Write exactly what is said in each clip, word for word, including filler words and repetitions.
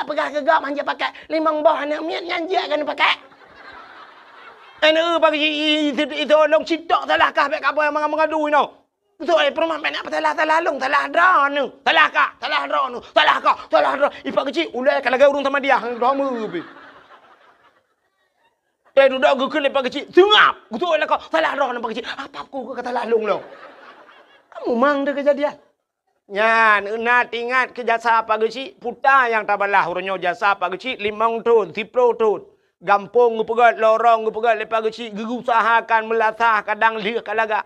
Peugah keu gob hanjeuet pakai limong boh aneuk miet nyan jeuet keuneuk pakai. Aneuk Pak Geuchik, i, i, i, i, tolong citok salah kah bèk kapai manga-mangadu inoe. Beutôi, eh, peurumoh pèng na salah, salah lôn, salah droeneuh. Salah kah, salah droeneuh, salah kah, salah droe. I Pak Geuchik, ulèe ka lagèe ureueng Samadiyah, droe meubi. Teududoe geukheun lé Pak Geuchik, seungab. Beutôi lah kah, salah droeneuh Pak Geuchik. Apa ku ka salah lôn lom? Kamu mang deh keujadian. Nyan, na teuingat keu jasa Pak Geuchik, puta nyang tabalah uroe nyoe jasa Pak Geuchik limong thon, siplôh thon. Gampông geupeugöt, lorong geupeugöt lé Pak Geuchik, geuusahakan meulasah kadang lheueh ka lagak.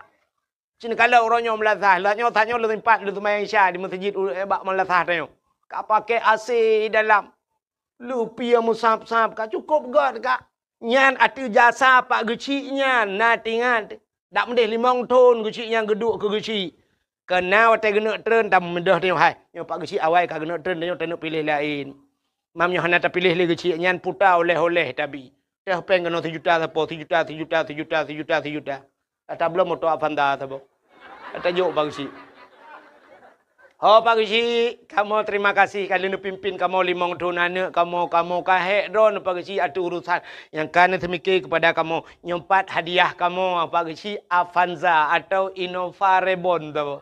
Cit neukalon uroe nyoe meulasah, lheueh nyoe tanyoe lôn sempat lôn seumayang Isya di meuseujid u-, bak meulasah tanyoe. Ka pakai A C dalam. Leupie meusab-sab, ka cukôp göt ka. Nyan ateueh jasa Pak Geuchik nyan, na teuingat. Dak meudeh limong thon Geuchik nyan geuduek keu Geuchik. Keu na watèe geuneuk treun, tameudeh tanyoe, hai. Nyoe Pak Geuchik awai ka geuneuk treun, tanyoe taneuk piléh laén. Mam nyoe hana tapiléh lé Geuchik nyan, puta oleh-oleh tabi. Teuh pèng keunoe sijuta sapo, sijuta, sijuta, sijuta, sijuta, sijuta. Ata bloe moto Avanza saboh. Ata jok Pak Geuchik. Ho Pak Geuchik, kamoe terima kasih ka lheueh neupimpin kamoe limong thon aneuk kamoe, kamoe ka hék droeneuh Pak Geuchik ateueh urusan nyang ka neuseumiké keupada kamoe. Nyoe pat hadiah kamoe Pak Geuchik Avanza atau Innova Reborn saboh.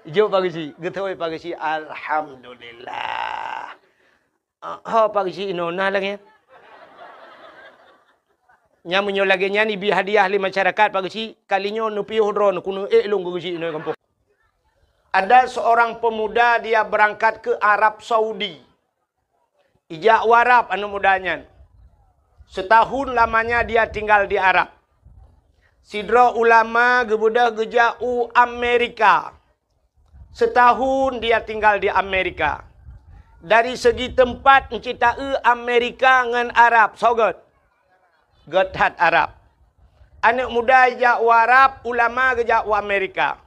Jok Pak Geuchik, geutôi Pak Geuchik, alhamdulillah. Ah, ho Pak Geuchik inoe na lagèe nyan. Nyan meunyoe lagèe nyan ibi hadiah lé masyarakat Pak Geuchik, kali nyoe neupiôh droeneuh keuneuk ék lôn keu Geuchik inoe gampông. Ada seorang pemuda dia berangkat ke Arab Saudi. Ijak u Arab aneuk muda nyan. Setahun lamanya dia tinggal di Arab. Sidroe ulama geubeudôh geujak u Amerika. Setahun dia tinggal di Amerika. Dari segi teumpat, euncit taeu Amerika ngon Arab, soe göt? Göt that Arab. Aneuk muda jak u Arab, ulama geujak u Amerika.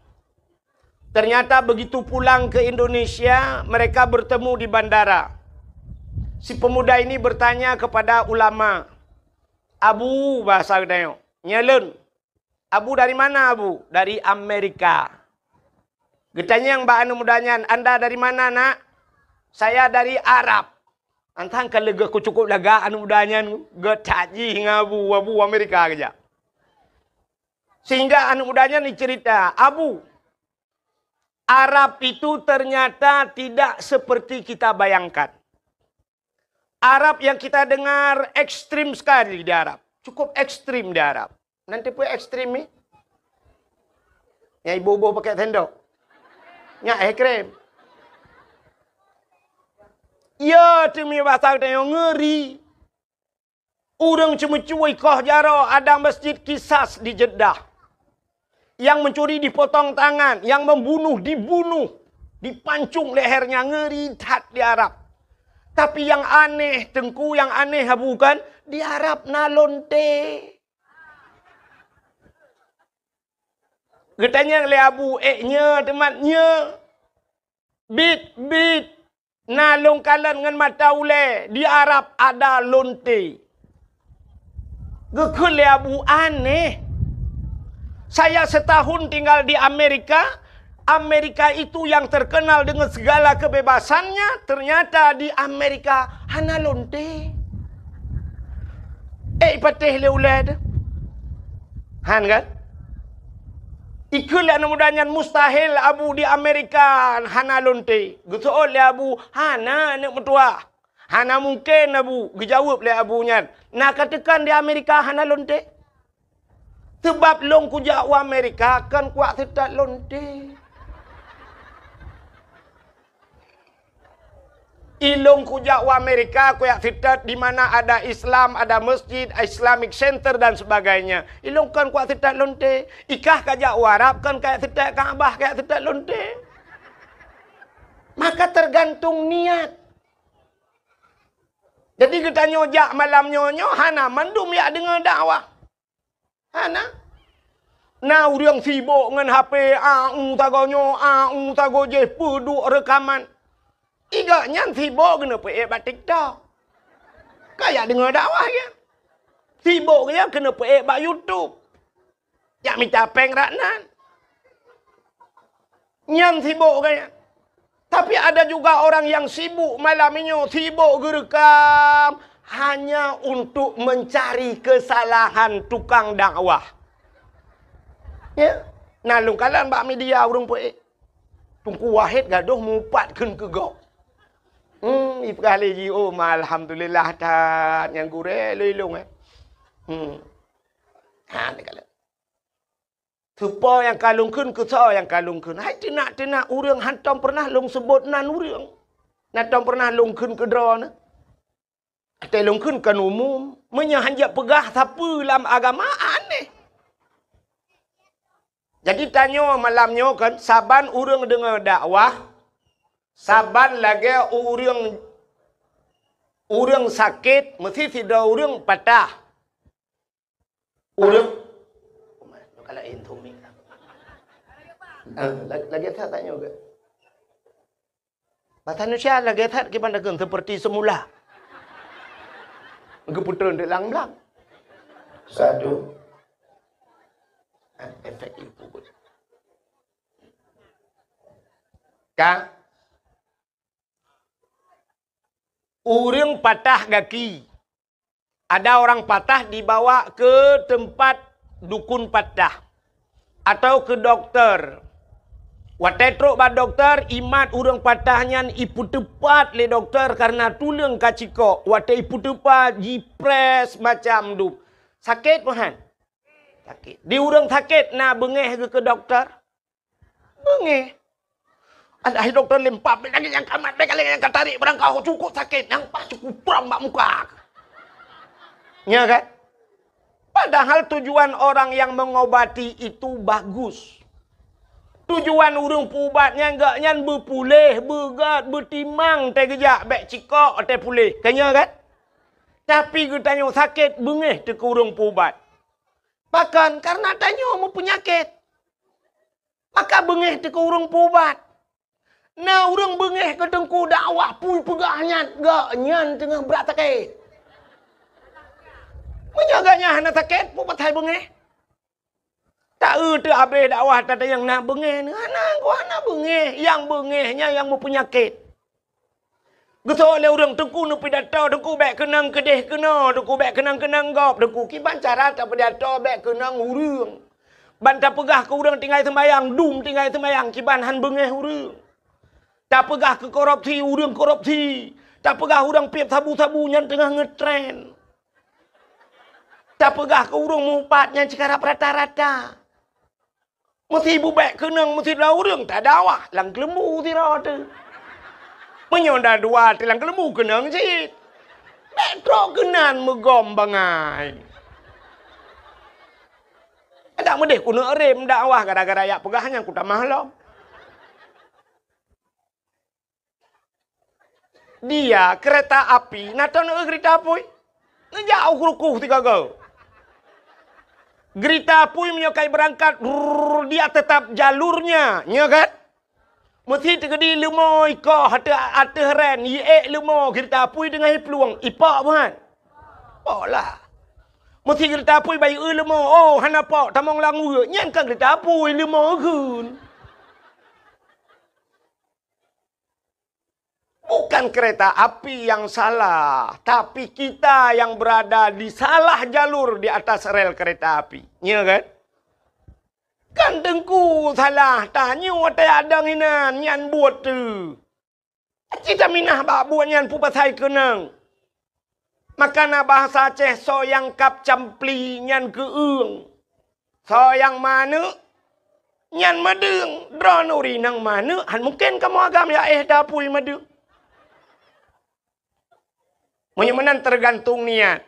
Ternyata begitu pulang ke Indonesia, mereka bertemu di bandara. Si pemuda ini bertanya kepada ulama, "Abu," bahasa geutanyoe, "Nyoe lôn." "Abu dari mana, Abu?" "Dari Amerika." Geutanyong bak aneuk muda nyan, "Anda dari mana, Nak?" "Saya dari Arab." Antang ka leugoh ku cukôp lagak aneuk muda nyan, geutat jih ngon Abu, Abu Amerika geujak. Sehingga aneuk muda nyan jiceurita, "Abu, Arab itu ternyata tidak seperti kita bayangkan." Arab yang kita dengar ekstrim sekali di Arab. Cukup ekstrim di Arab. Nanti pun ekstrim ni. Yang ibu-ibu pakai sendok. Nyak ekstrim. Ya, tumi bahasa kita yang ngeri. Ureuëng ceumeucue ikoh jaroe ada masjid Kisas di Jeddah. Yang mencuri dipotong tangan, yang membunuh dibunuh, dipancung lehernya, ngeri that di Arab. Tapi yang aneh, Teungku, yang aneh bukan di Arab na lonte. Geutanyong lé Abu, "Eh, nyoe teumat nyoe?" "Bit, bit, na lôn kalon ngon mata ulée, di Arab ada lonte." Geukheun lé Abu, "Aneh. Saya setahun tinggal di Amerika, Amerika itu yang terkenal dengan segala kebebasannya, ternyata di Amerika hana lonte." Eh, ipatéh lé ulée teuh. Han kan? Ikheun lé aneuk muda nyan, "Mustahil, Abu, di Amerika hana lonte." Geuseuôt lé Abu, "Hana, aneuk meutuah. Hana mungken, Abu." Geujaweueb lé Abu nyan, "Na kateukan di Amerika hana lonte? Seubab lôn kujak u Amerika kon kuwak seutôt lonte." Ilôn kujak u Amerika, kujak seutôt di mana ada Islam, ada masjid, Islamic Center dan sebagainya. Ilôn kon kujak seutôt lonte. Ikah kajak u Arab, kon kajak seutôt Ka'bah, kajak seutôt lonte. Maka tergantung niat. Jadi geutanyoe jak malam nyoe, nyoe hana mandum jak deungoe dakwah. Hana. Na ureuëng sibok ngon H P, a u sagoe nyoe, a u sagoe jéh, peuduek reukaman. Igak nyan sibok keuneuk peuék bak TikTok. Kajak deungoe dakwah nyan. Sibok nyan keuneuk peuék bak YouTube. Jak mita péng rak nan. Nyan sibok nyan. Tapi ada juga orang yang sibuk malam nyoe, sibuk geureukam hanya untuk mencari kesalahan tukang dakwah. Ya, na lôn kalon bak media ureuëng peuék. Teungku Wahid gadoh mupat kheun keu gob. Hmm, ipeugah lé jih, "Oh, ma alhamdulillah that nyang gurée lôn ilong, eh." Hmm. Ha, ni kalon. Soe po nyang ka lôn kheun, keu soe nyang ka lôn kheun. Hai teunak-teunak ureuëng hantom pernah lôn seubot nan ureuëng. Hantom pernah lôn kheun keu droeneuh. Watée lôn kheun kon umum, meunyoe hanjeuet peugah sapeue lam agama, aneh. Jadi tanyoe malam nyoe kan, saban ureuëng deungoe dakwah, saban lagée ureuëng, ureuëng sakét, meusi sidroe ureuëng patah. Ureuëng, kalau intu mik. Ah, la-, lagée that tanyoe ke? Bahasa Indonesia lagée that kiban dakeun seperti semula. Geupeutrön di lang-lang. Satu. Ah, efek itu. Ka? Ureuëng patah gaki. Ada orang patah dibawa ke tempat dukun patah atau ke dokter. Watée trok bak dokter, imat ureuëng patah nyan ipeuteupat lé dokter karena tuleueng ka cikok. Watée ipeuteupat, jipress macam dup. Sakét meuhan? Sakét. Di ureuëng sakét na beungéh geuh keu dokter? Beungéh. Alah, hai dokter, lempam, bèk lagèe nyang ka mat, bèk lagèe nyang ka tarék barang kah, cukôp sakét, nyang paih cukôp prang bak muka. Nya kan? Padahal tujuan orang yang mengobati itu bagus. Tujuan ureueng peuubat nyan, gobnyan beupuléh, beugöt, beutimang, teuh geujak bèk cikok, teuh puléh. Ka nya kan? Tapi geutanyoe sakét, beungéh teuh keu ureueng peuubat. Pakon? Kareuna tanyoe meupeunyakét. Maka beungéh teuh keu ureueng peuubat. Na ureueng beungéh keu teungku dakwah, peue peugah nyan, gobnyan teungoh brat sakét. Meunyoe gobnyan hana sakét, peue pasai beungéh? Ta-eu teuh abéh dakwah, tatanyong na beungéh nyoe. Hana, hana beungéh. Nyang beungéh nyan nyang meupeunyakét. Geusok lé ureueng, "Teungku neupidato, Teungku bèk keunong keudéh keunoe, Teungku bèk keunong keunong gob, Teungku." Kiban cara tapidato bèk keunong ureueng? Ban tapeugah keu ureueng tinggai seumayang, dum tinggai seumayang, kiban han beungéh ureueng. Tapeugah keu korupsi, ureueng korupsi. Tapeugah ureueng piep sabu-sabu, nyan teungoh ngeutren. Tapeugah keu ureueng meuupat, nyan cit karab rata-rata. Meusi bubèk keunong meusidroe ureueng tadakwah lam keuleumbu sidroe teuh. Meunyoe na dua teuh lam keuleumbu keunong cit. Bèk trok keunan meugom bangai. Adak meudéh keuneuk rem dakwah gara-gara jak peugah nyan kutamah lom. Dia keureta api, na teuh neu keurita apui. Neujak u rukoh sigoe-goe. Keurita apui meunyoe ka beurangkat, rrrr, dia tetap jalurnya, nya kan? Meusi teukeudi leumo ikoh ateueh, ateueh ren, iék leumo keurita apui deungon iplueng, ipok buhan? Pok lah. Meusi keurita apui bayeue leumo, oh, hana pok, tamong lam ueuk, nyan kan keurita apui, leumo geun. Bukan kereta api yang salah, tapi kita yang berada di salah jalur di atas rel kereta api. Nya kan? Kan teungku salah, tanyoe watèe adong inan, nyan buet teuh. Cit taminah bak buet nyan peue pasai keunong. Maka na bahasa Aceh, soe nyang kab campli nyan keueung. Soe nyang maneuk nyan meudeueng. Droeneuh ureueng nyang maneuk, han mungken kamoe agam jak éh tapui meudeueng. Meunyoe meunan teugantung niat.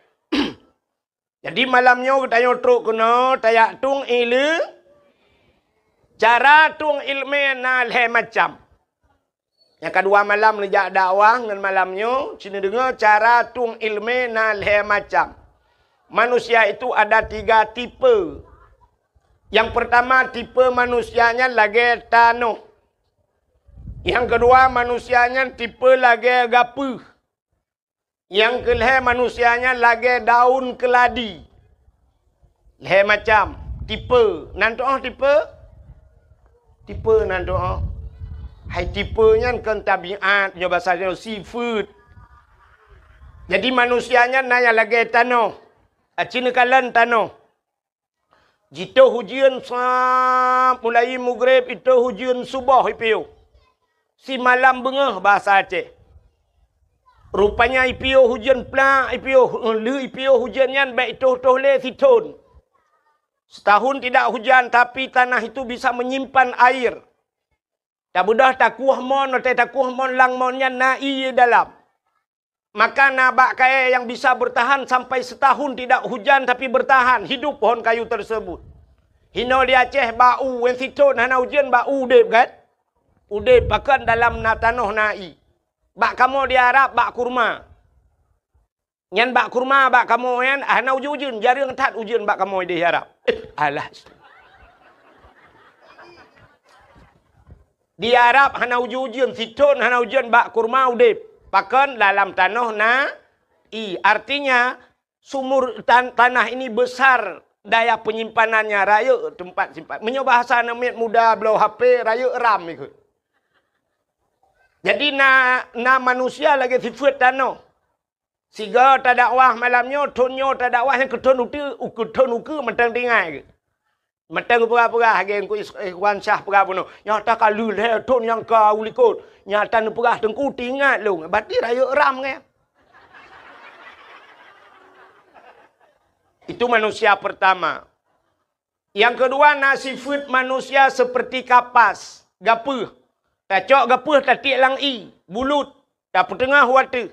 Jadi malam nyoe geutanyoe trok keunoe tajak tueng ileumèe. Cara tueng ileumèe na lhèe macam. Nyang kadua malam neujak dakwah ngon malam nyoe, ci neudeungoe cara tueng ileumèe na lhèe macam. Manusia itu ada tiga tipe. Nyang peurtama tipe manusia nyan lagèe tanoh. Nyang keudua manusia nyan tipe lagèe gapeuh. Nyang keulhèe manusia nyan lagèe daun keuladi. Lhèe macam tipe. Nan tu'oh tipe? Tipe nan tu'oh. Hai tipe nyan kon tabiat, nyoe basa nyoe sifeuet. Jadi manusia nyan na nyang lagée tanoh. Aci neukalon tanoh. Jitoh ujeuen sa mulai mugreb, itoh ujeuen suboh ipiôh. Simalam beungoh basa Aceh. Rupanya ipiôh ujeuen plak, ipiôh, lheueh ipiôh ujeuen nyan bék itoh-toh lé sithon. Setahun tidak hujan, tapi tanah itu bisa menyimpan air. Tabeudôh takueh mon, watée takueh mon lam mon nyan na ié dalam. Maka na bak kayée nyang bisa bertahan sampai setahun tidak hujan tapi bertahan hidup pohon kayu tersebut. Hinoe di Aceh bak u, wen sithon hana ujeuen bak u udeb kan? Udeb pakon dalam na tanoh na ié. Bak kamoe di Arab bak kurma. Nyan bak kurma bak kamoe nyan hana ujeuen-ujeuen, jareueng that ujeuen bak kamoe di Arab. Eh, alah. Di Arab hana ujeuen-ujeuen, sithon hana ujeuen bak kurma udeb. Pakon dalam tanoh na ié. Artinya sumur tan-, tanah ini besar daya penyimpanannya, rayeuk tempat simpan. Meunyoe bahasa aneuk miet muda bloe H P, rayeuk RAM ikot. Jadi na, na manusia lagée sifeuet tanoh. Sigoe tadakwah malam nyoe, thon nyoe tadakwah nyang keu thon uteue, keu thon ukeue mantong tinggai. Mantong peugah-peugah lagée Teungku Is-, Ikhwan Syah peugah bunoe. Nyang ta ka lheueh lhée thon nyang ka u likot. Nyang ta neupeugah Teungku teuingat lôn. Berarti rayeuk RAM nyan. Itu manusia pertama. Nyang keudua na sifeuet manusia seperti kapas, gapeuh. Tacok gapeuh tatiek lam ié, bulut, tapeuteungoh u ateueh.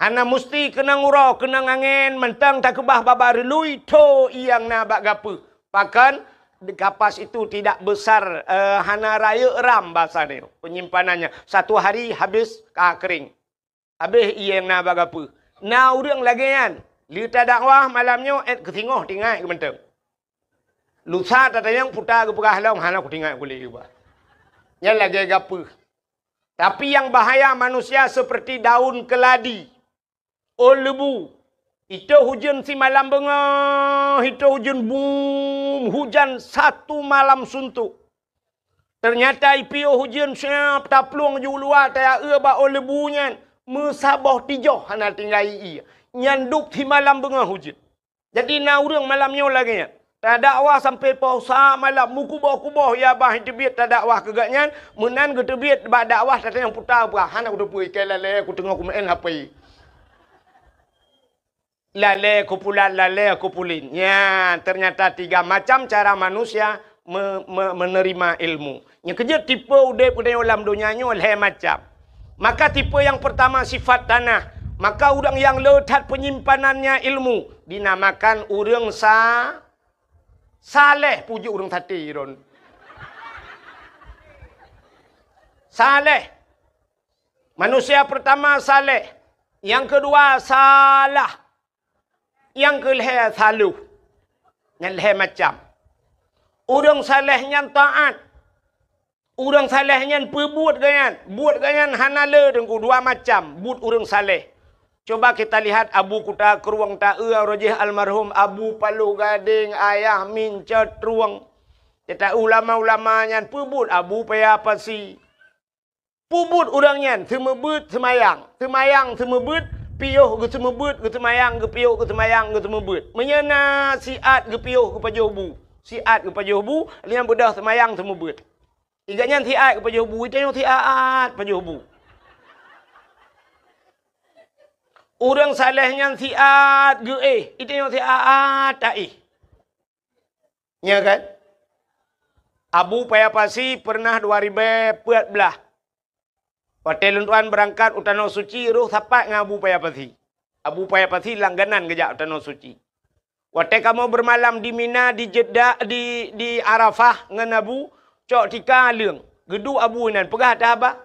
Hana musti keunong uroe, keunong angén, mantong takeubah babah reului, tho ié nyang na bak gapeuh. Pakon, kapas itu tidak besar, eh, hana rayeuk RAM basa nyoe, penyimpanannya. Satu hari habis ka kering. Habéh ié nyang na bak gapeuh. Na ureuëng lagée nyan, lheueh tadakwah malam nyoe, ék keu singoh tinggai keu mantong. Lusa tatanyong puta geupeugah lom, hana kutinggai kulét geuba. Nyan lagée gapeuh. Tapi nyang bahaya manusia seperti daun keladi. Ôn leubu. Itoh ujeuen simalam beungoh, itoh ujeuen bum, hujan satu malam suntuk. Teunyata ipiôh ujeuen siab taplueng ju luwa tayaue bak ôn leubu nyan, meusaboh tijoh hana tinggai ié. Nyan dub simalam beungoh ujeuen. Jadi na ureuëng malam nyoe lagée nyan. Tadakwah sampai poh sa malam, meukuboh-kuboh ya bah teubiet tadakwah keu gobnyan, meunan geuteubiet bak dakwah tatanyong puta peugah, hana kuteupeue, ikai lalée kuteungoh kumeu'en H P. Lalée kumpulan, lalée kumpulin. Nyan, teunyata tiga macam cara manusia me-, me-, menerima ilmu. Nyang keujeuet tipe udeb geutanyoe lam donya nyoe lhée macam. Maka tipe nyang peurtama sifat tanah. Maka ureuëng nyang le that peunyimpannannya ilmu dinamakan ureuëng sa-, saleh, puji ureuëng saté ron. Saleh. Manusia peurtama saleh, nyang keudua salah, nyang keulhée saloh. Nyan lhée macam. Ureuëng saleh nyan taát. Ureuëng saleh nyan peubuet gobnyan. Buet gobnyan hana le teungku, dua macam buet ureuëng saleh. Coba kita lihat Abu Kuta Krueng taeu roh jih almarhum Abu Paloh Gadeng, Ayah Mincot Trueng. Kita ulama-ulama nyan peubuet Abu Paya Pasi. Peubuet ureuëng nyan seumeubeuet seumayang, seumayang seumeubeuet, piôh geuseumeubeuet, geuseumayang, geupiôh geuseumayang, geuseumeubeuet. Meunyoe na siat geupiôh geupajoh bu, siat geupajoh bu, lheueh nyan beudôh seumayang seumeubeuet. Iga nyan siat geupajoh bu, itanyoe siat pajoh bu. Ureuëng saleh nyan siat geuéh, itanyoe siat taéh. Nya kan? Abu Paya Pasi pernah dua ribée peuet blaih. Watée lôn tuan beurangkat u Tanoh Suci, roh sapat ngon Abu Paya Pasi. Abu Paya Pasi langganan geujak u Tanoh Suci. Watée kamoe beumalam di Mina, di Jeddah, di, di Arafah ngon Abu, cok tika leueng. Geuduek Abu inan, peugah that haba.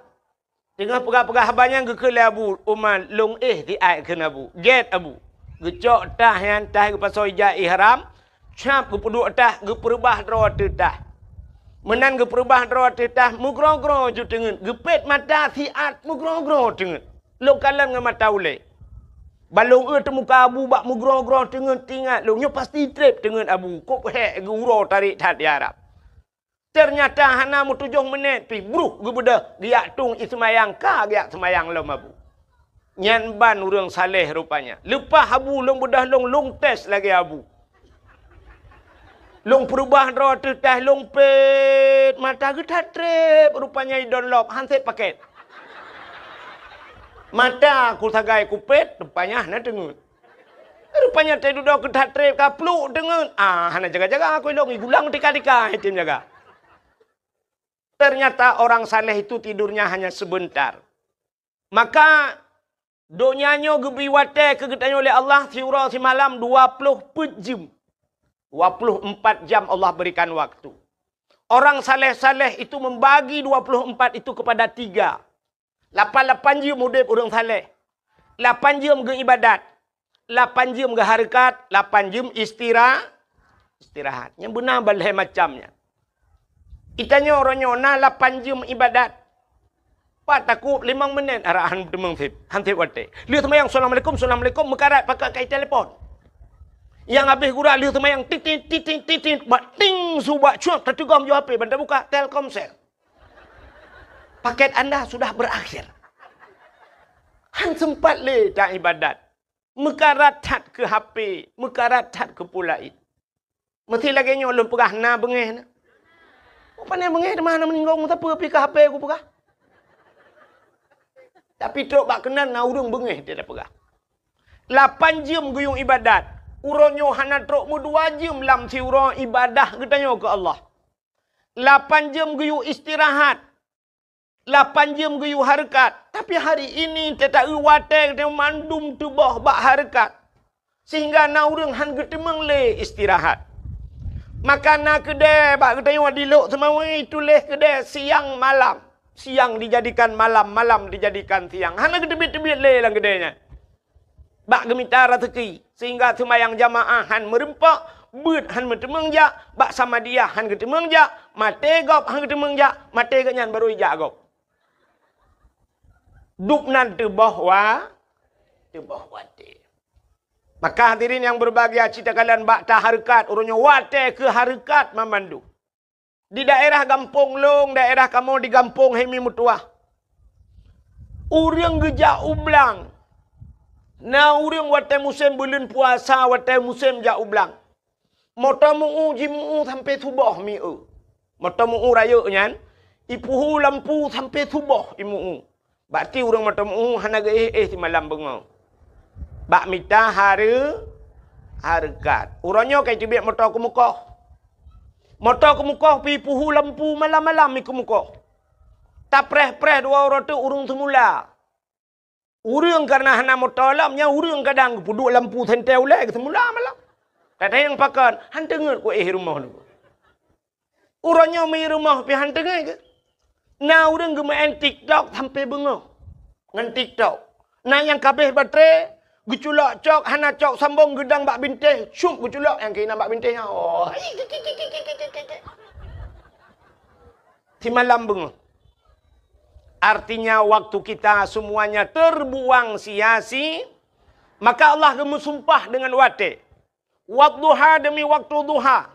Teungoh peugah-peugah haba nyan geukheun lé Abu Umar, lôn éh siat kheun Abu. Gét Abu. Geucok tah nyan, tah geupasoe ija ihram, cap geupeuduek tah, geupeureubah droe ateueh tah. Meunan geupeureubah droe ateueh tah, meugroe-groe ju teungeut. Geupét mata siat meugroe-groe teungeut. Lôn kalon ngon mata ulée. Ban lôn eu teumuka Abu bak meugroe-groe teungeut, teuingat lôn, nyoe pasti treb teungeut Abu. Kop hék geuuroe tarék that di Arab. Teunyata hana meutujoh minét pih bruh geubeudôh geujak tueng ie seumayang ka geujak seumayang lom abu. Nyan ban ureuëng saleh rupanya. Leupah abu lôn beudôh lôn, lôn tes lagée abu. Lôn peurubah droe teuh taih lôn pet, mata geuthat treb rupanya idon lop han sép pakét. Mata ku sagai kupet, rupanya hana teungeut. Rupanya teududoe geuthat treb ka pluek teungeut. Ah, hana jaga-jaga aku ilong igulang tika-tika item jaga. Ternyata orang saleh itu tidurnya hanya sebentar. Maka donya nyoe geubri watée keu geutanyoe lé Allah siuroe simalam dua ploh peuet jeuem. Dua ploh empat jam Allah berikan waktu. Orang saleh-saleh itu membagi dua ploh empat itu kepada tiga. Lapan-lapan jeuem udeb ureuëng saleh. Lapan jeuem geuibadat. Lapan jeuem geuhareukat, lapan jeuem istira-, istirahat. Nyang beuna balhée macam nyan. Itanyoe uroe nyoe na lapan jeuem ibadat. Pat takot limong minét arahan teumeung sép, han sép watée. Lheueh seumayang, "Assalamualaikum, assalamualaikum," meukarat pakai kai telepon. Nyang habéh gura lheueh seumayang, titit, titit, titit, bak ting su bak cuak, tateugom ju H P, ban tabuka, Telkomsel. Paket anda sudah berakhir. Han sempat lé ta ibadat. Meukarat that keu H P, meukarat that keu peue laén. Meusti lagée nyoe lôn peugah na beungéh na. Pane beungéh teuma hana meuninggoe meusapeue pih ka H P kupeugah. Tapi trok bak keunan na ureuëng beungéh dia peugah. Lapan jeuem geuyue ibadat. Uroe nyoe hana trok meudua jeuem lam siuroe ibadah geutanyoe keu Allah. Lapan jeuem geuyue istirahat. Lapan jeuem geuyue hareukat. Tapi hari ini teuta-eu watée geutanyoe mandum teuboh bak hareukat. Sehingga na ureuëng han geuteumeung lé istirahat. Maka na keudée bak geutanyoe di Lhokseumawe tuléh keudée siang malam. Siang dijadikan malam, malam dijadikan siang. Hana geuteubiet-teubiet lé lam keudée nyan. Bak geumita raseuki, sehingga seumayang jamaah han meureumpok, beuet han meuteumeung jak, bak Samadiyah han geuteumeung jak, maté gob han geuteumeung jak, maté geuhnyan barô ijak gob. Dubnan teuboh wa-, teuboh watée. Maka hadirin yang berbahagia, cit takalon bak tahareukat, uroe nyoe watée keu hareukat mamandum. Di daerah gampông lôn, daerah kamoe di gampông Hemi Meutuah. Ureuëng geujak u blang. Na ureuëng watée musém buleuen puasa, watée musém jak u blang. Moto meu-u jimeu-u sampoe suboh mi-eu. Moto meu-u rayeuk nyan, ipuhu lampu sampoe suboh imeu-u. Bati ureuëng moto meu-u hana geuéh-éh simalam beungoh. Bak mita hareu-, hareukat. Uroe nyoe ka iteubiet moto keumukoh. Moto keumukoh pih ipuhu lampu malam-malam mi keumukoh. Tapreh-preh dua uroe teuk ureuëng seumula. Ureuëng kareuna hana moto lom, nyan ureuëng kadang geupeuduek lampu sentée ulée geuseumula malam. Tatanyong pakon, han teungeut kuéh rumoh nyoe. Uroe nyoe mi rumoh pih han teungeut keu. Na ureuëng geumeu'en TikTok sampoe beungoh ngon TikTok. Na nyang kabeh baterai, geuculok cok, hana cok sambong geudang bak bintéh, cup geuculok nyang keunan bak bintéh nyan. Oh. Simalam beungoh. Artinya waktu kita semuanya terbuang sia-si-, maka Allah geumeusumpah dengan watée. Wadduha demi waktu duha.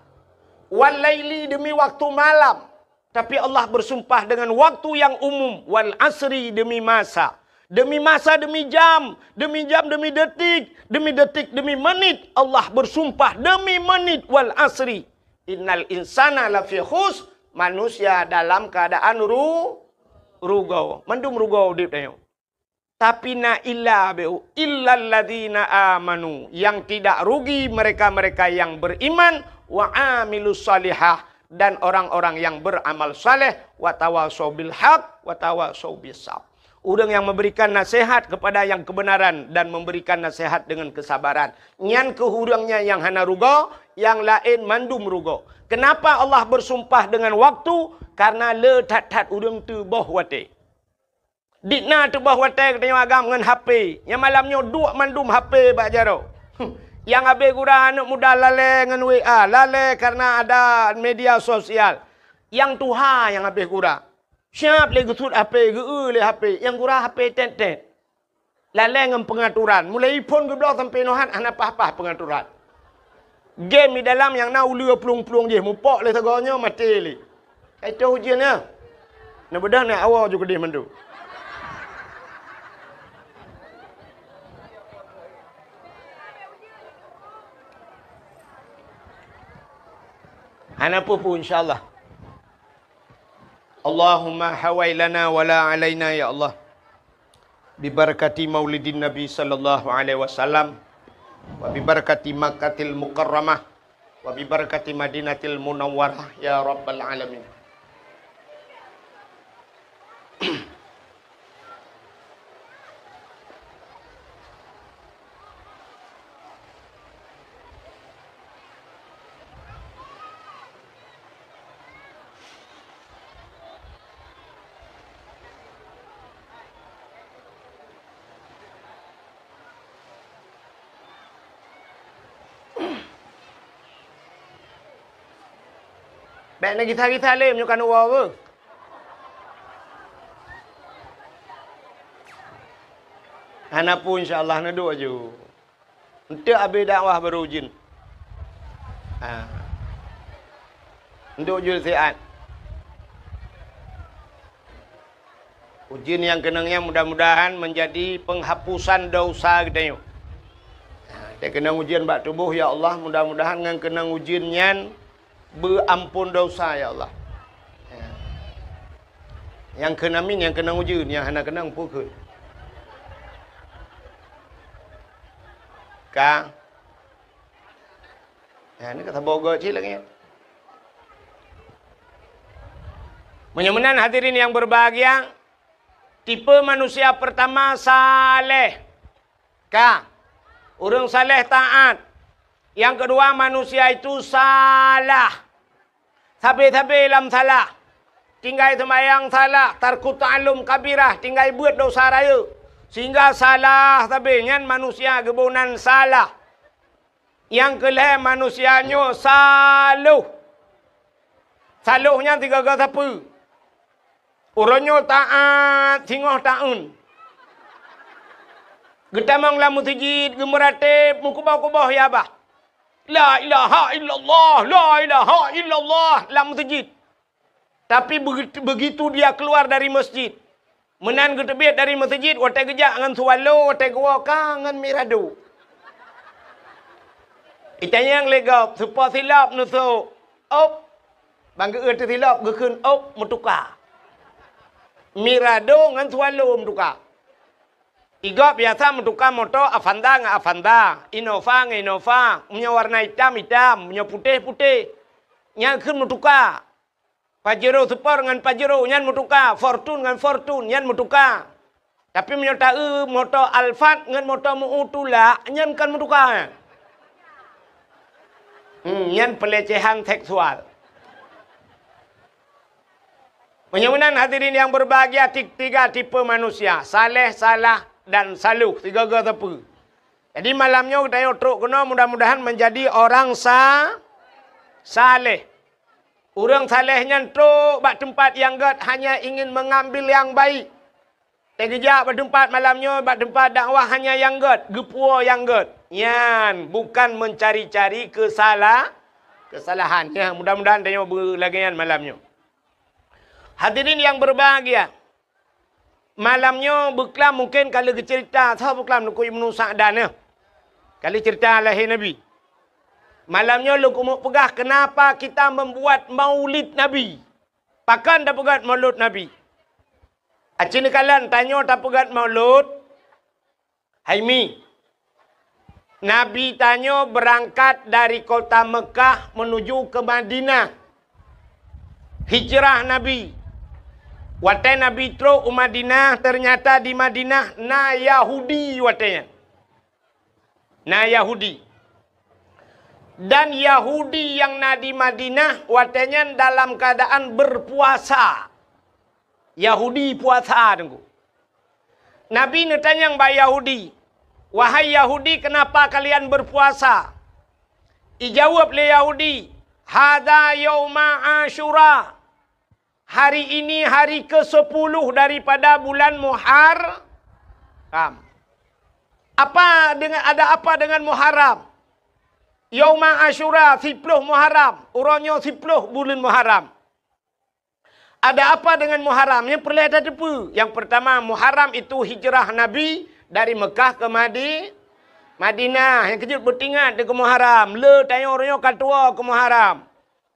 Wal laili demi waktu malam. Tapi Allah bersumpah dengan waktu yang umum. Wal asri demi masa. Demi masa, demi jam. Demi jam, demi detik. Demi detik, demi menit. Allah bersumpah demi menit. Wal asri. Innal insana lafi khus. Manusia dalam keadaan ru-, rugoe. Mandum rugoe udeb tanyoe. Tapi na illa beu, illalladzina amanu, yang tidak rugi mereka-mereka yang beriman, wa amilus salihah, dan orang-orang yang beramal saleh, wa tawasau bil haq, wa tawasau bis sabr. Ureuëng yang memberikan nasihat kepada yang kebenaran dan memberikan nasihat dengan kesabaran. Nyan keuh ureuëng nyan nyang hana rugoe, nyang laén mandum rugoe. Kenapa Allah bersumpah dengan waktu? Karena le that-that ureuëng teuboh watée. Dikna teuboh watée geutanyoe agam ngon H P. Nyang malam nyoe duek mandum H P bak jaroe. Nyang habéh gura aneuk muda lalée ngon W A, lalée karena ada media sosial. Nyang tuha nyang habéh gura. Siab lé geusuet H P, geu-eu lé H P, nyang gura H P tét-tét. Lalée ngon peungaturan. Mulai iphon geubloe sampoe nohat hana paih-paih peungaturan. Game di dalam nyang na uleue plueng-plueng jih, mupok lé sagoe nyoe maté lé. Hai toh ujeuen nyan. Neubeudôh nyan awoe ju keudeh mandum. Hana peue-peue, insya Allah. Allahumma hawai lana wa la alaina, ya Allah. Bibarakati maulidin Nabi sallallahu alaihi wasallam, wa bibarakati Makkatil Mukarramah, wa bibarakati Madinatil Munawwarah, ya Rabbal Alamin. Bèk neugisa-gisa lé meunyoe ka neuwoe beuh. Hana peue, insya Allah, neuduek aju. Eunteuk abéh dakwah barô ujeuen. Ha. Eunteuk ujeuen siat. Ujeuen nyang keunong nyan mudah-mudahan meunjadi peunghapusan desya geutanyoe. Ha, teukeunong ujeuen bak tuboh, ya Allah, mudah-mudahan ngon keunong ujeuen nyan beuamphon desya, ya Allah. Ya. Nyang kheun amin, nyang keunong ujeuen, nyang hana keunong peue kheun. Ka. Ya, ni ka saboh goe cit lagèe nyan. Meunyoe meunan hadirin yang berbahagia, tipe manusia pertama saleh. Ka. Ureueng saleh taat. Yang kedua, manusia itu salah. Sabe-sabe lam salah. Tinggai seumayang salah, tarku ta'allum kabirah, tinggai beuet desya rayeuk. Sehingga salah sabe nyan manusia geuboh nan salah. Nyang keulhèe manusia nyoe saloh. Saloh nyan sigoe-goe sapeue? Uroe nyoe taat singoh taun. Geutamong lam meuseujid, geumeuratéb, meukuboh-kuboh ya bah. La ilaha illallah, la ilaha illallah lam meuseujid. Tapi begitu, begitu dia keluar dari masjid, meunan geuteubiet dari meuseujid, watèe geujak ngon swallow, watèe geuwoe ka ngon mirado. Itanyong lé gob, soe po silop neusok? Op. Ban geu-eu teusilop geukheun op meutuka. Mirado ngon swallow meutuka. Igob biasa meutuka moto Avanza ngon Avanza, Innova ngon Innova, meunyoe warna itam, itam, meunyoe putéh, putéh. Nyan kheun meutuka. Pajero Sport ngon Pajero nyan meutuka, Fortuner ngon Fortuner nyan meutuka. Tapi meunyoe ta-eu moto Alphard ngon moto meu tulak, nyan kon meutuka. Hmm, nyan pelecehan seksual. Meunyoe meunan hadirin yang berbahagia, ti-, tiga tipe manusia, saleh, salah, dan saluh, sigoe-goe sapeue. Jadi malam nyoe geutanyoe trok keunoe mudah-mudahan menjadi orang sa-, saleh. Ureueng saleh nyan trok bak teumpat nyang gèt hanya ingin mengambil yang baik. Teugeujak bak teumpat malam nyoe, bak teumpat dakwah hanya nyang gèt, geupuwoe nyang gèt. Nyan bukan mencari-cari kesala-, kesalahan. Ya, mudah-mudahan tanyoe beulagèe nyan malam nyoe. Hadirin yang berbahagia, malam nyoe beuklam mungken ka lheueh geuceurita, soe beuklam, Teungku Ibnu Sa'dan nyoe. Ka lheueh ceurita lahé Nabi. Malam nyoe lôn keumeung peugah kenapa kita membuat maulid Nabi. Pakon tapeugèt maulud Nabi? Aci neukalon tanyoe tapeugèt maulud, hai mi. Nabi tanyoe beurangkat dari kota Meukah menuju ke Madinah. Hijrah Nabi. Watèe Nabi trok u Madinah, ternyata di Madinah na Yahudi watèe nyan. Na Yahudi. Dan Yahudi nyang na di Madinah watèe nyan dalam keadaan berpuasa. Yahudi puasa, Teungku. Nabi neutanyong bak Yahudi, "Wahai Yahudi, kenapa kalian berpuasa?" Ijaweueb lé Yahudi, "Hadza yauma Asyura." Hari ini hari kesepuluh daripada bulan Muharram. Apa dengan, ada apa dengan Muharram? Yauma Asyura, siploh Muharram. Uroe nyoe siploh buleuen Muharram. Ada apa dengan Muharram? Nyang peureulèe tateupeue. Yang pertama, Muharram itu hijrah Nabi dari Mekah ke Madi-, Madinah. Nyang keujeuet beutingat deungon Muharram. Le tanyoe uroe nyoe ka tuwoe keu Muharram.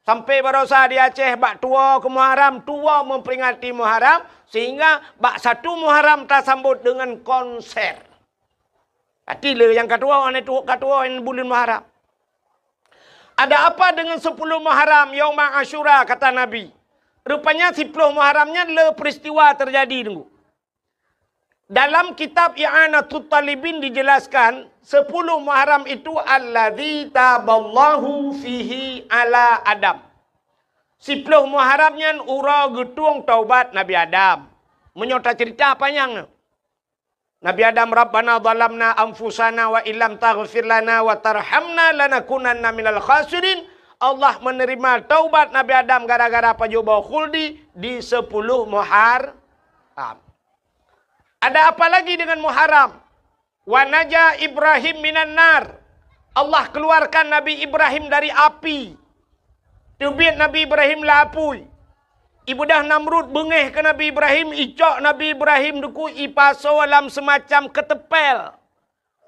Sampai barosa di Aceh bak tuwoe keu Muharram, tuwoe memperingati Muharram, sehingga bak satu Muharram tasambot dengan konser. Arti le nyang ka tuwoe, aneuk tuwoe ka tuwoe nyan buleuen Muharram. Ada apa dengan sepuluh Muharram, Yauma Asyura, kata Nabi? Rupanya siploh Muharram nyan le peristiwa terjadi, Teungku. Dalam kitab I'anatut Talibin dijelaskan, sepuluh Muharram itu alladzi taballahu fihi ala Adam. Siploh Muharram nyan uroe geutueng taubat Nabi Adam. Meunyoe tacerita panyang nyoe. Nabi Adam, "Rabbana zalamna anfusana wa illam taghfir lana wa tarhamna lanakunanna minal khasirin." Allah menerima taubat Nabi Adam gara-gara pajoh boh khuldi di sepuluh Muharram. Ada apa lagi dengan Muharram? "Wa naja Ibrahim minan nar." Allah keluarkan Nabi Ibrahim dari api. Teubiet Nabi Ibrahim lam apui. Ibeudôh Namrud beungéh keu Nabi Ibrahim, icok Nabi Ibrahim dikeue ipasoe lam seumacam keuteumpél.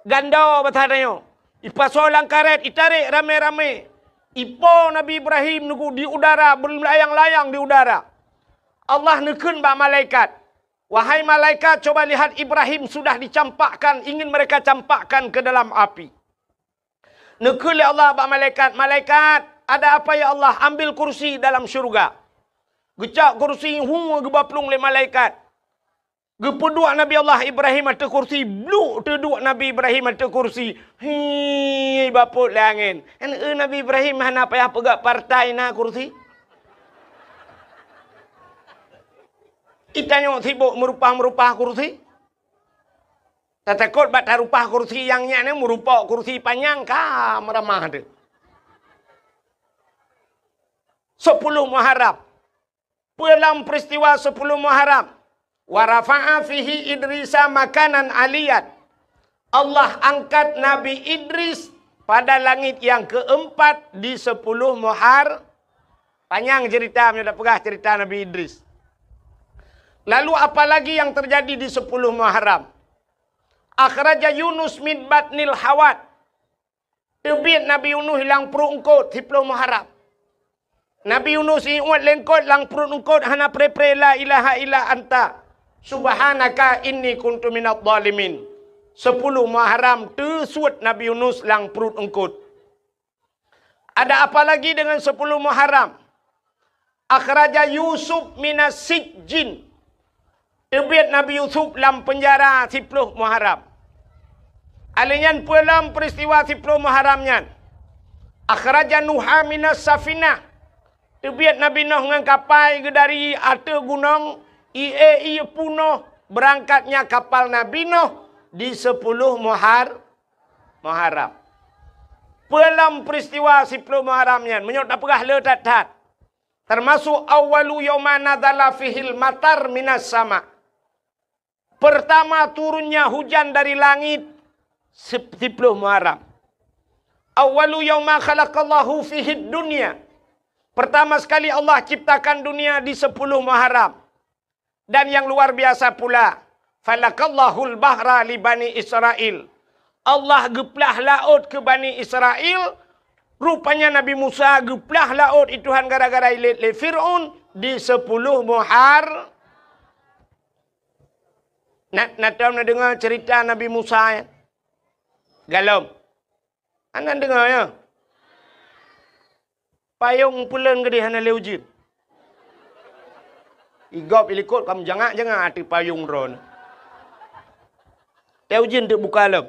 Gandô basa tanyoe. Ipasoe lam karét, itarek ramé-ramé. Ipo Nabi Ibrahim dikeue di udara, beulayang-layang di udara. Allah neukheun bak malaikat, "Wahai malaikat, coba lihat Ibrahim sudah dicampakkan, ingin mereka campakkan ke dalam api." Neukheun lé Allah bak malaikat, "Malaikat, ada apa ya Allah? Ambil kursi dalam syurga." Geucok kursi, hu, geuba plueng lé malaikat. Geupeuduek Nabi Allah Ibrahim ateueh kursi, bluk teuduek Nabi Ibrahim ateueh kursi. Hi, bapot lé angén. Kan, eh, Nabi Ibrahim hana payah peugah partai na kursi. Itanyoe sibok meurupah-meurupah kursi. Tatakot bak tarupah kursi nyang nyan, meurupok kursi panyang ka meuramah teuh. Sepuluh Muharram. Peue lam peristiwa sepuluh Muharram? "Wa rafa'a fihi Idrisa makanan aliyan." Allah angkat Nabi Idris pada langit yang keempat di sepuluh Muhar-, panyang cerita, meunyoe tapeugah cerita Nabi Idris. Lalu apa lagi yang terjadi di sepuluh Muharram? "Akhraja Yunus min batnil hawat." Teubiet Nabi Yunus lam pruet eungkot, siploh Muharram. Nabi Yunus iuet lé eungkot lam pruet eungkot, hana pre-pre, "La ilaha illa anta, subhanaka inni kuntu minadh dhalimin." Sepuluh Muharram teusuet Nabi Yunus lam pruet eungkot. Ada apa lagi dengan sepuluh Muharram? "Akhraja Yusuf minas sijjin." Teubiet Nabi Yusuf lam peunjara siploh Muharram. Alèh nyan peue lom peristiwa siploh Muharram nyan? "Akhraja Nuha minas safinah." Teubiet Nabi Nuh ngon kapai geuh dari ateueh gunong, ié ié punoh, beurangkat nyan kapal Nabi Nuh di siploh Muhar-, Muharram. Peue lom peristiwa siploh Muharram nyan? Meunyoe tapeugah le that-that. Termasuk awwalu yauma nazala fihil matar minas sama. Pertama turunnya hujan dari langit, sip-, siploh Muharram. Awwalu yauma khalaqallahu fihid dunya. Pertama sekali Allah ciptakan dunia di siploh Muharram. Dan yang luar biasa pula, "Falakallahul bahra li Bani Israil." Allah geuplah laôt keu Bani Israil, rupanya Nabi Musa geuplah laôt i Tuhan gara-gara ilét lé Fir'aun di siploh Muhar-, na, na tom neudeungoe cerita Nabi Musa nyan? Galom. Hana deungoe, ya? Payong peuleuen geudeh hana lé ujeuen. Igob ilikot ka meujangak-jangak ateueh payong droeneuh. Teuh ujeuen teuk buka lom.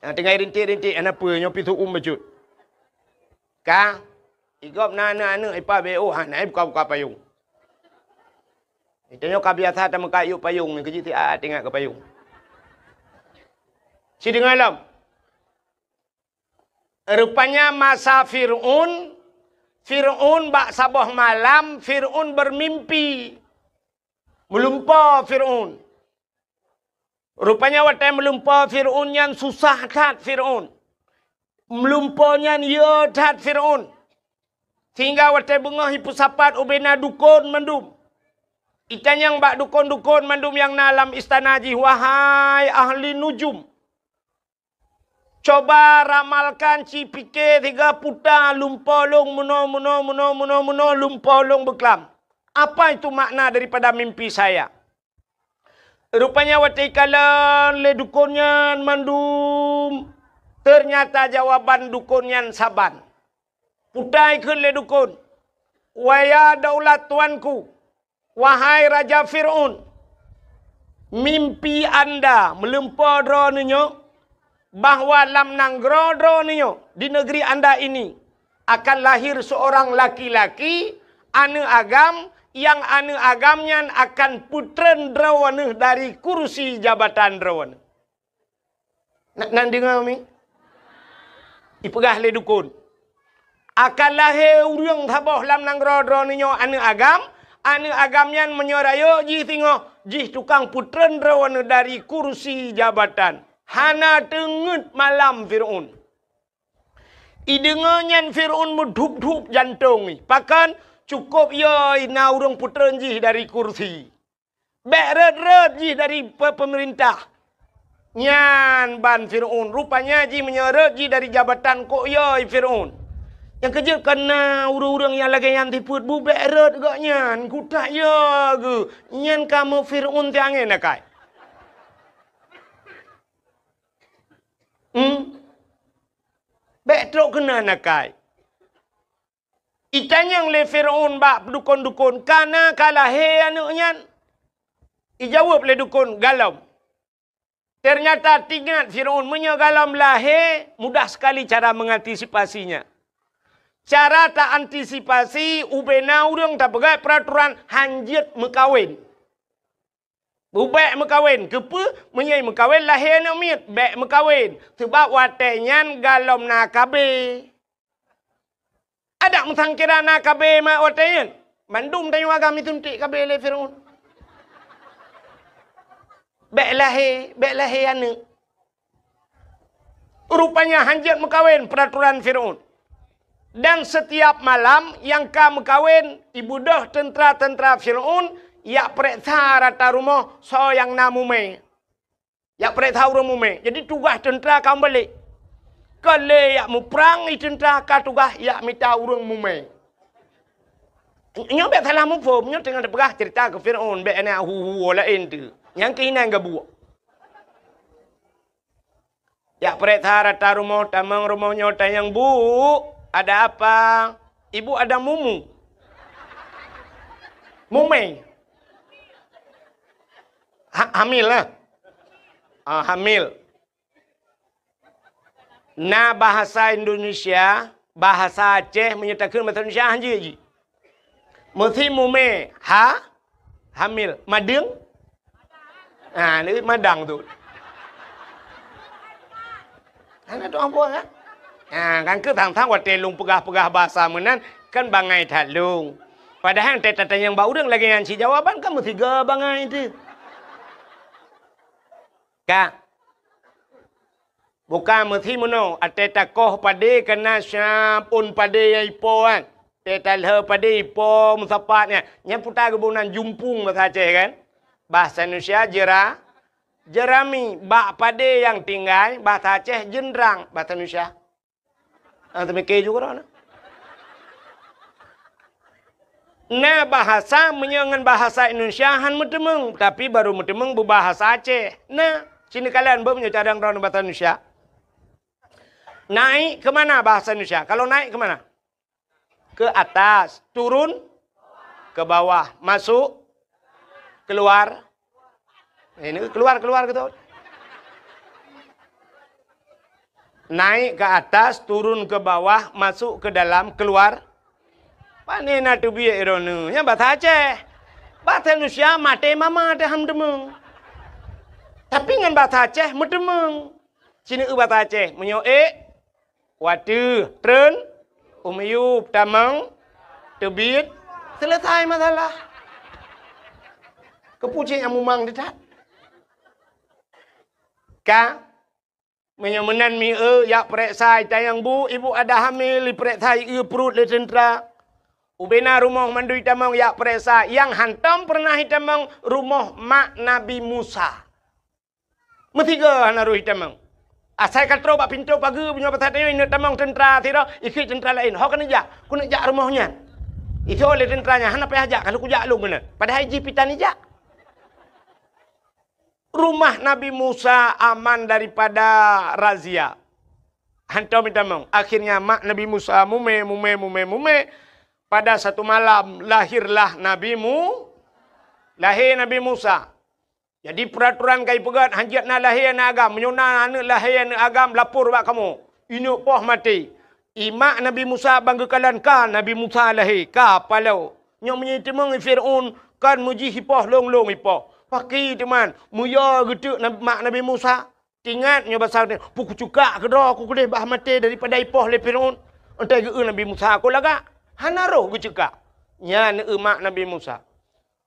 Nyang tinggai rintik-rintik hana peue, nyoe pih seu-uem bacut. Ka, igob na aneuk-aneuk ipa B O hana buka-buka payong. Tanyoe ka biasa tameuka yub payong nyoe, keu jih siat ingat keu payong. Sideungoe lom. Rupanya masa Fir'aun, Fir'aun bak saboh malam, Fir'aun bermimpi. Meulumpoe Fir'aun. Rupanya watèe meulumpoe Fir'aun nyan susah that Fir'aun. Meulumpoe nyan yö that Fir'aun. Sehingga watée beungoh jipeusapat ubena dukon mandum. Itanyong bak dukon-dukon mandum nyang na lam istana jih, "Wahai ahli nujum, coba ramalkan, ci pike siga puta lumpo lôn meunoe, meunoe, meunoe, meunoe, meunoe, lumpo lôn beuklam. Apa itu makna daripada mimpi saya?" Rupanya watée ikalon lé dukon nyan mandum, ternyata jawaban dukon nyan saban. Puta ikheun lé dukon, "Waya daulat tuanku, wahai Raja Fir'aun, mimpi anda meulumpo droeneuh nyoe, bahwa lam nanggroe droeneuh nyoe, di negeri anda ini, akan lahir seorang laki-laki, aneuëk agam, nyang aneuëk agam nyan akan peutreun droeneuh dari kursi jabatan droeneuh." Na, na deungoe mi? Ipeugah lé dukon, "Akan lahé ureuëng saboh lam nanggroe droeneuh nyoe aneuëk agam, aneuëk agam nyan meunyoe rayeuk jih singoh, jih tukang peutreun droeneuh dari kursi jabatan." Hana teungeut malam Fir'aun. Ideungoe nyan Fir'aun meudhup-dhup jantong jih. Pakon? Cukôp yo na ureuëng peutreun jih dari kursi. Bék rhot-rhot jih dari pe-, peumeurintah. Nyan ban Fir'aun. Rupanya jih meunyoe rhot jih dari jabatan, kok yo Fir'aun. Nyang keujeuet kon na ureuëng-ureuëng nyang lagée nyan sifeuet, bu bék rhot gobnyan, kutak yo geuh. Nyan kamoe Fir'aun tiangén akai. Hmm? Bék trok keunan akai. Itanyong lé Fir'aun bak dukon-dukon, "Ka na ka lahé aneuëk nyan?" Ijaweueb lé dukon, "Galom." Ternyata teuingat Fir'aun, meunyoe galom lahé, mudah sekali cara mengantisipasinya. Cara ta antisipasi, ubena ureuëng tapeugah peuraturan hanjeuet meukawen. Bék meukawen. Keupeue? Meunyoe meukawen lahé aneuëk miet, bék meukawen. Sabab watée nyan galom na K B. Adak meusangkira na K B mak watée nyan. Mandum tanyoe agam isuntik K B lé Fir'aun. Bék lahé, bék lahé aneuëk. Rupanya hanjeuet meukawen peuraturan Fir'aun. Dan setiap malam nyang ka meukawen, ibeudôh teuntra-teuntra Fir'aun jak peureksa rata rumoh soe nyang na mumé. Jak peureksa ureuëng mumé. Jadi tugaih teuntra ka meubalek. Ka lé jak muprang i teuntra, ka tugaih jak mita ureuëng mumé. Nyoe bék salah muphom, nyoe teungoh teupeugah ceurita keu Fir'aun, bék na hu-hu laén teuh. Nyang keuh inan gabuek. Jak peureksa rata rumoh, tamong rumoh nyoe tanyong, "Bu, ada apa?" "Ibu ada mumu." Mumé. Ha, hamil lah. Ah, hamil. Na bahasa Indonesia, bahasa Aceh, meunyoe takheun bahasa Indonesia hanjeuet jih. Meusi mumé, ha? Hamil. Madeueng? Ha, ni madang tu. Hana tu ambo, ya? Ha, kan keu sang-sang watée lôn peugah-peugah bahasa meunan, kan bangai that lôn. Padahai teutatanyong bak ureuëng lagée nyan cit jawaban kan meusigoe bangai teuh. Ka. Bukan meusi meunoe, watée takoh padé kana siap ôn padé nyang ipo kan. Watée talheueh padé ipo meusapat nyan. Nyan puta geuboh nan jumpung bahasa Aceh kan. Bahasa Indonesia jera-, jerami. Bak padé nyang tinggai, bahasa Aceh jeundrang, bahasa Indonesia. Ah, teumike juga dah. Na bahasa meunyoe ngon bahasa Indonesia han meuteumeung, tapi baru meuteumeung beubahasa Aceh. Na, sini kalian beu meunyoe cadang droe bahasa Indonesia. Naik ke mana bahasa Indonesia? Kalau naik ke mana? Ke atas, turun ke bawah, masuk, keluar. Ini keluar, keluar gitu. Naik ke atas, turun ke bawah, masuk ke dalam, keluar. Pane na teubiet droeneuh? Nyan bahasa Aceh. Bahasa Indonesia maté mama teuh han meuteumeung. Tapi ngon bahasa Aceh meuteumeung. Sini eu bahasa Aceh, meunyoe ék, wateuh, treun, u miyueb, tamong, teubiet, selesai masalah. Keupucék nyang mumang teutat. Ka, meunyoe meunan mi eu, jak peureksa, itanyong, "Bu, ibu ada hamil," ipeureksa, ieu pruet lé teuntra. Ubena rumoh mandum itamong jak peuriksa, nyang hantom peureunah itamong rumoh mak Nabi Musa. Meusigoe hana roh itamong. Asai ka trok bak pintoe pageue, meunyoe pasai tanyoe ineuk tamong teuntra sidroe, ikheun teuntra laén, "Ho keuneuk jak, keuneuk jak rumoh nyan." Isoe lé teuntra nyan, "Hana payah jak, ka lheueh kujak lôn keunan." Padahai jih pih tan ijak. Rumah Nabi Musa aman daripada razia. Hantom itamong. Akhirnya mak Nabi Musa mumè, mumè, mumè, mumè. Pada satu malam lahirlah Nabi Mu-, lahé Nabi Musa. Jadi peuratoran ka ipeugöt, hanjeuet na lahé aneuk agam. Meunyoe na aneuk lahé aneuk agam, lapor bak kamoe. Ineuk poh maté. I mak Nabi Musa ban geukalon ka Nabi Musa lahé, ka paloe. Nyoe meunyoe iteumeung i Fir'aun, kon meujih ipoh lôn-lôn ipoh. Pakri teuma, meuyue geuteuk Nab-, mak Nabi Musa. Tingat nyoe basa, "Peu kuceukak keudroe ku keudeh bah maté daripada ipoh lé Fir'aun." Entai geu-eu Nabi Musa, "Kon lagak." Hana roh geuceukak. Nyan eu mak Nabi Musa.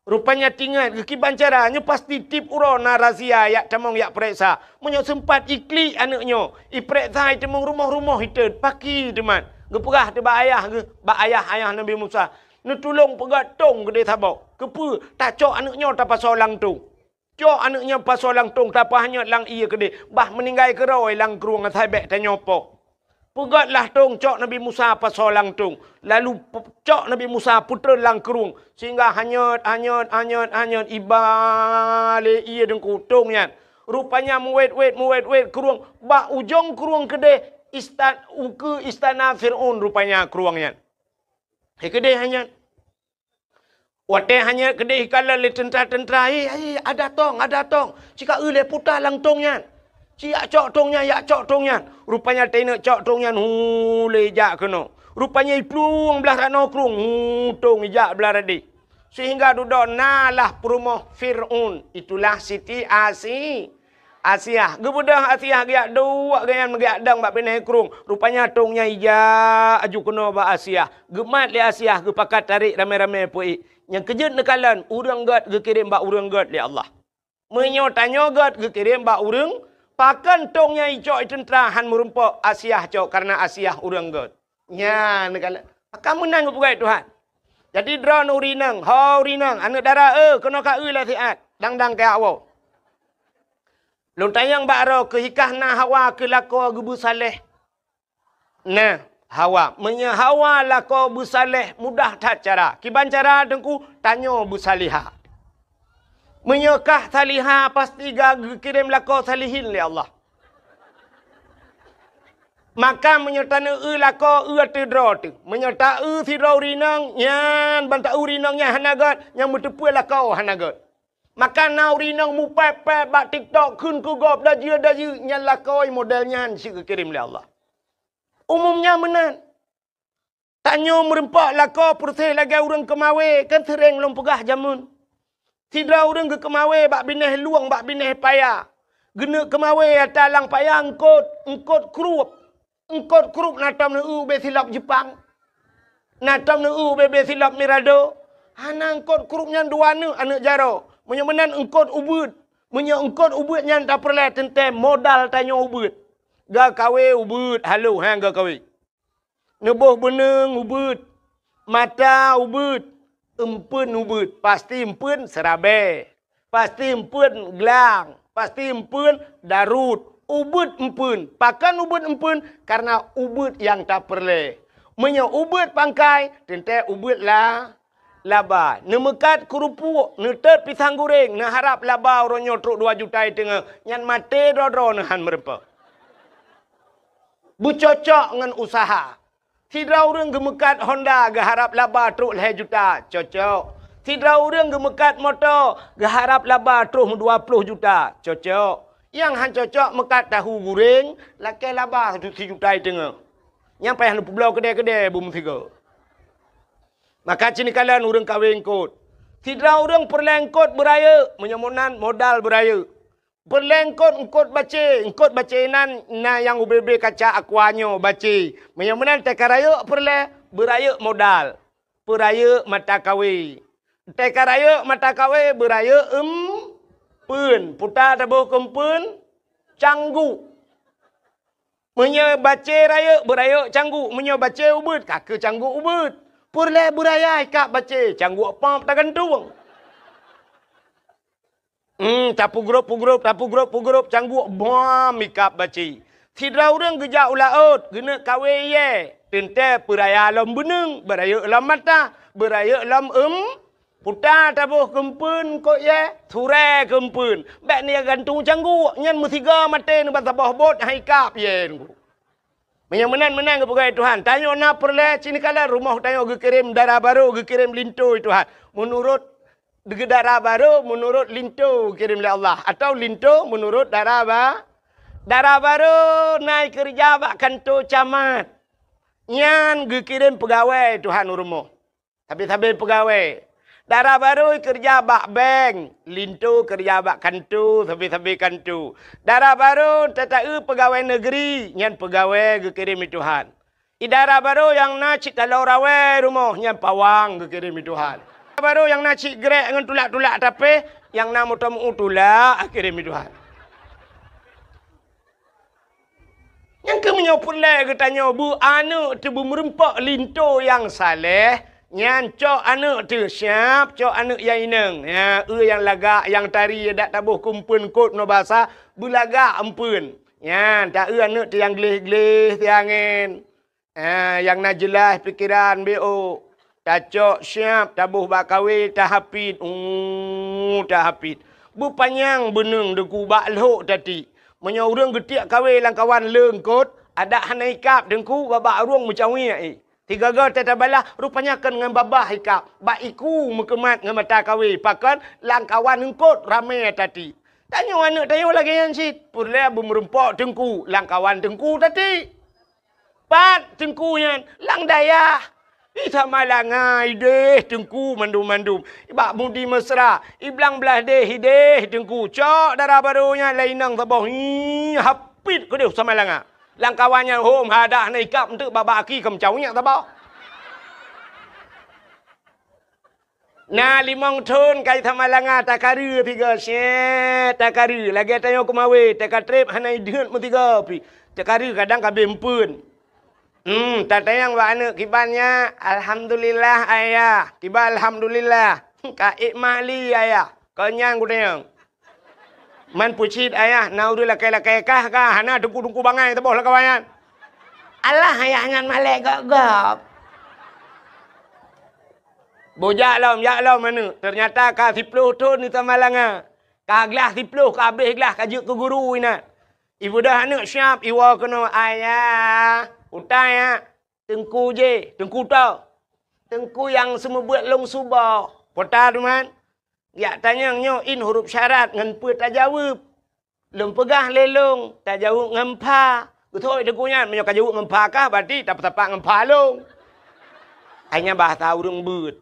Rupanya tingat geukiban cara, nyoe pasti tiep uroe na razia jak tamong jak peuriksa. Meunyoe seumpat iklik aneuk nyoe, ipeuriksa iteumeung rumoh-rumoh itot, pakri teuma. Geupeugah teuh bak ayah geuh, bak ayah, ayah Nabi Musa, "Neutulông peugöt tông keudeh saboh. Keupeue? Tacok aneuk nyoe tapasoe lam tông." Cok aneuk nyan pasoe lam tông, tapeuhanyot lam ié keudeh, bah meuninggai keudroe lam krueng asai bèk tanyoe poh. Peugötlah tông, cok Nabi Musa pasoe lam tông. Lalu pe-, cok Nabi Musa peutreun lam krueng, sehingga hanyot, hanyot, hanyot, hanyot, iba lé ié deungku tông nyan. Rupanya meuwét-wét, meuwét-wét krueng, bak ujông krueng keudeh ista-, ukeue istana Fir'aun rupanya krueng nyan. Hai keudeh hanyot. Watèe hanyot keudeh ikalon lé teuntra-teuntra, "Hei, hei, ada tông, ada tông! Ci ka eu lé puta lam tông nyan! Ci jak cok tông nyan, jak cok tông nyan!" Rupanya teuneuk cok tông nyan, hu, lé jak keunoe. Rupanya iplueng blah ranoe krueng, hu, tông ijak blah radeh. Sehingga dudoe na lah peurumoh Fir'aun, itulah Siti Asi-, Asiah. Geubeudôh Asiah geujak duek gobnyan meugeuyak dong bak binéh krueng. Rupanya tông nyan ijak aju keunoe bak Asiah. Geumat lé Asiah, geupakat tarek ramé-ramé peuék. Nyang keujeuet neukalon, ureueng gét geukirém bak ureueng gét lé Allah. Meunyoe tanyoe gét geukirém bak ureueng, pakon tông nyan icok i teuntra han meurumpok, Asiah cok, kareuna Asiah ureueng gét. Nyan neukalon. Pakon meunan geupeugah Tuhan. Jadi droeneuh ureueng inong, ho ureueng inong, aneuk dara, eh, keunoe ka eu lé siat, dang-dang keu awoe. Lôn tanyong bak droe, keuhikah na Hawa keu lakoe geubeusaléh? Nah, Hawa. Meunyoe Hawa lakoe beusaléh, mudah that cara. Kiban cara teungku, tanyoe beusaléha. Meunyoe kah saléha, pasti ka geukirém lakoe salihin lé Allah. Maka meunyoe taneuk eu lakoe, eu ateueh droe teuh. Meunyoe ta-eu sidroe ureueng inong, nyan ban ta-eu ureueng inong nyan hana gét, nyang meuteupeue lakoe hana gét. Maka na ureueng inong mupèp-pèp bak TikTok kheun keu gob dajeu-dajeu, nyan lakoe model nyan cit geukirém lé Allah. Umum nyan meunan. Tanyoe meurumpok lakoe peureuseh lagèe ureueng keumawé, kan seuréng lôn peugah jameun. Sidroe ureueng geukeumawé bak binéh lueng, bak binéh paya. Geuneuk keumawé ata lam paya eungkôt, eungkôt krup. Eungkôt krup na tom neu-eu ubé silop Jeupang. Na tom neu-eu ubé-bé silop Mirado. Hana, eungkôt krup nyan dua neuk aneuk jaroe. Meunyoe meunan eungkôt ubeuet. Meunyoe eungkôt ubeuet nyan tapeureulèe teuntèe modal tanyoe ubeuet. Geukawé ubeuet, halo, ha, geukawé. Neuboh beuneung ubeuet, mata ubeuet, eumpeuen ubeuet, pasti eumpeuen seurabèe, pasti eumpeuen glang, pasti eumpeuen darut, ubeuet eumpeuen. Pakon ubeuet eumpeuen? Kareuna ubeuet nyang tapeureulèe. Meunyoe ubeuet pangkai, teuntèe ubeuet la-, laba. Neumeukat keurupuek, neutot pisang guréng, neuharap laba uroe nyoe trok dua juta i teungoh, nyan maté droe-droe neuh han meurumpok. Beucocok ngon useuha. Sidroe ureueng geumeukat Honda geuharap laba trok lhèe juta, cocok. Sidroe ureueng geumeukat moto geuharap laba trok dua ploh juta, cocok. Nyang han cocok meukat tahu guréng, lakèe laba sijuta i teungoh. Nyang payah neupeubloe keudè-keudè beumeusigoe. Maka ci neukalon ureueng kawé eungkôt. Sidroe ureueng peureulèe eungkôt beurayeuk, meunyoe meunan modal beurayeuk. Peureulèe eungkôt, eungkôt bacé, eungkôt bacé nan na nyang ubé-bé kaca aqua nyoe bacé. Meunyoe meunan teuka rayeuk peureulèe, beurayeuk modal, beurayeuk mata kawé. Teuka rayeuk mata kawé, beurayeuk eumpeuen. Puta taboh keu eumpeuen, cangguek. Meunyoe bacé rayeuk, beurayeuk cangguek. Meunyoe bacé ubeuet, ka keu cangguek ubeuet. Peureulée beuraya ikab bacé, cangguek pop tagantung. Hmm, tapeugrop-peugrop, tapeugrop-peugrop, cangguek bom ikab bacé. Sidroe ureuëng geujak u laôt, geuneuk kawé yée, teuntée peuraya lom beuneung, beurayeuk lom mata, beurayeuk lom eum, puta taboh keumpeuen kot yée, surée keumpeuen. Bék neugantung cangguek, nyan meusigoe maté neuban saboh bot hai ikab yée nunggu. Meunyoe meunan-meunan geupeugah Tuhan, tanyoe na peureulée cit neukalon rumoh tanyoe geukirém dara barô, geukirém linto Tuhan. Meunurot dara barô, meunurot linto geukirém lé Allah, atawa linto meunurot dara ba-, dara barô na keureuja bak kanto camat. Nyan geukirém peugawée Tuhan u rumoh. Sabe-sabe peugawée. Dara barô keureuja bak bank, linto keureuja bak kanto, sabe-sabe kanto. Dara barô tata-eu peugawée negeri, nyan peugawée geukirém lé Tuhan. Idara barô nyang na cit taloe rawée rumoh, nyan pawang geukirém lé Tuhan. Dara barô nyang na cit grek ngon tulak-tulak tapéh, nyang na moto meu tulak geukirém lé Tuhan. Nyang keuh meunyoe peureulée geutanyoe beu aneuëk teuh beumeureumpok linto nyang saléh, nyan cok aneuëk teuh siab, cok aneuëk nyang inong. Ya, eu nyang lagak, nyang tari, dak taboh keumpeuen kot ngon basa, beulagak eumpeuen. Nyan, ta eu aneuëk teuh nyang gleh-gleh siangén. Ah, nyang na jeulaih pikeran beuôk. Tacok siab, taboh bak kawé, tahapit. Uh, tahapit. Beupanyang beuneung deungon bak lhok tati. Meunyoe ureuëng geutiek kawé lam kawan leungkot, adak hana ikab teungku, babah ureuëng meucawiek i. Tiga-ga tata balah, rupanya kon ngon babah ikab, bak iku meukeumat ngon mata kawé, pakon lam kawan leungkot ramé tati. Tanyoe aneuëk tanyoe lagée nyan cit, peureulée beumeureumpok teungku, lam kawan teungku tati. Pat teungku nyan, lam dayah. Di Samalanga ideh teungku mandum-mandum. Bak Mudi Mesra, i blang blaih deh ideh teungku. Cok dara barô nyan lé inong saboh. Hi, hapit keudeh Samalanga. Lam kawan nyan hom hadah na ikab enteuk babah aki keu meucawiek saboh. Na limong thon ka i Samalanga takareu sigoe, syeh, takareu. Lagée tanyoe keumawé, takatreb hana ideuet meusigoe pih. Takareu kadang ka abéh eumpeuen. Hmm, tatanyong bak aneuëk kiban nyak, "Alhamdulillah, Ayah." Kiban alhamdulillah. "Ka ék mak li, Ayah?" Kon nyan kutanyong. Man peucit ayah, na ureuëng lakée-lakée kah ka, hana teungku-teungku bangai saboh lam kawan nyan. Alah ayah nyan malée gob-gob. Bujak lom, jak lom aneuëk. Teunyata ka siploh thon di Samalanga. Ka glah siploh, ka abéh glah, ka jeuet keu guru inan. Ibeudôh aneuëk siab, iwoe keunoe, "Ayah, utai ya, teungku jih, teungku toh. Teungku nyang seumeubeuet lôn suboh." Peue ta teuma? Jak tanyong nyoe in huruf syarat ngon peue tajaweueb. Lôn peugah lé lôn, tajaweueb ngon pha. Geuthôi teungku nyan, meunyoe ka jaweueb ngon pha kah, berarti tapeusapat ngon pha lôn. Hai nyan bahasa ureuëng beuet.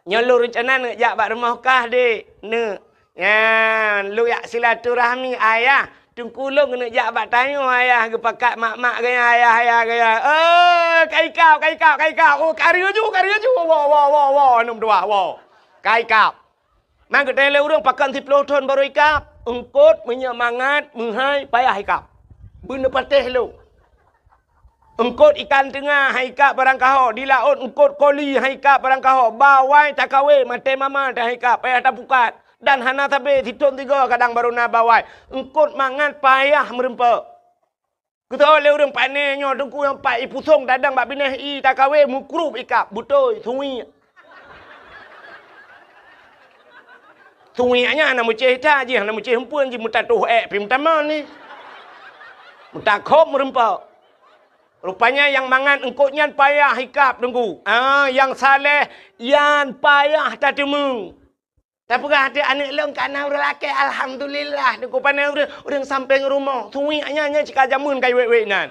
Nyoe lôn reuncana neuk jak bak rumoh kah, Dek, neuk. Nyan, lôn jak silaturahmi, Ayah. Teungku lôn keuneuk jak bak tanyoe, Ayah, geupakat mak-mak gaya, Ayah, Ayah gaya. Oh, ka ikab, ka ikab, ka ikab. Oh, kareu ju, kareu ju. Woe, woe, woe, woe, aneuk meutuah, woe. Ka ikab. Man geutanyong lé ureuëng pakon siploh thon barô ikab, eungkot, meunyoe mangat, meuhai, payah ikab. Beuneupatéh lôn. Eungkot ikan teunga hai ikab barangkaho, di laôt eungkot koli hai ikab barangkaho, bawai takawé maté mama ta hai ikab, payah tapukat. Dan hana sabe sithon tiga kadang barô na bawai. Eungkot mangat payah meureumpok. Geutanyoe lé ureuëng pané nyoe teungku nyang pat ipusong tadong bak binéh i takawé meukrub ikab, beutôi, suwiek. Suwiek nyan hana meucéh that jih, hana meucéh eumpeuen jih, meutatoh ék pih meutamong ni. Meutakhop meureumpok. Rupanya nyang mangat eungkot nyan payah ikab teungku. Ah, nyang saléh nyan payah tateumeung. Tapeugah até aneuëk lôn ka na ureuëng lakée, alhamdulillah, teungku pané ureuëng, ureuëng sampéng rumoh. Suwiek nyan, nyan cit ka jameun ka iwék-wék nan.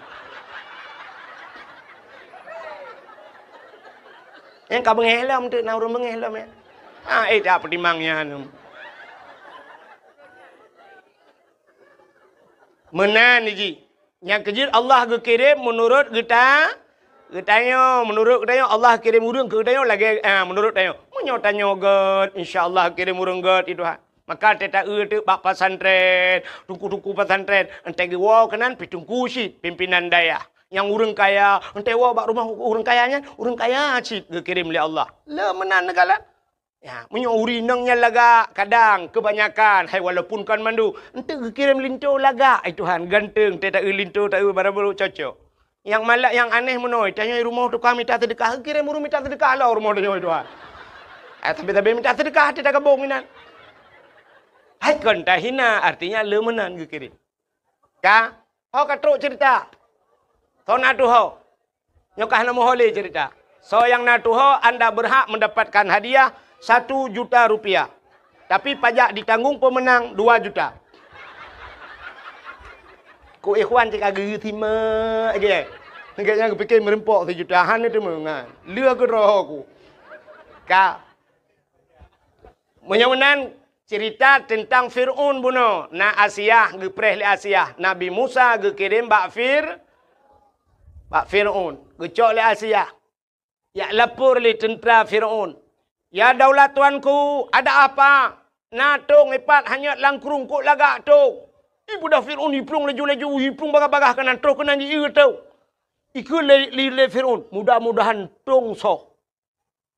Nyang ka beungéh lom teuk na ureuëng beungéh lom ya. Ah, eh, tak peutimang nyan. Meunan jih. Nyang keujeuet Allah geukirém meunurot geuta-, geutanyoe. Meunurot geutanyoe, Allah kirém ureuëng keu geutanyoe lagée, ah, meunurot tanyoe. Meunyoe tanyoe gét, insya Allah kirém ureuëng gét, i Tuhan. Maka teuta-eu teuk bak pesantren, teungku-teungku pesantren, entah geuwoe keunan pih teungku cit, pimpinan dayah. Nyang ureuëng kaya, enteuk woe bak rumoh ureuëng kaya nyan, ureuëng kaya cit geukirém lé Allah. Le meunan neukalon. Ya, meunyoe ureuëng inong nyan lagak, kadang, kebanyakan, hai walaupun kon mandum, enteuk geukirém linto lagak, ai Tuhan, ganteng, teuh taeu linto, taeu barang baru cocok. Nyang malak, nyang aneh meunoe, tanyoe rumoh tukang mita seudeukah, geukirém ureuëng mita seudeukah lom rumoh tanyoe, ai Tuhan. Eh, tapi-tapi mita seudeukah, teuh tagabong inan. Hai kon tahina, artinya le meunan geukirém. Ka? Ho ka trok cerita. Soe na tuho? Nyoe ka hana meuho lé cerita. Soe nyang na tuho, anda berhak mendapatkan hadiah satu juta rupiah. Tapi pajak ditanggung pemenang dua juta. Ku ikhwan cit ka geusimak je. Gobnyan geupike meureumpok sijuta, hana teumeungan. Lheueh keudroe ku. Ka. Meunyoe meunan, cerita teuntang Fir'aun bunoe. Na Asiah, geupreh lé Asiah. Nabi Musa geukirém bak Fir-, bak Fir'aun. Geucok lé Asiah. Jak lapor lé teuntra Fir'aun. "Ya daulat tuanku, ada apa? Na tông ipat hanyot lam krueng, kok lagak tông?" Ibeudôh Fir'aun, iplueng laju-laju, iplueng bagaih-bagaih keunan, troh keunan jieu tông. Ikheun lé, lé, lé Fir'aun, "Mudah-mudahan tông soh.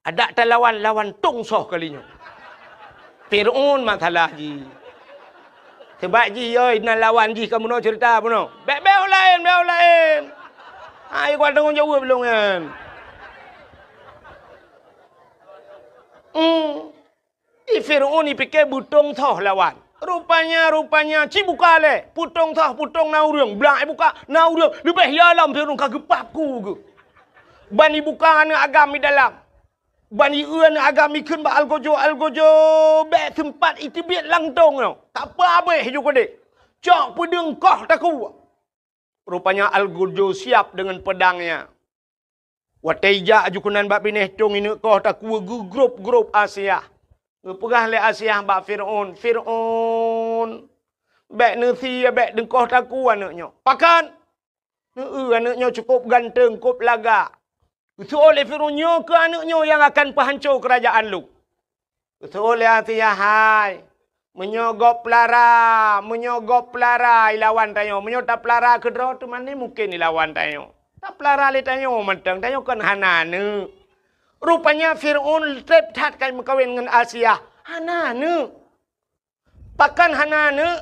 Adak talawan, lawan tông soh kali nyoe." Fir'aun masalah jih. Sebab jih, yoi, na lawan jih ka bunoe cerita bunoe. Bèk, bèk u laén, bèk u laén. Hai, kuat tanggong jaweueb lôn nyan. Hmm. Di Fir'aun ipike beutông soh lawan. Rupanya, rupanya, ci buka lé. Peutông soh, peutông na ureuëng. Blang ibuka, na ureuëng. Leubeh ya lom Fir'aun ka geupap ku geuh. Ban ibuka aneuëk agam di dalam. Ban ieu aneuëk agam ikheun bak Algojo, "Algojo, bèk seumpat iteubiet lam tông nyoe. Tapeue abéh ju keudeh. Cok peudeueng koh takue." Rupanya Algojo siap deungon peudangnya. Watèe ijak aju keunan bak binéh tông ineuk koh takue geugrôp-grôp Asiah. Geupeugah lé Asiah bak Fir'aun, "Fir'aun, bèk neusie, bèk deueng koh takue aneuk nyoe." "Pakon?" "Neu-eu aneuk nyoe cukôp ganteng, kôp lagak." Geuseuôt lé Fir'aun, "Nyoe keuh aneuk nyoe nyang akan peuhanco keurajeuen lôn." Geuseuôt lé Asiah, "Hai, meunyoe gob peulara, meunyoe gob peulara ilawan tanyoe, meunyoe tapeulara keudroe teuma ni mungken ilawan tanyoe. Tapeulara lé tanyoe mantong, tanyoe kon hana aneuk." Rupanya Fir'aun trép that ka meukawen ngon Asiah, hana aneuk. Pakon hana aneuk?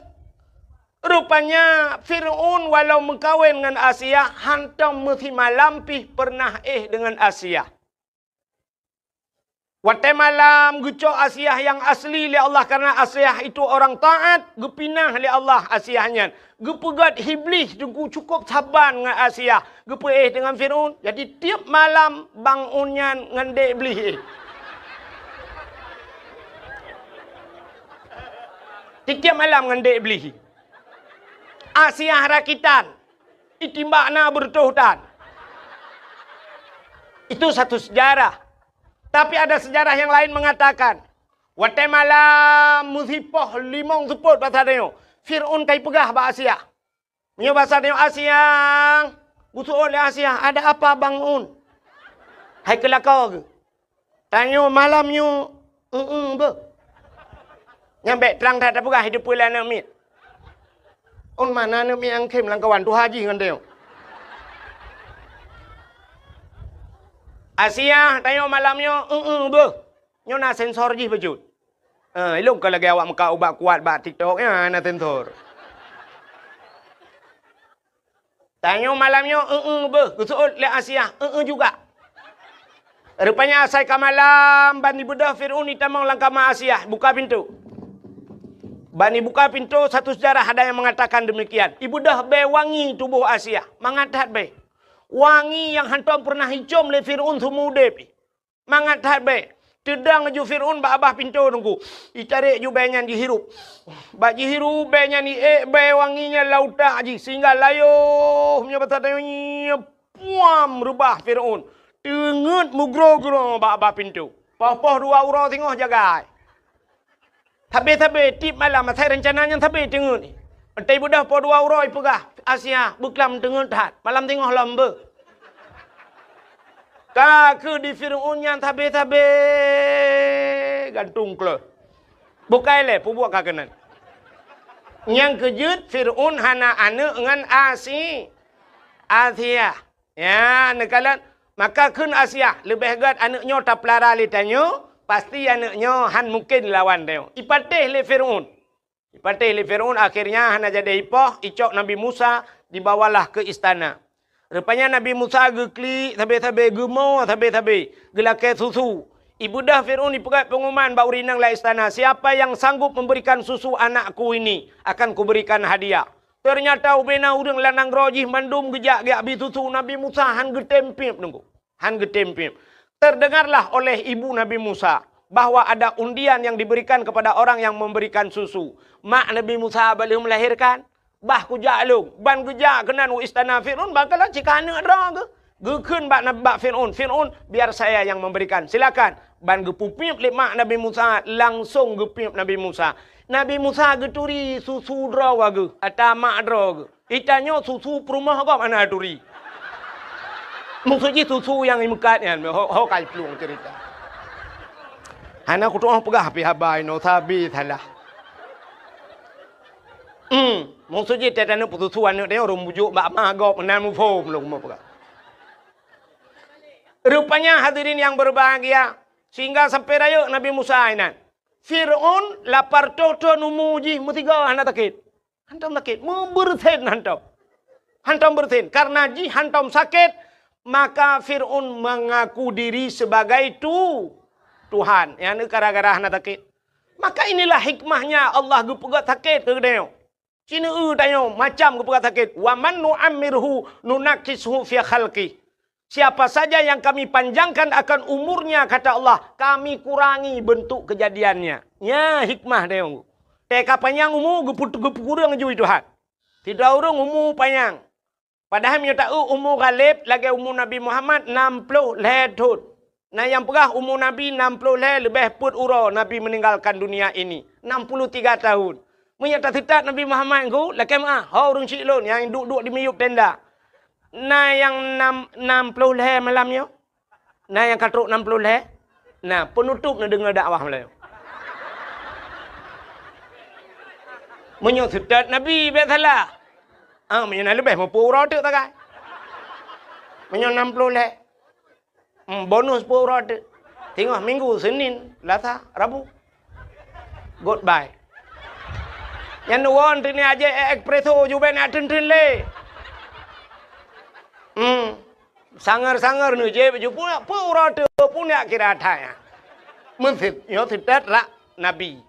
Rupanya Fir'aun walau meukawen ngon Asiah, hantom meusimalam pih peureunah éh deungon Asiah. Watèe malam geucok Asiah nyang asli lé Allah, karena Asiah itu orang taat, geupinah lé Allah Asiah nyan. Geupeugét Iblih teungku cukôp saban ngon Asiah, geupeuéh deungon Fir'aun. Jadi tiep malam Bang Un nyan ngon dek Iblih éh. Tiep-tiep malam ngon dek Iblih. Asiah rakitan. Itimbak na beureutoh tan. Itu satu sejarah. Tapi ada sejarah yang lain mengatakan, watèe malam meusipoh limong seupôt basa tanyoe, Fir'aun ka ipeugah bak Asiah. Meunyoe basa tanyoe Asiah, geuseuôt lé Asiah, "Ada apa, Bang Un?" Hai keu lakoe geuh. Tanyoe malam nyoe, eu-eu beuh. Nyan bèk trang that tapeugah, hideupeue lé aneuk miet. Un mana aneuk miet nyang khém lam kawan tuha jih ngon tanyoe. Asiah, tanyoe malam nyoe, eu-eu beuh. Nyoe na sensor jih bacut. Eh, ilôn ka lagèe awak meukat ubat kuat bak TikTok, nyan na sensor. Tanyoe malam nyoe, eu-eu beuh, geuseuôt lé Asiah, eu-eu juga. Rupanya asai ka malam, ban ibeudôh Fir'aun itamong lam kama Asiah, buka pintoe. Ban ibuka pintoe, satu sejarah ada yang mengatakan demikian. Ibeudôh bèe wangi tuboh Asiah, mangat that bèe. Wangi nyang hantom peureunah icôm lé Fir'aun seumeu udép. Mangat that bèe. Teudong laju Fir'aun bak babah pintoe teungku. Itarek ju bèe nyan jihirup. Bak jihirup bèe nyan, iék bèe wangi nyan lam utak jih, sehingga layoh meunyoe basa tanyoe nyoe, puam reubah Fir'aun. Teungeut meugroe-groe bak babah pintoe. Poh-poh dua uroe singoh jagai. Sabé-sabé tiep malam asai reuncana nyan sabé teungeut. Watèe ibeudôh poh dua uroe ipeugah, "Asiah, beuklam teungeut that, malam singoh lom beuh." Ka keuh di Fir'aun nyan sabé-sabé gantung kleuh. Bukai lé peubuet ka keunan. Nyang keujeuet Fir'aun hana aneuk ngon Asi-, Asiah. Ya, neukalon, maka kheun Asiah, leubeh gét aneuëk nyoe tapeulara lé tanyoe, pasti aneuëk nyoe han mungken lawan tanyoe. Ipatéh lé Fir'aun. Ipatéh lé Fir'aun, akhirnya hana jadi ipoh, icok Nabi Musa, dibawalah ke istana. Rupanya Nabi Musa geuklik sabe-sabe, geumo sabe-sabe, geulakée susu. Ibeudôh Fir'aun ipeugét pengumuman bak ureuëng inong lam istana, "Siapa yang sanggup memberikan susu anakku ini, akan kuberikan hadiah." Ternyata ubena ureuëng lam nanggroe jih mandum geujak geubri susu. Nabi Musa han geutem piep, Teungku. Han geutem piep. Terdengarlah oleh ibu Nabi Musa bahwa ada undian yang diberikan kepada orang yang memberikan susu. Mak Nabi Musa bah lheueh melahirkan, bah kujak lôn, ban geujak keunan u istana Fir'aun, bah kalon cit ka aneuëk droe geuh. Geukheun bak, bak Fir'aun, "Fir'aun, biar saya yang memberikan, silakan." Ban geupeupiep lé mak Nabi Musa, langsong geupiep Nabi Musa. Nabi Musa geuturi susu droe geuh, ata mak droe geuh. Itanyoe susu peurumoh gob hana turi. Maksud jih susu nyang imeukat nyan, ho, ho ka iplueng cerita. Hana kutu'oh peugah pih haba inoe sabe salah. Hmm, maksud jih teutanyoe peususu aneuëk tanyoe ureuëng bujuk bak ma gob meunan muphom lôn peugah. Rupanya hadirin yang berbahagia, sehingga sampai rayeuk Nabi Musa inan. Fir'aun lapar toh-toh umu jih meusigoe hana sakét. Hantom sakét, meubeureusen hantom. Hantom beureusen. Karena jih hantom sakét, maka Fir'aun mengaku diri sebagai tu-, Tuhan. Nyang gara-gara hana sakét. Maka inilah hikmahnya Allah geupeugét sakét keu geutanyoe. Sineue tanyoe macam geupeugét sakét. "Wa man nu'ammirhu nunakkishu fi khalqih." Siapa saja yang kami panjangkan akan umurnya, kata Allah, kami kurangi bentuk kejadiannya. Nya hikmah tanyoe. Teuka panyang umu geupeu-, geupeukureueng jui Tuhan. Sidroe ureuëng umu panyang. Padahai meunyoe taeu umu Ghalib lagée umu Nabi Muhammad nam ploh lhée thon. Na nyang peugah umu Nabi nam ploh lhée leubeh peuet uroe Nabi meninggalkan dunia ini. Enam puluh tiga tahun. Meunyoe taseutôt Nabi Muhammad ngon lakée meuah, ho ureuëng syiek lôn nyang duek-duek di miyueb tenda. Na nyang nam, nam ploh lhée malam nyoe? Na nyang ka trok nam ploh lhée? Na, peunutôb neudeungoe dakwah malam nyoe. Meunyoe seutôt Nabi bék salah. Ah, meunyoe na leubeh meupeu uroe teuk tagai. Meunyoe nam ploh lhée. Hmm, bonus peuet uroe teuk. Singoh Minggu, Senin, Selasa, Rabu. Goodbye. Nyan won teuk ni aje espresso jubek nak teun-teun lé. Hmm. Sangar-sangar neujép jupuk peuet uroe teuk pun yak kira that nyan. Meuseuet nyoe seutôt rak Nabi.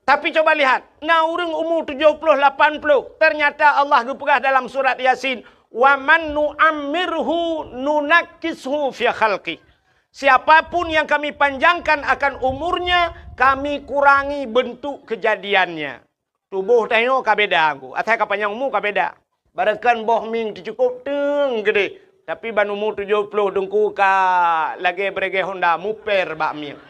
Tapi coba lihat, na ureuëng umu tujoh ploh lapan ploh, ternyata Allah geupeugah dalam surat Yasin, "Wa man nu'ammirhu nunakkishu fi khalqih." Siapapun yang kami panjangkan akan umurnya, kami kurangi bentuk kejadiannya. Tuboh tanyoe ka beda, Teungku. Asai ka panyang umu ka beda. Barangkan boh mieng teucukôb teung geudeh, tapi ban umu tujoh ploh Teungku ka lagée beureuguih honda muper bak mieng.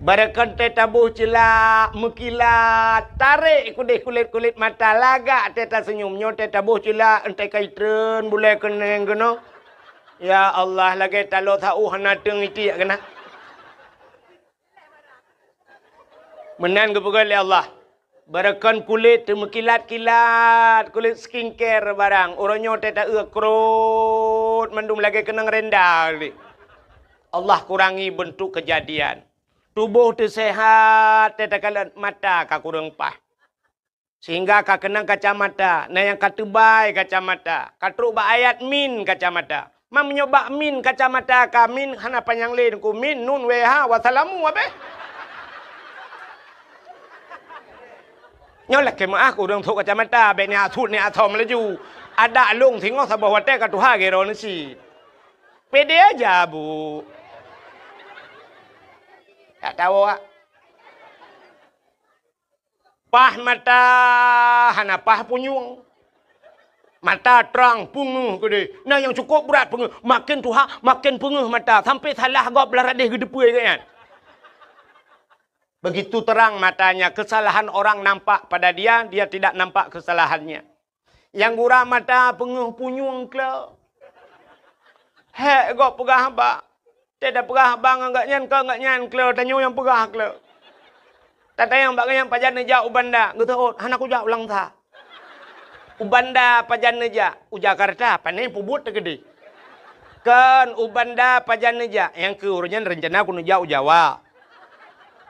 Barangkan teuh taboh ceulak meukilat, tarek keudeh kulét-kulét mata, lagak teuh taseunyum. Nyoe teuh taboh ceulak, enteuk ka itreun bulée keuneng keunoe. Ya Allah, lagée taloe saôh hana teung itiek keunan. Meunan geupeugah lé Allah, "Barangkan kulét teumeukilat-kilat, kulét skincare barang, uroe nyoe teuh taeu krot mandum lagée keunong renda lé." Allah kurangi bentuk kejadian. Tuboh teuh seuhat, teuh takalon mata ka kureueng paih. Sehingga ka keunong kacamata, na nyang ka teubai kacamata, ka trok bak ayat min kacamata. Ma meunyoe bak min kacamata ka min hana panyang lé Teungku, min, nun, wéh, ha, wassalamu, abéh. Nyoe lakée meuáh keu ureuëng trok kacamata, bék ni asut ni asom laju. Adak lông singoh saboh watée ka tuha geuroe neusi. Pede aja, Bu. Tak tahu, Wak. Paih mata hana paih punyueng. Mata trang peungeuh keudeh. Na nyang cukôp brat peungeuh. Makin tuha, makin peungeuh mata. Sampai salah gob blah radeh geuteupeue gobnyan. Begitu terang matanya, kesalahan orang nampak pada dia, dia tidak nampak kesalahannya. Nyang gura mata peungeuh punyueng kle. Hék gob peugah haba. Teuh tapeugah haba ngon gobnyan, keu gobnyan kle, tanyoe nyang peugah kle. Tatanyong bak gobnyan pajan neujak u banda, geuteuôt, hana kujak u Langsa. "U Banda pajan neujak?" "U Jakarta." "Pane peubuet teukeudeh?" "Kon, u Banda pajan neujak?" "Nyang keu uroe nyan reuncana ku neujak u Jawa."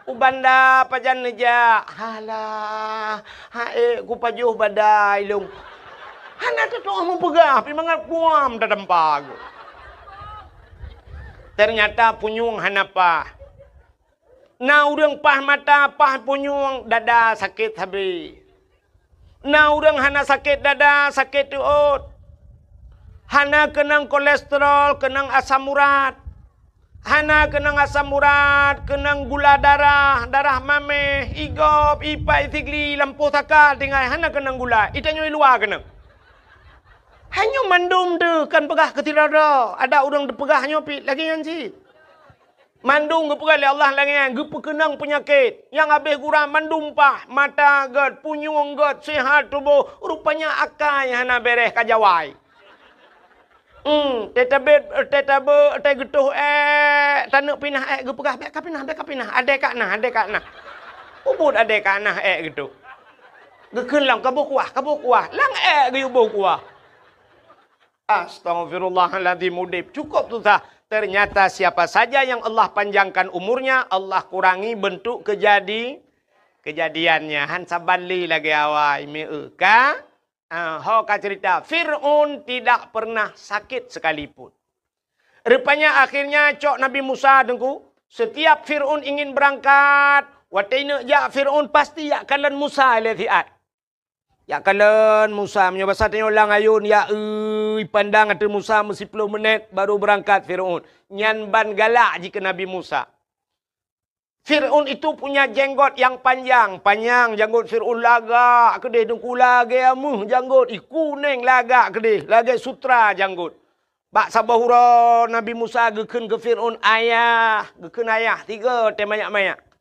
"U Banda pajan neujak?" "Halah, han ék kupajoh badai lôn." Hana teutoh meupeugah, pih mangat kuam tatampa geuh. Teunyata punyueng hana paih. Na ureuëng paih mata, paih punyueng, dada sakét sabe. Na ureuëng hana sakét dada, sakét teuôt. Hana keunong kolesterol, keunong asam urat. Hana keunong asam urat, keunong gula darah, darah maméh, igop, ipat, isigli, lampôh saka, tinggai hana keunong gula. Itanyoe i luwa keunong. Hanyoe mandum teuh kan peugah keu sidroe-droe. Ada ureuëng teupeugah nyoe pih lagée nyan cit. Mandum geupeugah lé Allah lagée nyan, geupeukeunong peunyakét. Nyang habéh gura mandum paih, mata gét, punyueng gét, seuhat tuboh, rupanya akai hana béreh ka jawai. Hmm, teutabét, teutabé, teugeutôh ék, taneuk pinah ék, geupeugah, "Bék kapinah, bék kapinah, adée ka na, adée ka na." Ubit adée ka na ék geutoh. Geukheun lom, "Kaboh kuah, kaboh kuah." Lam ék geuyue boh kuah. Astaghfirullahaladzim, udeb cukup susah. Ternyata siapa saja yang Allah panjangkan umurnya, Allah kurangi bentuk kejadi-, kejadiannya. Han saban lé lagée awai, meu ka? Ah, ho ka cerita, Fir'aun tidak pernah sakit sekalipun. Rupanya akhirnya cok Nabi Musa, Teungku, setiap Fir'aun ingin berangkat, watée neuk jak Fir'aun pasti jak kalon Musa lé siat. Jak kalon Musa, meunyoe basa tanyoe lam ayôn, jak eu, ipandang ateueh Musa meusiploh meunét baru beurangkat Fir'aun. Nyan ban galak jih keu Nabi Musa. Fir'aun itu punya jenggot yang panjang, panyang janggot Fir'aun, lagak keudeh, Teungku, lagée meuh janggot, i kunéng lagak keudeh, lagée sutra janggot. Bak saboh uroe Nabi Musa geukheun keu Fir'aun, "Ayah," geukheun ayah, tiga watée manyak-manyak.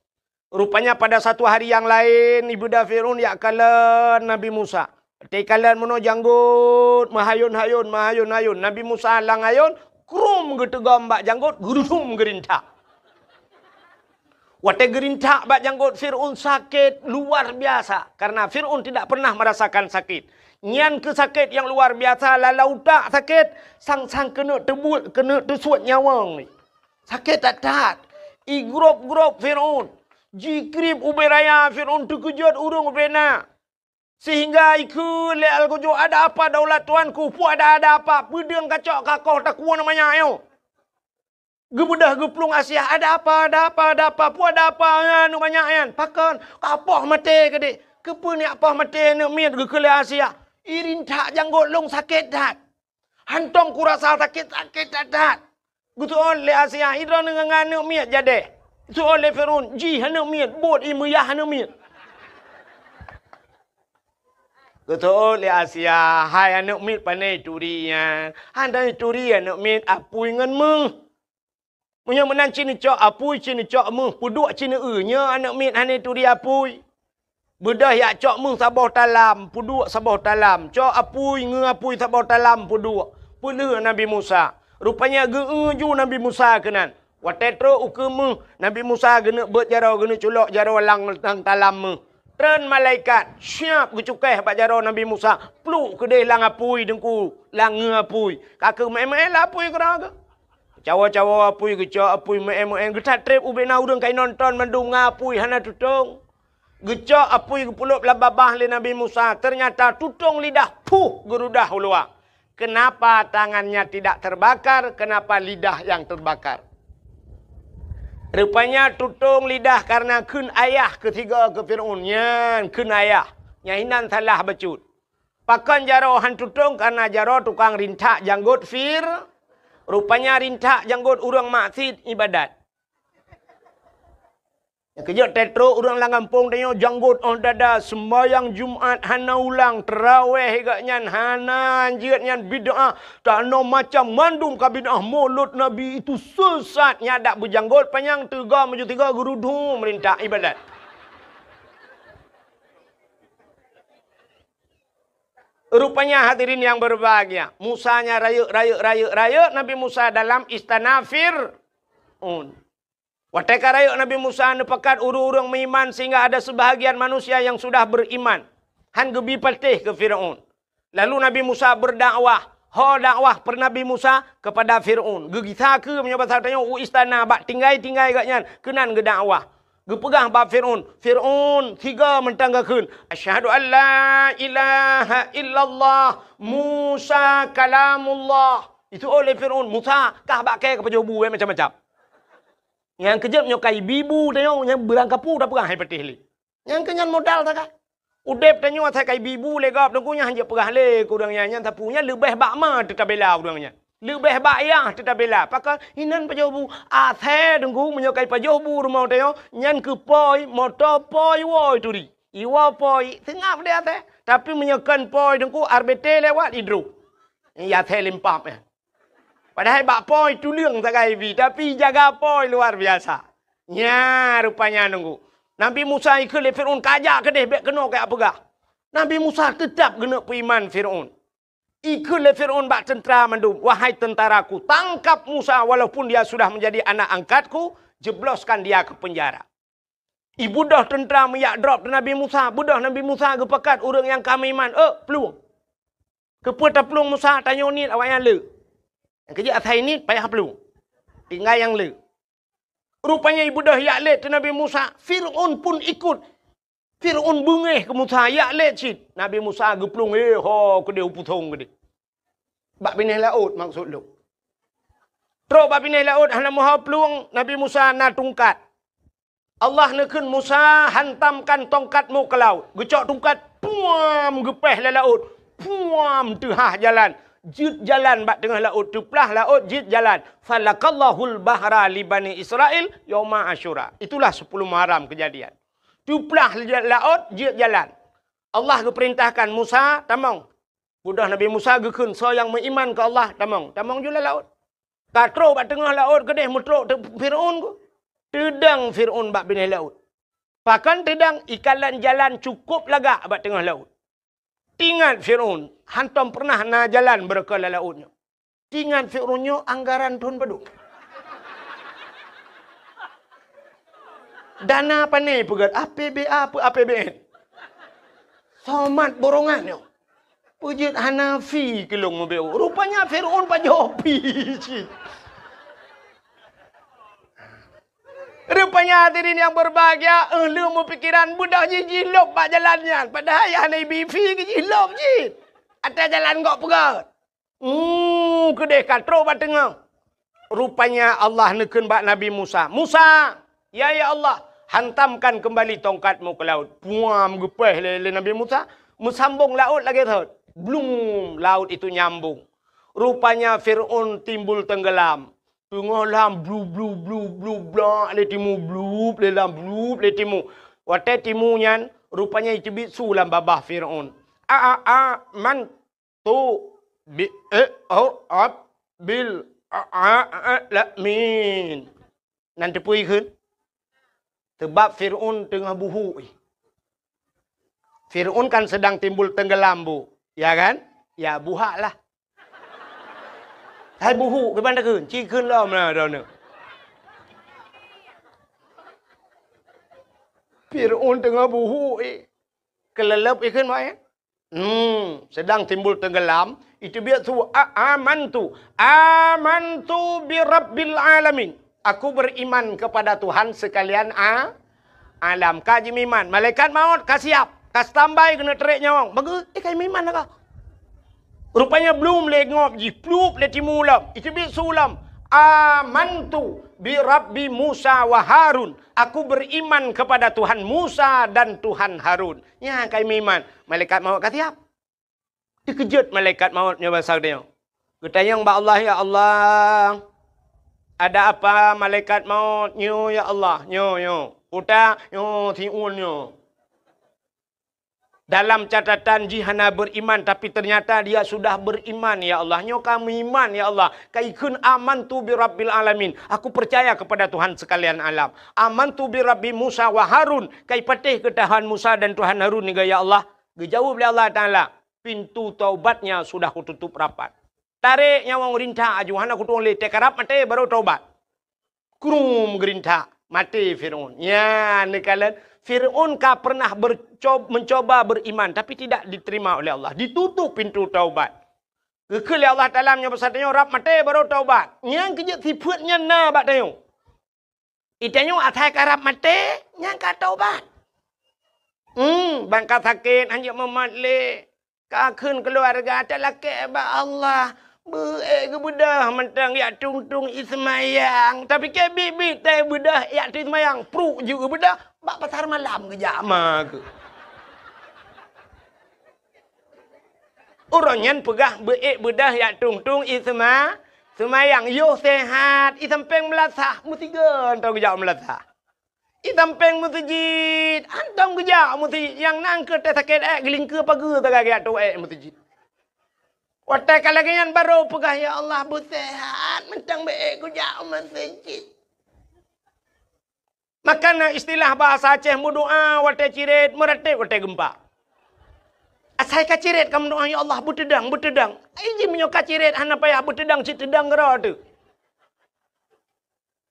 Rupanya pada satu hari yang laén, ibeudôh Fir'aun jak kalon Nabi Musa. Watée kalon meunoe janggot, meuhayôn-hayôn, meuhayôn-hayôn. Nabi Musa lam ayôn, krum geuteugom bak janggot, geurudum geurintak. Watée geurintak bak janggot Fir'aun sakét luar biasa, karena Fir'aun tidak pernah merasakan sakit. Nyan keuh sakét nyang luar biasa, lam utak sakét, sang-sang keuneuk teubuet, keuneuk teusuet nyawöng. Sakét that-that. Igrôb-grôb Fir'aun. Jikrieb ubé raya, Fir'aun teukeujot ureuëng ubé na. Sehingga ikheun lé algojo, "Ada apa daulat tuanku? Peue ada, ada apa? Peudeueng kacok kakoh takue na manyak nyoe?" Geubeudôh geuplueng Asiah, "Ada apa, ada apa, ada apa? Peue ada apa, aneuk manyak nyan? Pakon? Kapoh maté keudeh." "Keupeue neujak poh maté aneuk miet?" geukheun lé Asiah. "Irintak janggot lôn sakét that. Hantom kurasa sakét, sakét that-that." Geuseuôt lé Asiah, "Idroe ngon aneuk miet jadeh?" Seuôt lé Fir'aun, "Jih aneuk miet, buet ié meuyah aneuk miet." Geuseuôt lé Asiah, "Hai aneuk miet, pane turi nyan?" "Hana turi aneuk miet, apui ngon meuh." "Meunyoe meunan, ci neucok apui, ci neucok meuh, peuduek ci neueu, nyoe aneuk miet hana turi apui." Beudôh jak cok meuh saboh talam, peuduek saboh talam, cok apui, ngeu apui saboh talam, peuduek, peulheueh Nabi Musa. Rupanya geu-eu ju Nabi Musa keunan. Watée trok ukeue meuh, Nabi Musa geuneuk beuet jaroe, geuneuk culok jaroe lam, lam talam meuh. Treun malaikat, siab geucukéh bak jaroe Nabi Musa, pluek keudeh lam apui, Teungku, lam ngeu apui. Ka keuh meu'én-meu'én lam apui keudroe geuh. Cawoe-cawoe apui, geucok apui, meu'én-meu'én, geuthat treb ubé na ureuëng ka inonton mandum ngon apui, hana tutong. Geucok apui geupulop lam babah lé Nabi Musa, teunyata tutong lidah, puh, geurudah u luwa. Kenapa tangannya tidak terbakar? Kenapa lidah yang terbakar? Rupanya tutong lidah karena kheun ayah keusigoe keu Fir'aun. Nyan kheun ayah. Nyan hinan salah bacut. Pakon jaroe han tutong? Karena jaroe tukang rintak janggot Fir-, rupanya rintak janggot ureuëng maksiet ibadat. Nyang keujeuet teutro ureuëng lam gampông tanyoe janggot óh dada, seumbahyang Jumat hana ulang, teurawéh geuh nyan hana, jeuet nyan bid'ah, tanoh macam mandum ka bid'ah, mulod Nabi itu sesat, nyan dak beujanggot panyang teuga meujeuet tiga geurudum rintak ibadat. Rupanya hadirin yang berbahagia, Musa nya rayeuk, rayeuk, rayeuk, rayeuk Nabi Musa dalam istana Fir'aun. Watée ka rayeuk Nabi Musa neupakat ureuëng-ureuëng meuiman sehingga ada sebahagian manusia yang sudah beriman. Han geubi patéh keu Fir'aun. Lalu Nabi Musa berdakwah. Ho dakwah per Nabi Musa kepada Fir'aun. Geugisa keu meunyoe basa tanyoe u istana bak tinggai-tinggai gobnyan keunan geudakwah. Geupeugah bak Fir'aun, "Fir'aun, sigoe mantong geukheun, 'Asyhadu an la ilaha illallah, Musa kalamullah.'" Itu oleh Fir'aun, "Musa, kah bak kée ka pajoh bu, eh, macam-macam." Nyang keujeuet nyoe kai bibu tanyoe nyang beurangkapu tapeugah hai patéh lé. Nyang keu nyan modal sagai. Udeb tanyoe asai kai bibu lé gob teungku nyan hanjeuet peugah lé keu ureuëng nyan, nyan sapeue nyan leubeh bak ma teutabela ureuëng nyan. Leubeh bak yah teutabela. Pakon inan pajoh bu asai teungku meunyoe kai pajoh bu rumoh tanyoe nyan keu poi, moto poi, woi turi. Iwoe poi seungab deh asai. Tapi meunyoe kon poi teungku R B T lewat idrop. Ya asai limpap ya. Padahai bak poi tuleueng sagai bi, tapi jaga poi luar biasa. Nya rupanya nunggu. Nabi Musa ikheun lé Fir'aun, "Kajak keudeh, bék keunoe kajak peugah." Nabi Musa teutab geuneuk peuiman Fir'aun. Ikheun lé Fir'aun bak teuntara mandum, "Wahai tentaraku, tangkap Musa walaupun dia sudah menjadi anak angkatku, jebloskan dia ke penjara." Ibeudôh teuntara meuyak drob teuh Nabi Musa, beudôh Nabi Musa geupakat ureuëng nyang ka meuiman, "Eh, plueng!" Keupeue taplueng Musa, tanyoe niet awaknyan le. Nyang keujeuet asai niet payah plueng. Tinggai nyang le. Rupanya ibeudôh yak lét teuh Nabi Musa, Fir'aun pun ikut. Fir'aun beungéh keu Musa, yak lét cit. Nabi Musa geuplueng, "Eh, ho keudeh u pusong keudeh." Bak binéh laôt maksud lôn. Trok bak binéh laôt hana meuho plueng, Nabi Musa na tungkat. Allah neukheun, "Musa, hantamkan tongkatmu ke laut." Geucok tungkat, puam, geupéh lam laôt. Puam, teuhah jalan. Jeuet jalan bak teungoh laôt, teuplah laôt, jeuet jalan. "Falakallahul bahra li Bani Israil yauma Asyura." Itulah sepuluh Muharram kejadian. Teuplah laôt, jeuet jalan. Allah geupeurintahkan Musa, "Tamong." Beudôh Nabi Musa geukheun, "Soe nyang meuiman keu Allah, tamong." Tamong ju lam laôt. Ka trok bak teungoh laôt keudeh meutrok teu-, Fir'aun ku. Teudong Fir'aun bak binéh laôt. Pakon teudong, ikalon jalan cukôp lagak bak teungoh laôt. Teuingat Fir'aun, hantom peureunah na jalan beureukoh lam laôt nyoe. Teuingat Fir'aun nyoe anggaran thon padum. Dana pane peugét, A P B A peu A P B N. Somat borongan nyoe. Peujeuet hana fi keu lôn meubeuet. Rupanya Fir'aun pajoh fi cit. Rupanya hadirin yang berbahagia, eh, lôn meupikiran beudôh jih jilôb bak jalan nyan. Padahai hana ibi fi keu jilôb cit. Até jalan gok peugét. Hmm, keudeh ka trok bak teungoh. Rupanya Allah neukheun bak Nabi Musa, "Musa, ya, ya Allah, hantamkan kembali tongkatmu ke laut." Puam, geupéh lé, lé Nabi Musa, meusambong laôt lagée thot. Blum, laut itu nyambung. Rupanya Fir'aun timbul tenggelam. Teungoh lam blu, blu, blu, blu, blak lé timu, blup lé lam, blup lé timu. Watée timu nyan, rupanya iteubiet su lam babah Fir'aun. A, a, a, man tu bi, eh, oh, ab, bil, a, a, a, la, min. Nan teupeue kheun? Sebab Fir'aun teungoh buhu. Fir'aun kan sedang timbul tenggelam, Bu. Ya kan? Ya, buhak lah. Hai buhu, kiban takheun, ci kheun lom lah droeneuh. Fir'aun teungoh buhu, eh. Keuleuleub ikheun, Mak, ya? Hmm, sedang timbul tenggelam, iteubiet su, a, amantu, amantu bi rabbil alamin. Aku beriman kepada Tuhan sekalian a, alam. Ka jimeuiman, malaikat maut ka siap, ka standby keuneuk trek nyawöng. Bagus, eh, ka jimeuiman dah ka. Rupanya blum lé ngob jih, plup lé timu lom, iteubiet su lom. Amantu bi rabbi Musa wa Harun. Aku beriman kepada Tuhan Musa dan Tuhan Harun. Nyan ka jimeuiman, malaikat maut ka siap. Teukeujot malaikat maut nyoe basa geutanyoe. Geutanyong bak Allah, "Ya Allah, ada apa malaikat maut nyoe, ya Allah?" "Nyoe, nyoe. Utak nyoe, siun nyoe. Dalam catatan jih hana beriman, tapi ternyata dia sudah beriman, ya Allah. Nyoe ka meuiman, ya Allah. Ka ikheun amantu bi rabbil alamin. Aku percaya kepada Tuhan sekalian alam. Amantu bi rabbi Musa wa Harun." Ka ipatéh keu Tuhan Musa dan Tuhan Harun nyoe, ya Allah. Geujaweueb lé Allah Taala, "Pintu taubatnya sudah kututup rapat." Tarek nyawöng rintak aju, hana kutueng lé, teukarab maté baru taubat. Krum geurintak, maté Fir'aun. Nyan neukalon Fir'aun ka pernah berco-, mencoba beriman, tapi tidak diterima oleh Allah. Ditutup pintu taubat. Geukheun lé Allah Taala meunyoe basa tanyoe rab maté baru taubat. Nyang keujeuet sifeuet nyan na bak tanyoe. Itanyoe asai ka rab maté, nyang ka taubat. Hmm, ban ka sakét, hanjeuet mumat lé. Ka kheun keuluwarga talakée bak Allah. Beu-ék geubeudôh mantong jak tueng-tueng i seumayang. Tapike biet-biet tai beudôh jak tueng seumayang. Pruek jeuet geubeudôh bak pasar malam geujak ma geuh. Uroe nyan peugah beu-ék beudôh jak tueng-tueng i seuma-, seumayang. Yoh sehat, i sampéng meulasah, meusigoe mantong geujak meulasah. I sampéng meuseujid, hántom geujak meuseujid. Nyang na keu teuh sakét ék, geulingkeue pageue sagai geujak tueng ék meuseujid. Watée ka lagée nyan barô peugah, "Ya Allah, beuseuhat, mantong beu-ék kujak meuseujid." Maka na istilah bahasa Aceh meudoá watée cirét, meuratéb watée geumpa. Asai ka cirét ka meudoá, "Ya Allah, beuteudang, beuteudang." Ai jih meunyoe ka cirét hana payah beuteudang, cit teudang keudroe teuh.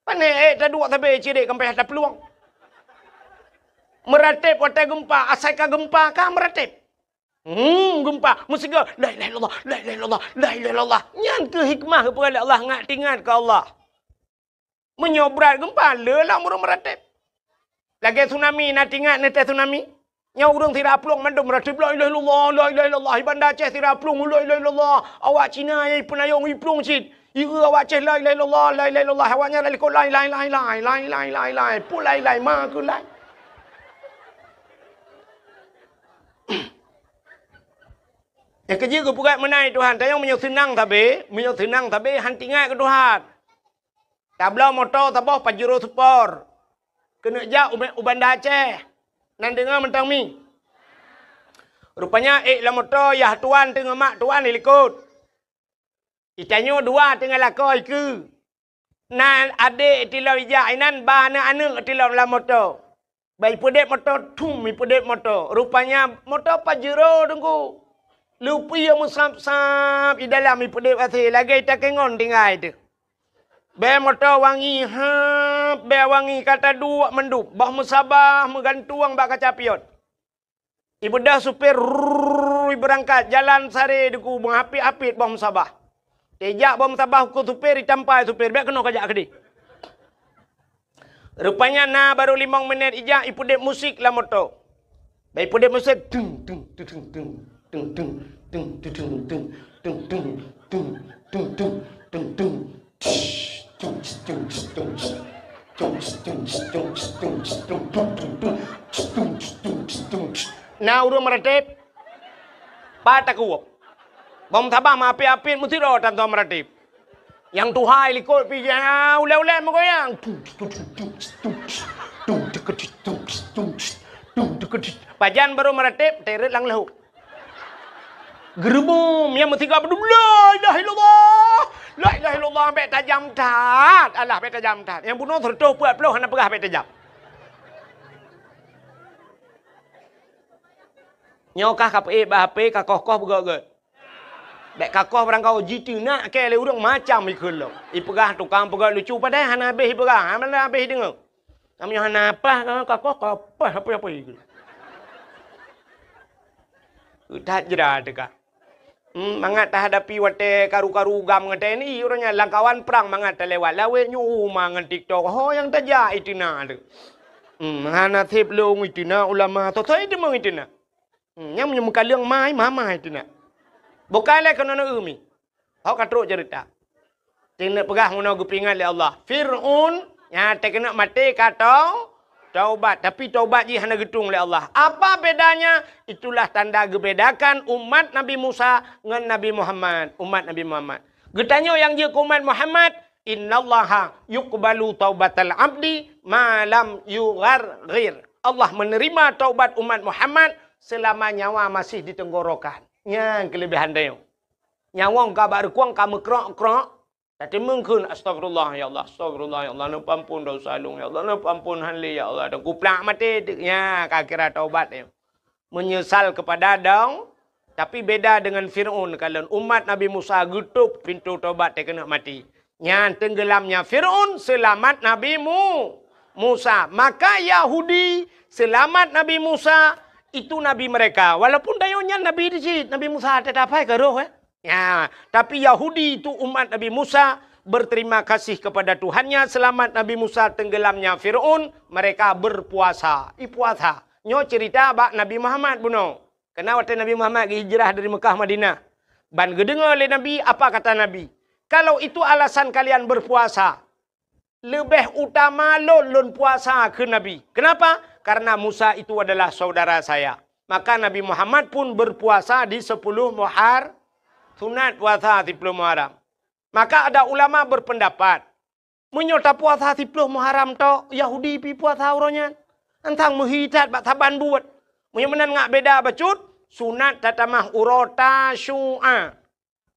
Pane ék taduek sabe cirét ka payah taplueng. Meuratéb watée geumpa, asai ka geumpa ka meuratéb. Hmm, geumpa, meusigoe, "La ilaha illallah, la ilaha illallah, la ilaha illallah." Nyan keuh hikmah geupeugah lé Allah, ngat teuingat keu Allah. Meunyoe brat geumpa, le lam ureuëng meuratéb. Lagée tsunami, na teuingat neutée tsunami? Nyoe ureuëng sira plueng mandum meuratéb, "La ilaha illallah, la ilaha illallah." Di Banda Aceh sira plueng, "La ilaha illallah." Awak Cina nyang ipeunayong iplueng cit. Ieu awak Aceh, "La ilaha illallah, la ilaha illallah." Awak nyan lalikot, "Lai, lai, lai, lai, lai, lai, lai, lai." Peue lai, lai, ma keu lai. Nyang keujeuet geupeugah meunan Tuhan, tanyoe meunyoe seunang sabe, meunyoe seunang sabe, han teuingat keu Tuhan. Tabloe moto saboh Pajero Sport. Keuneuk jak u, u Banda Aceh. Nan deungoe mantong mi. Rupanya ék lam moto, yah tuan teungoh mak tuan di likot. Itanyoe dua teungoh lakoe ikeue. Na adék tilom ijak inan, ba aneuëk-aneuëk tilom lam moto. Ba ipeudeb moto, thum, ipeudeb moto. Rupanya moto Pajero teungku. Lupi meusab-sab i dalam ipeudeb asée lagée takengon tinggai teuh. Bée moto wangi, hab, bée wangi ka taduek mandum. Boh meusabah meugantueng bak kaca pion. Ibeudôh supir, rrrr, ibeurangkat, jalan sare deungoe, meuhapit-hapit boh meusabah. Tejak boh meusabah keu supir, itampai supir, bék keunoe kajak keudeh. Rupanya na barô limong minét ijak, ipeudeb musik lam moto. Bék ipeudeb musik, tung, tung, tung, tung, tung, tung, tung, tung, tung, tung, tung, tung, tung, tung, tung, tung, tung, tung, tung. Na ureuëng meuratéb? Pat takue. Boh meusabah meuapit-apit meusidroe tan soe meuratéb. Nyang tuha i likot pih, ya, ulée-ulée meugoyang. Pajan barô meuratéb, teuret lam leuhok. Geureuboh, nyang meusigoe beudôh, "La ilaha illallah! La ilaha illallah!" Bék tajam that. Alah, bék tajam that. Nyang bunoe seureutôh peuet ploh hana peugah bék tajam. Nyoe kah ka peuék bak H P, ka koh-koh beugét-gét. Bék ka koh barangkaho jiteunak kée lé ureuëng macam ikheun lom. Ipeugah tukang peugét lucu, padahai hana habéh ipeugah, hana habéh ideungoe. Meunyoe hana paih, ka koh, ka paih, apa-apa ikheun. That jra teuka. Hmm, mangat tahadapi watée karu-karu GAM ngon T N I, uroe nyan lam kawan prang mangat talewat. Lawét nyoe uma ngon TikTok, ho nyang tajak iteunak teuh. Hmm, hana sép lôn iteunak ulama, soe-soe iteumeung iteunak. Hmm, nyang meunyoe meukaleueng mai, mamai teunak. Bukai lé keunoe neu mi. Hok ka trok ceurita. Teuneuk peugah meunoe geupeuingat lé Allah. Fir'aun nyang teukeunok maté ka tau-, taubat, tapi taubat jih hana geutueng lé Allah. Apa bedanya? Itulah tanda geubedakan umat Nabi Musa ngon Nabi Muhammad, umat Nabi Muhammad. Geutanyoe nyang jeuet keu umat Muhammad, "Innallaha yuqbalu taubatal abdi ma lam yugharghir." Allah menerima taubat umat Muhammad selama nyawa masih di tenggorokan. Nyan keulebihan tanyoe. Nyawöng ka bak rukong ka meukrok-krok, tateumeung kheun, "Astagfirullah, ya Allah, astagfirullah, ya Allah, neupeuampon desya lôn, ya Allah, neupeuampon." Han lé, "Ya Allah, dan kuplak maté." Nya ka kira taubat nyoe. Menyesal kepada dong, tapi beda dengan Fir'aun. Kalon umat Nabi Musa geutôp pintoe tobat teukeunok maté. Nyan teunggeulamnya Fir'aun, seulamat Nabi Mu-, Musa. Maka Yahudi seulamat Nabi Musa, itu nabi mereka. Walaupun tanyoe nyan nabi di cit, Nabi Musa teutab hai ka roh, eh. Ya, tapi Yahudi itu umat Nabi Musa berterima kasih kepada Tuhannya, selamat Nabi Musa tenggelamnya Firaun, mereka berpuasa. I puasa. Nyoe cerita bak Nabi Muhammad bunoe. Kena watée Nabi Muhammad geuhijrah dari Mekah Madinah. Ban geudeungoe lé Nabi, apa kata Nabi? "Kalau itu alasan kalian berpuasa, leubeh utama lôn lôn puasa," kheun Nabi. Kenapa? "Karena Musa itu adalah saudara saya." Maka Nabi Muhammad pun berpuasa di sepuluh Muhar-, sunat puasa sepuluh Muharram. Maka ada ulama berpendapat, meunyoe tapuasa sepuluh Muharram tok, Yahudi pi puasa uroe nyan. Antang meuhi that bak saban buet. Meunyoe meunan ngat beda bacut, sunat tatamah uroe Tasyu'a.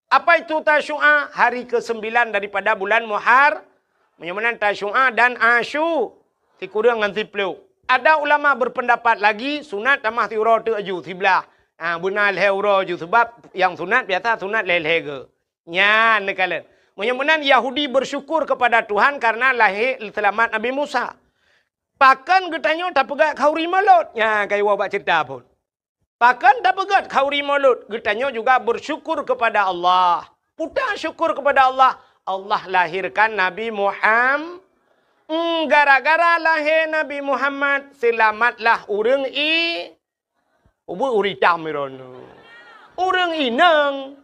Apa itu Tasyu'a? Hari kesembilan daripada bulan Muhar-, meunyoe meunan Tasyu'a dan Asyu, sikureueng ngon siploh. Ada ulama berpendapat lagi, sunat tamah siuroe teuk aju, siblah. Ha, beuna lhée uroe aju, sebab nyang sunat biasa sunat lhée-lhée geu. Nyan neukalon. Meunyoe meunan Yahudi bersyukur kepada Tuhan karena lahé seulamat Nabi Musa. Pakon geutanyoe tapeugét khanduri Maulud? Nyan ka iwoe bak ceurita phon. Pakon tapeugét khanduri Maulud? Geutanyoe juga bersyukur kepada Allah. Peue ta syukur kepada Allah? Allah lahirkan Nabi Muham-, Hmm, gara-gara lahé Nabi Muhammad, seulamatlah ureuëng i-, ubeuet ureuëng itam droeneuh. Ureuëng inong.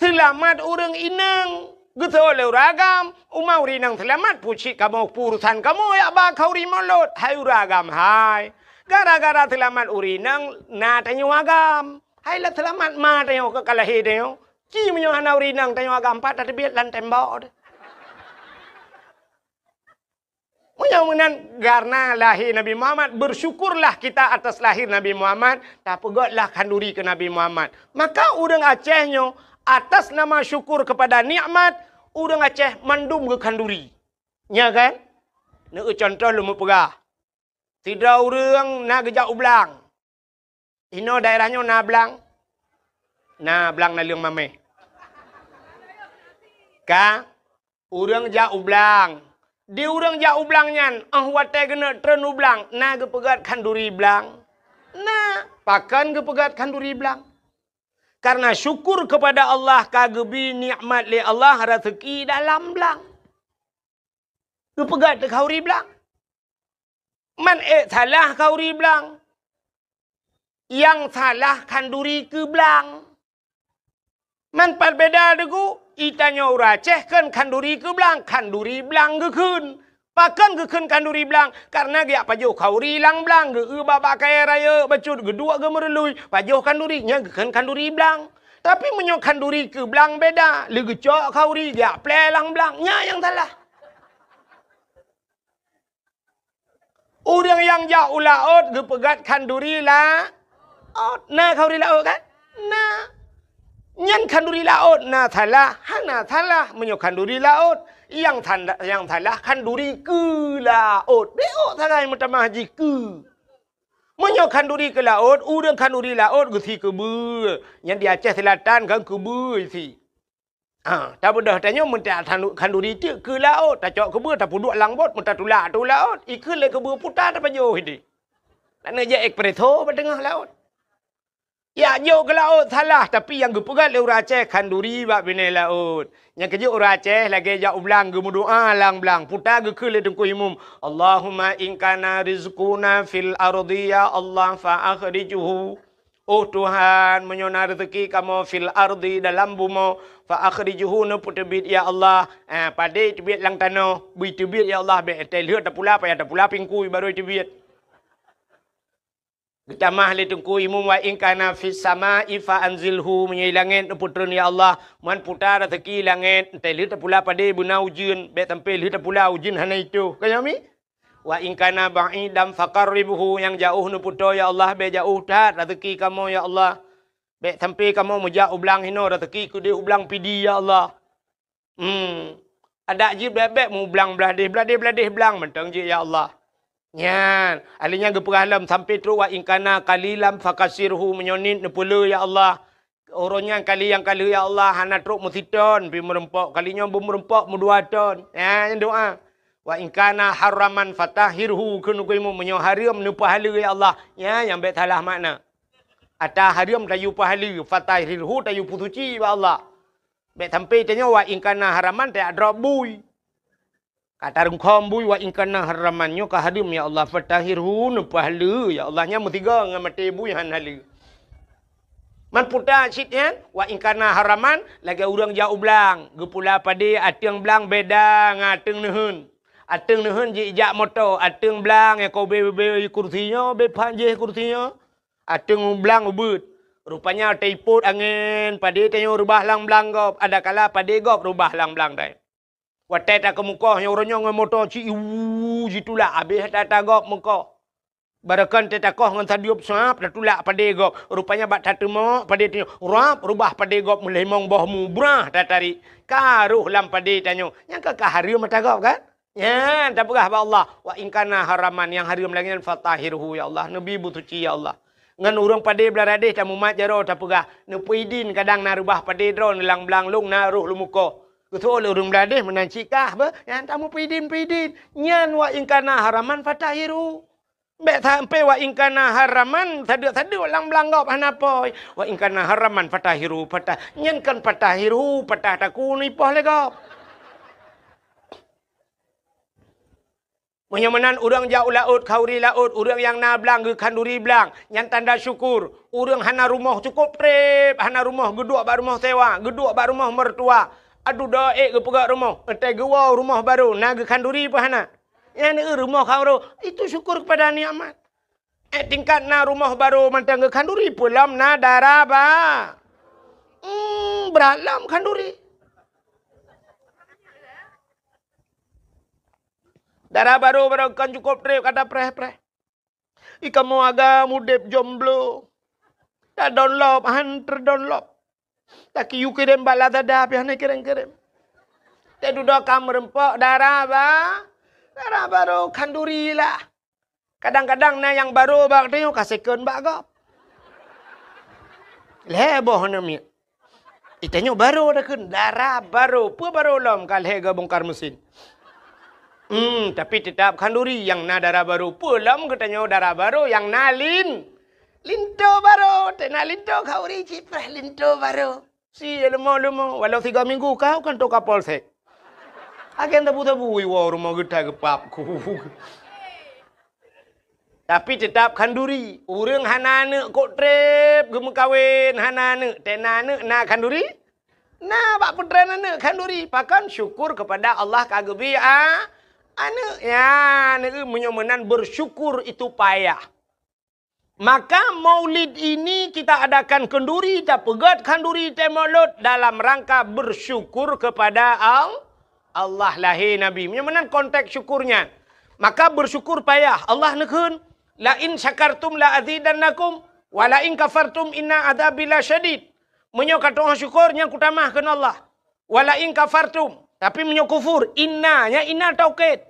Seulamat ureuëng inong. Geusoe lé ureuëng agam, uma ureuëng inong seulamat, pucit kamoe, urusan kamoe, jak ba khanduri Maulud, hai ureuëng agam, hai. Gara-gara seulamat ureuëng inong, na tanyoe agam. Hai lah seulamat ma tanyoe ka lahé tanyoe. Ci meunyoe hana ureuëng inong tanyoe agam, pat tateubiet lam tembok. Meunyoe meunan, karena lahé Nabi Muhammad, bersyukurlah kita atas lahir Nabi Muhammad, tapeugétlah khanduri keu Nabi Muhammad. Maka ureuëng Aceh nyoe, atas nama syukur kepada nikmat, ureuëng Aceh mandum geukhanduri. Nya kan? Neueu contoh lôn meupeugah. Sidroe ureuëng na geujak u blang. Inoe daerah nyoe na blang? Na blang naleueng mamèh. Ka, ureuëng jak u blang. Di ureuëng jak u blang nyan, óh watée geuneuk treun u blang, na geupeugét khanduri blang? Na, pakon geupeugét khanduri blang? Karena syukur kepada Allah ka geubri nikmat lé Allah raseuki dalam blang. Geupeugét khanduri blang. Man ék salah khanduri blang. Nyang salah khanduri keu blang. Man pat beda deungon, i tanyoe ureuëng Aceh kheun khanduri keu blang, khanduri blang geukheun. Pakon geukheun khanduri blang? Karena geujak pajoh khanduri lam blang, geu-eu bak-bak kayèe rayeuk bacut, geuduek geumeurului, pajoh khanduri, nyan geukheun khanduri blang. Tapi meunyoe khanduri keu blang beda, lé geucok khanduri geujak plè lam blang, nyan nyang salah. Ureuëng nyang jak u laôt geupeugét khanduri laôt. Na khanduri laôt kan? Na. Nyan khanduri laôt na salah, hana salah meunyoe khanduri laôt. Nyang sanda-, nyang salah khanduri keu laôt. Beuôt sagai meutamah jih keu. Meunyoe khanduri keu laôt, ureuëng khanduri laôt geusi keubeue. Nyan di Aceh Selatan kan keubeue isi. Ha, tabeudôh tanyoe meunta khanduri teuk keu laôt, tacok keubeue tapeuduek lam bot, meutatulak ateueh laôt, ikheun lé keubeue puta tapajoh idéh. Laneuk jak espresso bak teungoh laôt. Jak jok keu laôt salah, tapi nyang geupeugét lé ureuëng Aceh khanduri bak binéh laôt. Nyang keujeuet ureuëng Aceh lagèe jak u blang geumeudoá lam blang, puta geukheun lé Teungku Imum, "Allahumma in kana rizquna fil ardi ya Allah fa akhrijhu." Oh Tuhan, meunyoe na reuzeuki kamoe fil ardi, dalam bumoe, fa akhrijhu, neupeuteubiet ya Allah. Eh, padé teubiet lam tanoh, bri teubiet ya Allah, bèk teuh lheueh tapula, payah tapula pingkui barô teubiet. Geutamah lé Teungku Imum, "Wa in kana fis sama'i fa anzilhu," meunyoe i langét neupeutreun ya Allah, man puta reuzeuki langét, teuh lheueh tapula padé beuna ujeuen, bèk sampai lheueh tapula ujeuen hana itôh. Ka nyoe mi? "Wa in kana ba'idan faqarribhu," nyang jaoh neupeutoe ya Allah, bèk jaoh that reuzeuki kamoe ya Allah. Bèk sampai kamoe meujak u blang hinoe, reuzeuki keudéh u blang Pidie ya Allah. Hmm. Adak jih bèk-bèk meu blang Bladeh, Bladeh, Bladeh blang mantong jih ya Allah. Nyan, ahli nyan geupeugah lom sampai trok, "Wa in kana qalilan fakatsirhu," meunyoe niet neupeuleueh ya Allah. Uroe nyan kali nyang ka lheueh ya Allah hana trok meusiton pih meureumpok, kali nyoe beumeureumpok meudua ton. Nyan doa. Wa in kana haraman fatahhirhu, kheun geuimu, meunyoe hareuem neupeuhaleue ya Allah. Nyan nyang bék salah makna. Ata hareuem tayue peuhaleue, fatahhirhu tayue peusuci bak Allah. Bék sampai tanyoe wa in kana haraman tajak drob bui. Ka tarungkhom bui wa in kana haraman nyoe ka hareuem ya Allah, fatahhirhu neupeuhaleue ya Allah, nyan meusigoe ngon maté bui han haleue. Man puta cit nyan, wa in kana haraman, lagée ureuëng jak u blang, geupula padé ateueng blang beda ngon ateueng neuheun. Ateueng neuheun jijak moto, ateueng blang nyang ka ubé-ubé kursi nyoe, bé phan jih kursi nyoe. Ateueng blang ubeuet. Rupanya teupot angén, padé tanyoe reubah lam blang gob, adakala padé gob reubah lam blang dai. Watée takeumeukoh nyoe uroe nyoe ngon moto ci iwu jitulak habéh ata-ata gob meukoh. Barokon teuh takoh ngon sadeueb sab tatulak padé gob. Rupanya bak tateumok padé tanyoe rab reubah padé gob meulimong boh mubrah tatarék. Ka roh lam padé tanyoe. Nyang ka, ka hareuem ata gob kan? Nyan tapeugah bak Allah, wa in kana haraman, nyang hareuem lagée nyan fatahhirhu ya Allah, neubi beusuci ya Allah. Ngon ureuëng padé blah radeh tamumat jaroe tapeugah, neupeuidin kadang na reubah padé droe neulang blang lông na roh lumukoh. Geuseuôt lé ureuëng blah radeh meunan cit kah beuh, nyan tamupeudin-peudin. Nyan wa in kana haraman fatahhirhu. Bék sampai wa in kana haraman, sadeuk-sadeuk lam blang gob hana poi. Wa in kana haraman fatahhirhu, patah. Nyan kon fatahhirhu, patah takue neuipoh lé gob. Meunyoe meunan ureuëng jak u laôt, khanduri laôt, ureuëng nyang na blang geukhanduri blang, nyan tanda syukur. Ureuëng hana rumoh cukôp treb, hana rumoh geuduek bak rumoh sewa, geuduek bak rumoh mertua. Aduh, do ék geupeugét rumoh, ék teuh geuwoe rumoh barô, na geukhanduri peue hana? Nyan rumoh khanduri, itu syukur kepada nikmat. Ék tingkat na rumoh barô mantong geukhanduri, peue lom na dara ba-, hmm, brat lom khanduri. Dara barô, barô kon cukôp treb ka tapreh-preh. Ikamoe agam udeb jomblo. Tadonlop, han teudonlop. Takiyue kirém bak Lazada, pih hana kirém-kirém. Teududoe ka meureumpok dara ba-, dara barô khanduri lah. Kadang-kadang na nyang barô bak tanyoe ka second bak gob. Lhée boh aneuk miet. Itanyoe barô takheun, dara barô. Peue barô lom ka lhée geubongkar mesin. Hmm, tapi teutap khanduri nyang na dara barô. Peue lom geutanyoe dara barô nyang na lin-, linto barô. Teuna linto khanduri cit preh linto barô. Si leumo-leumo, walau tiga minggu kau kan toka polsek. Agen tabu-tabu iwoe rumoh geuta geupap ku. Tapi teutap khanduri. Ureuëng hana aneuk kok treb geumeukawen, hana aneuk, teuna aneuk na khanduri? Na bak peutren aneuk khanduri. Pakon? Syukur kepada Allah ka geubri a-, aneuk. Ya, aneuk meunyoe meunan bersyukur itu payah. Maka maulid ini kita adakan khanduri, tapeugét khanduri teuh maulud dalam rangka bersyukur kepada Al-, Allah lahé Nabi. Meunyoe meunan konteks syukurnya. Maka bersyukur payah. Allah neukheun, "La in syakartum la azidannakum, wa la in kafartum inna adzabi lasyadid." Meunyoe ka tu'oh syukur, nyan kutamah kheun Allah. "Wa la in kafartum." Tapi meunyoe kufur, inna, nya inna taukid.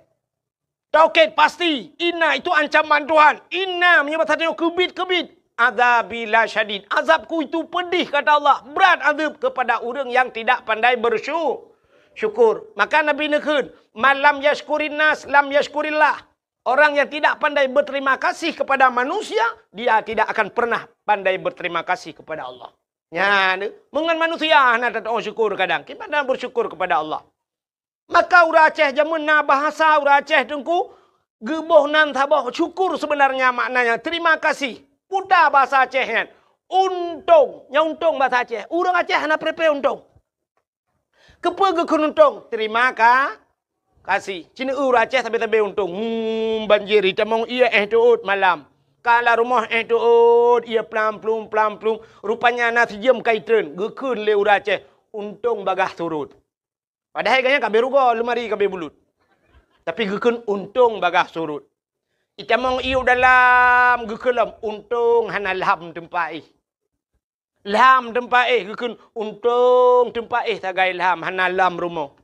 Taukid pasti, inna itu ancaman Tuhan. Inna meunyoe bahasa tanyoe keubiet-keubiet. Adzabi lasyadid. Azabku itu pedih, kata Allah. Brat azab kepada ureuëng nyang tidak pandai bersyu-, syukur. Maka Nabi neukheun, "Man lam yashkurin nas, lam yashkurillah." Orang yang tidak pandai berterima kasih kepada manusia, dia tidak akan pernah pandai berterima kasih kepada Allah. Nyan, meungon manusia hana tatu'oh syukur kadang. Kiban na bersyukur kepada Allah. Maka ureuëng Aceh jameun na bahasa ureuëng Aceh teungku, geuboh nan saboh syukur sebenarnya maknanya terima kasih. Puta bahasa Aceh nyan. Untông, nyan untông bahasa Aceh. Ureuëng Aceh hana pré-pré untông. Keupeue geukheun untông? Terima ka-, kasih. Cit ureuëng Aceh sabe-sabe untông. Hmm, banjir, itamong ié éh teuôt malam. Ka lam rumoh éh teuôt, ié plam-plum, plam-plum. Rupanya na sijeuem ka itreun, geukheun lé ureuëng Aceh, untông bagaih surut. Padahai gobnyan ka abéh rugoe, leumari ka abéh bulut. Tapi geukheun untông bagaih surut. Itamong ié u dalam geukheun lom, untông hana lham teumpat éh. Lham teumpat éh geukheun, untông teumpat éh sagai lham hana lham rumoh.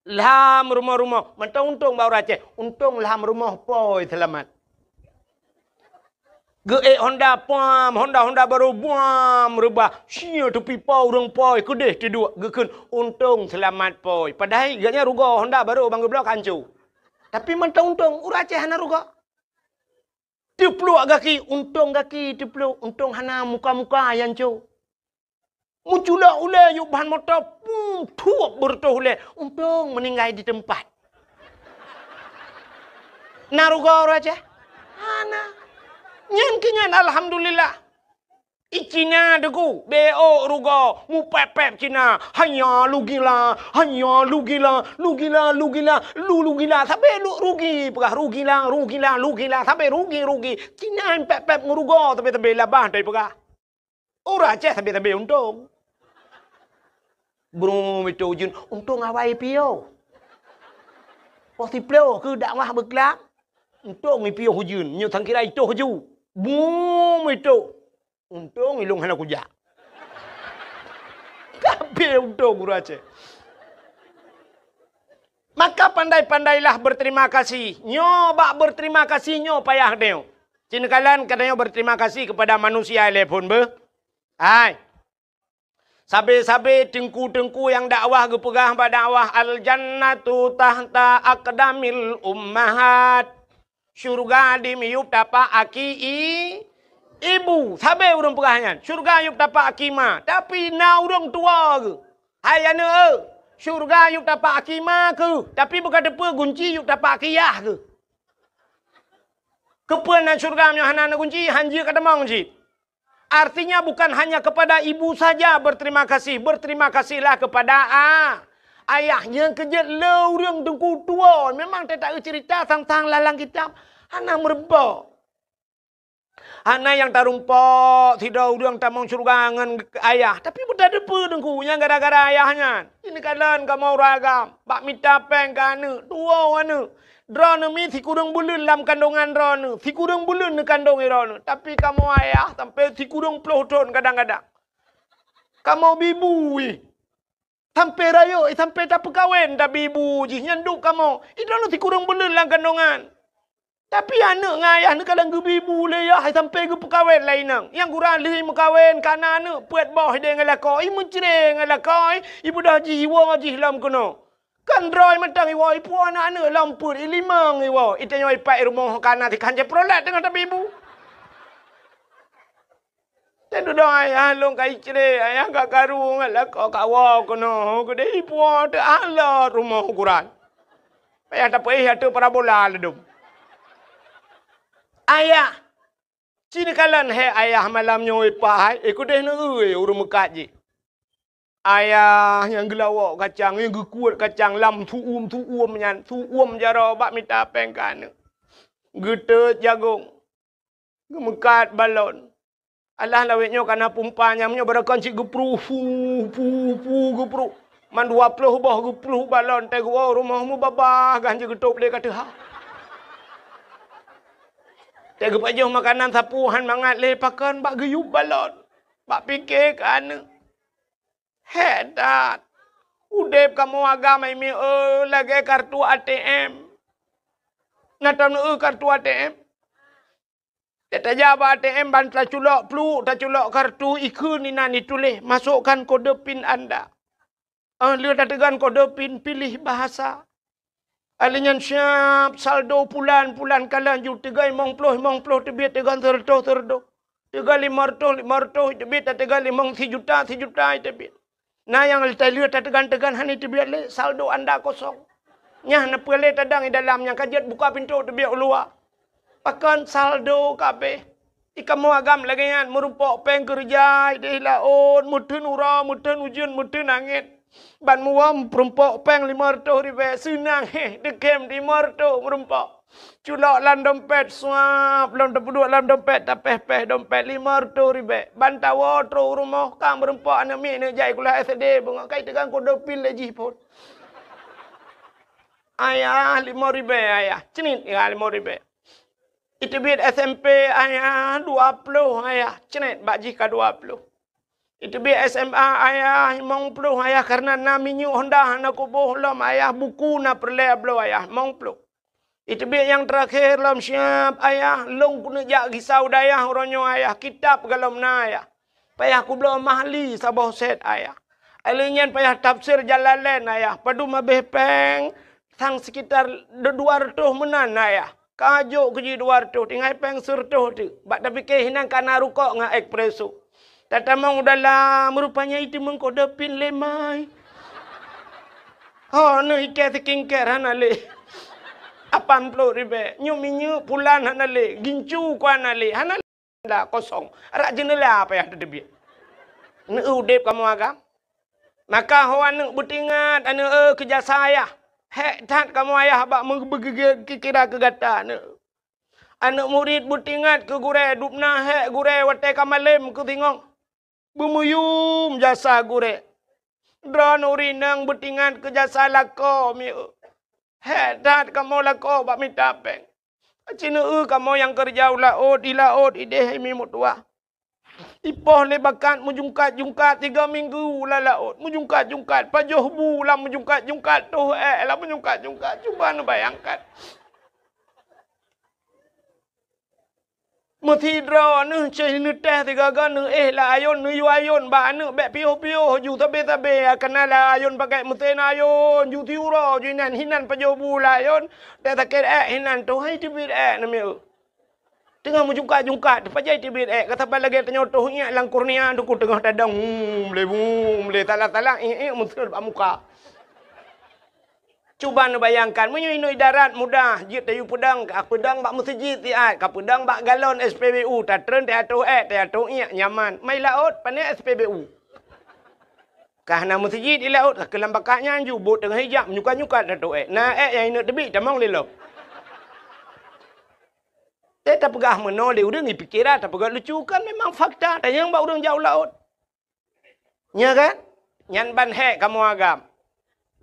Lham rumoh-rumoh, mantong untông bak ureuëng Aceh, untông lham rumoh poi seulamat. Geuék honda, puam, honda-honda barô, buam, reubah. Sia teupipa ureuëng poi, keudeh teuduek, geukheun untông seulamat poi. Padahai gobnyan rugoe honda barô ban geubloe ka hanco. Tapi mantong untông, ureueng Aceh hana rugoe. Teupluek gaki, untông gaki teupluek, untông hana muka-muka nyang co. Meuculok ulèe yub ban moto, pum, thuep beureutoh ulèe, untông meuninggai di teumpat. Na rugoe ureueng Aceh? Hana. Nyan keuh nyan, alhamdulillah. I Cina teuku, bèk ôk rugoe, mupèp-pèp Cina. Hanya lugila, hanya lugila, lugila, lugila, lu lugila. Sabé lu rugi, peugah rugila, rugila, lugila. Sabé rugi, rugi. Cina pèp-pèp ngon rugoe, sabé-sabé labah, tai peugah. Ureueng Aceh sabé-sabé untông. Brum itu ujeuen, untông awai piôh. Poh siplôh keu dakwah beuklam. Untông i piôh ujeuen, nyoe sangkira itoh ju. Brum itu. Untông ilông hana kujak. Tapi untông ureueng Aceh. Maka pandai-pandailah berterima kasih. Nyoe bak berterima kasih nyoe payah deuh. Cit neukalon geutanyoe berterima kasih kepada manusia lé phon beuh. Hai. Sabé-sabé teungku-teungku nyang dakwah geupeugah bak dakwah, "Al-jannatu tahta aqdamil ummahat." Syurga di miyueb tapak aki i-, ibu. Sabé ureueng peugah nyan, syurga yueb tapak aki ma. Tapi na ureueng tuwoe geuh. Hai aneuk eu, syurga yueb tapak aki ma keuh. Tapi beuka teupeue gunci yueb tapak aki yah keuh. Keupeue na syurga meunyoe hana na gunci, hanjeuet ka tamong cit. Artinya bukan hanya kepada ibu saja berterima kasih, berterima kasihlah kepada a-, ayah. Nyang keujeuet le ureueng teungku tuwoe. Memang teuta cerita sang-sang lam kitab hana meurumpok. Hana nyang tarumpok sidroe ureueng tamong syeuruga ngon ayah, tapi beuteupeue teungku nyang gara-gara ayah nyan. Ini kalon kamoe ureueng agam bak mita péng keu aneuk, tuwoe aneuk. Droeneuh mi sikureueng buleuen lam kandongan droeneuh, sikureueng buleuen neukandong droeneuh. Tapi kamoe ayah sampai sikureueng ploh thon kadang-kadang. Kamoe bibu ih. Sampai rayeuk, sampai tapeukawen tabibu jih nyan duek kamoe. Droeneuh sikureueng buleuen lam kandongan. Tapi aneuk ngon ayah neukalon geubibu lé yah sampai geupeukawen lé inong. Nyang gura lheueh meukawen kana aneuk peuet boh idéh ngon lakoe, i meucré ngon lakoe, i beudôh jih iwoe jih lom keunoe. Kan droe mantong iwoe, ipuwoe aneuk-aneuk lom peuet, i limong iwoe, i tanyoe ipat i rumoh kana tikhan jeuet peureulèe teungoh tabibu. Teududoe ayah lôn ka icré, ayah ka karu ngon lakoe kawoe keunoe, keudeh ipuwoe teualot rumoh ukuran. Payah tapeuéh ateueh parabola ladôm. Ayah, ci neukalon hai ayah malam nyoe pai, eh keudeh neueu ureueng meukat jih. Ayah nyang geulawok kacang, nyang geukuet kacang lam su'uem-su'uem nyan, su'uem jaroe bak mita péng keu aneuk. Geuteut jagong. Geumeukat balon. Alah lawét nyoe kana pumpa nyang nyoe barokon cit geupruh, pu, pu, pu, geupruh. Man dua ploh boh geupruh balon, teuh geuwoe rumoh mubabah gan jeuet geutôb lé ka teuha. Teuh geupajoh makanan sapeue han mangat lé pakon bak geuyub balon. Bak pike keu aneuk. Hék that. Udeb kamoe agam ai mieu lagée kartu A T M. Na taneuk kartu A T M? Teutajak bak A T M ban taculok pluek, taculok kartu ikheun inan ituléh, "Masukkan kode pin Anda." Ah, lheueh tateugan kode pin, pilih bahasa. Alheuh nyan siab saldo pulan, pulan ka laju teuga limong ploh, limong ploh teubiet teuga sireutôh, sireutôh. Teuga limong reutôh, limong reutôh teubiet, tateuga limong sijuta, sijuta teubiet. Na nyang lheueh tateugan-teugan hana teubiet lé, saldo anda kosong. Nyan na peue lé tadong i dalam nyang ka jeuet buka pintoe teubiet u luwa. Pakon saldo ka abéh. I kamoe agam lagée nyan, meurumpok péng keureuja ideh laôt, meuteun uroe, meuteun ujeuen, meuteun angén. Ban muwöm peurumpok péng limong reutôh ribée, seunang héh, deukém limong reutôh meurumpok. Culok lam dompet, suab, lom tapeuduek lam dompet, tapéh-péh dompet limong reutôh ribée. Ban tawoe trok u rumoh, ka meurumpok aneuk miet neuk jai kulah S D, beungoh kai teugang kode pin lé jih phon. Ayah, limong ribée, ayah. Cnit, ya, limong ribée. Iteubiet S M P, ayah, dua ploh, ayah. Cnit, bak jih ka dua ploh. Iteubiet S M A, ayah, limong ploh, ayah, karena na minyeuk Honda hana kuboh lom, ayah, buku na peureulée bloe, ayah, limong ploh. Iteubiet nyang teurakhé lom siab, ayah, lôn keuneuk jak gisa u dayah uroe nyoe, ayah, kitab galom na, ayah. Payah kubloe Mahli saboh set, ayah. Alheuh nyan payah tafsir Jalalain, ayah. Padum abéh péng, Sang sekitar dua reutôh meunan na yah. Ka jok keu jih dua reutôh, tinggai péng sireutôh teuk. Bak tapike hinan ka na rukok ngon espresso. Tatamong u dalam, rupanya itu mengkode pin lemai. Ho, neuh ikat skincare hana lé. Lapan ploh ribèe. Nyoe minyeuk pulan hana lé. Gincu ku hana lé. Hana lé. Dah kosong. Arak jeuneula payah teuteubiet. Neu udeb kamoe agam. Maka ho aneuk beutingat, aneuk, eh, keu jasa ayah. Hék that kamoe ayah bak meubeugeugie kira keu gata, aneuk. Aneuk murit beutingat keu gurèe, dubna hék gurèe watèe ka malém keu singoh. Beumuyum jasa gurèe. Droeneuh ureueng inong beutingat keu jasa lakoe, mieu. Hék that kamoe lakoe bak mita péng. Aci neueu kamoe nyang keureuja u laôt, di laôt idéh imi meutuwah. Ipoh lé bakat meujungkat-jungkat tiga minggu lam laôt, meujungkat-jungkat pajoh bu lam meujungkat-jungkat, toh ék lam meujungkat-jungkat. Cuba neubayangkan. Meusidroe neuh cit neuteh sigaga neuéh lam ayôn, neuyue ayôn bak aneuk bèk piôh-piôh ju sabe-sabe, kana lam ayôn pakai meusén ayôn, ju siuroe ju inan, hinan pajoh bu lam ayôn, teuh sakét ék hinan, toh hai teubiet ék namiet. Teungoh meujungkat-jungkat, pajoh teubiet ék, ka saban lagèe tanyoe toh iék lam kornea, teungku teungoh tadong, hum, lé, hum, lé, salah-salah, iék-iék meuseuet bak muka. Cuba neubayangkan, meunyoe inoe idarat mudah, jeuet tayue peudong, ka peudong bak meuseujid siat, ka peudong bak galon S P B U, tatreun teuatoh ék, teuatoh iék, nyaman. Mai laôt, pané S P B U. Ka hana meuseujid di laôt, ka keu lam bakat nyan ju, bot teungoh ijak, menyukat-nyukat teuatoh ék. Na ék nyang ineuk teubiet, tamong lé lom. Teuh tapeugah meunoe lé ureueng, ipike that tapeugah lucu, kan memang fakta, tanyong bak ureueng jak u laôt. Nya kan? Nyan ban hék kamoe agam.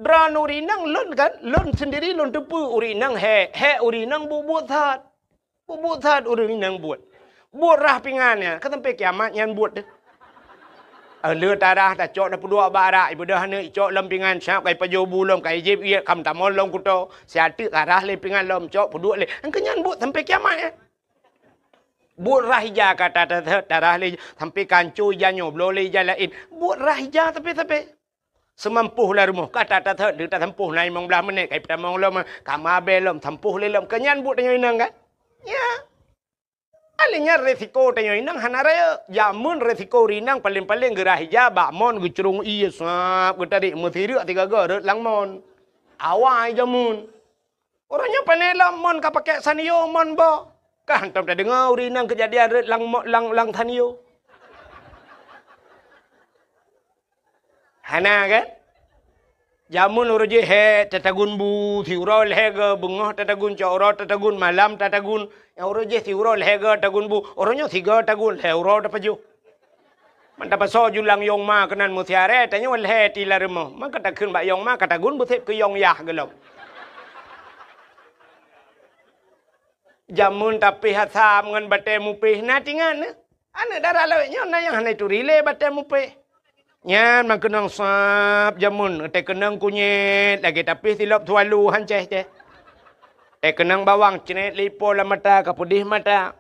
Droeneuh ureueng inong lôn kan, lôn seundiri lôn teupeue ureueng inong hék, hék ureueng inong buet-buet that. Buet-buet that ureueng inong buet. Buet rhah pingan nyan, ka sampai kiamat nyan buet deh. Eh, le tarhah tacok tapeuduek bak arak, ibeudôh aneuk icok lom pingan, siap ka ipajoh bu lom, ka ijieb iék, ka meutamong lom kuto, siat teuk ka rhah lé pingan lom, cok peuduek lé. Nyang keu nyan buet sampai kiamat nyan. Buet rhah ija ka ta-, ta-, ta-, tarhah lé, sampai ka hanco ija nyoe, bloe lé ija laén. Buet rhah ija sabe-sabe. Seumampoh lam rumoh, ka ta-, ta-, ta-, tasampôh na limong blaih menit, ka itamong lom, ka mabée lom, sampôh lé lom. Keu nyan buet tanyoe inong kan? Ya. Akhé nyan resiko tanyoe inong hana rayeuk. Jameun resiko ureueng inong paléng-paléng geurhah ija bak mon geucrông ié sab geutarék meusireuk sigaga rhot lam mon. Awai jameun. Uroe nyoe pané lom mon ka pakék Sanyo mon boh. Ka hantom tadeungoe ureueng inong keujadian rhot lam mo-, lam, lam Sanyo. Hana kan? Jameun uroe jih hék tatagun bu, siuroe lhèe goe, beungoh tatagun, cot uroe tatagun, malam tatagun. Nyang uroe jih siuroe lhèe goe tagun bu, uroe nyoe sigoe tagun, lhèe uroe tapajoh. Mantap pasoe ju lam yong ma keunan meusiaré, tanyoe lhèe ti lam rumoh. Maka takheun bak yong ma, ka tagun beusép keu yong yah geulom. Jameun tapéh asam ngon batée mupéh na tingan nyoe. Aneuk dara lawét nyoe na nyang hana ituri lé batée mupéh. Nyan meukeunong sab jameun, teukeunong kunyét lagée tapéh silop swallow han céh-céh. Teukeunong bawang cret lé ipo lam mata ka peudeh mata.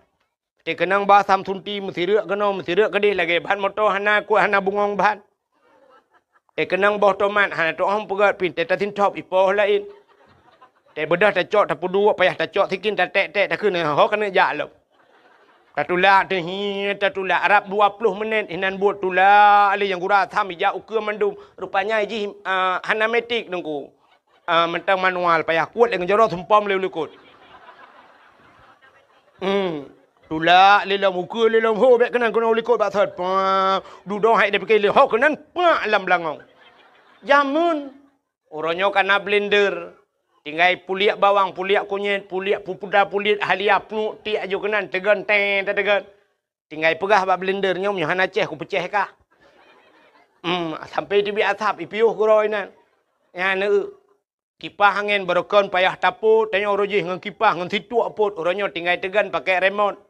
Teukeunong ba asam sunti meusireuk keunoe meusireuk keudeh lagée ban moto hana kuat hana bungong ban. Teukeunong boh tomat hana tu'oh peugét pih teuh tasintop ipoh laén. Teubeudôh tacok tapeuduek payah tacok sikin taték-ték takheun ho keuneuk jak lom. Tatulak teuh hi tatulak rab dua ploh menit inan buet tulak lé nyang gura asam ijak ukeue mandum. Rupanya jih, ah, hana metik teungku. Ah, mantong manual payah kuet lé ngon jaroe sumpom lé u likot. Hmm. Tulak lé lom ukeue lé lom ho bék keunan keunoe u likot bak thot. Pah, dudoe hai dipike lé ho keunan pak lam beulangong. Jameun. Uroe nyoe kana blender. Tinggai puliek bawang, puliek kunyét, puliek pupuda, puliek halia, pnuek tiek aju keunan teugon teng teugon. Tinggai peugah bak blender nyoe meunyoe hana céh kupeucéh kah. Hmm, sampai teubiet asap ipiôh keudroe inan. Nyan eu. Kipah angén barokon payah tapot, tanyoe uroe jih ngon kipah ngon situek pot, uroe nyoe tinggai teugon pakai remot.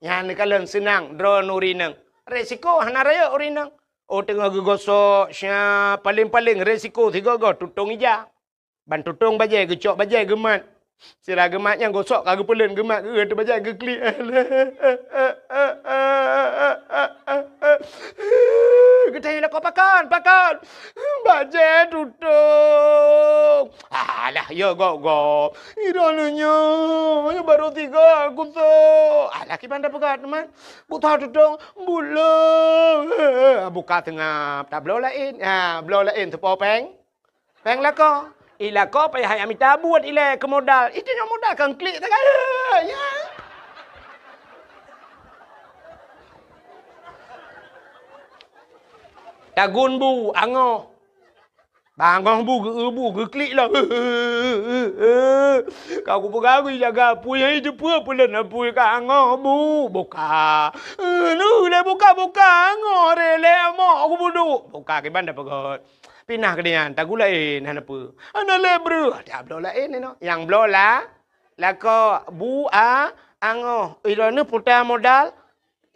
Nyan neukalon seunang droeneuh ureueng inong. Resiko hana rayeuk ureueng inong. Oh teungoh geugosok, sya, paléng-paléng resiko sigoe-goe tutong ija. Ban tutong bajée geucok bajée geumat. Sira geumat nyang gosok ka geupeuleuen geumat geueu teuh bajée geuklik. Geutanyong lakoe, "Pakon, pakon?" "Bajée tutong." "Alah, ya gop-gop. Droeneuh nyoe, nyoe barô tiga kusok." "Alah, kiban tapeugah teuma?" "Bukon tutong." "Buleue." "Buka seungab, tabloe laén." Ha, bloe laén, teupo péng. Péng lakoe. I lakoe payah jak mita buet ilée keu modal. Itu nyoe modal kan klik sagai. Ya. Tagun bu, angoh. Bangoh bu, geu bu, geuklik lah. Ka kupeugah gui jaga apui, hai teupeue peulon apui ka angoh bu. Buka. Neuh lé buka-buka, angoh ré lé amok kubuduek. Buka kiban tapeugah. Pinah keudeh nyan, tagulaén hana peue. Hana lé breuh, tabloe laén inoe. Nyang bloe la, lakoe bu a, angoh. Droeneuh puta modal,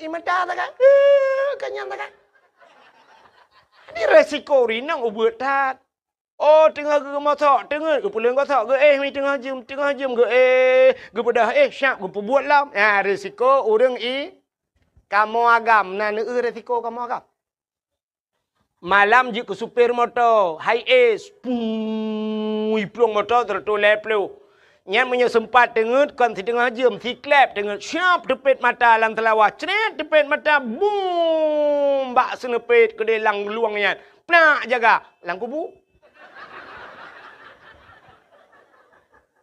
i mata sagai. Eh, keunyan sagai. Di resiko rinong ubeuet that. Oh, teungoh geumosok, teungeut geupeuleueng gosok, geuéh mi teungoh jeuem, teungoh jeuem geuéh, geubeudôh éh, siap geupeubuet lom. Ya, resiko ureuëng i kamoe agam, na neueu resiko kamoe agam. Malam jeuet keu supir moto, Hiace, puu, iplueng moto seratus lhèe ploh. Nyan meunyoe seumpat teungeut kon siteungoh jeuem, siklep teungeut, siap teupet mata lam seulawah, cret teupet mata, bum, bak seuneupet keudeh lam luwang nyan. Plak jaga, lam kubu.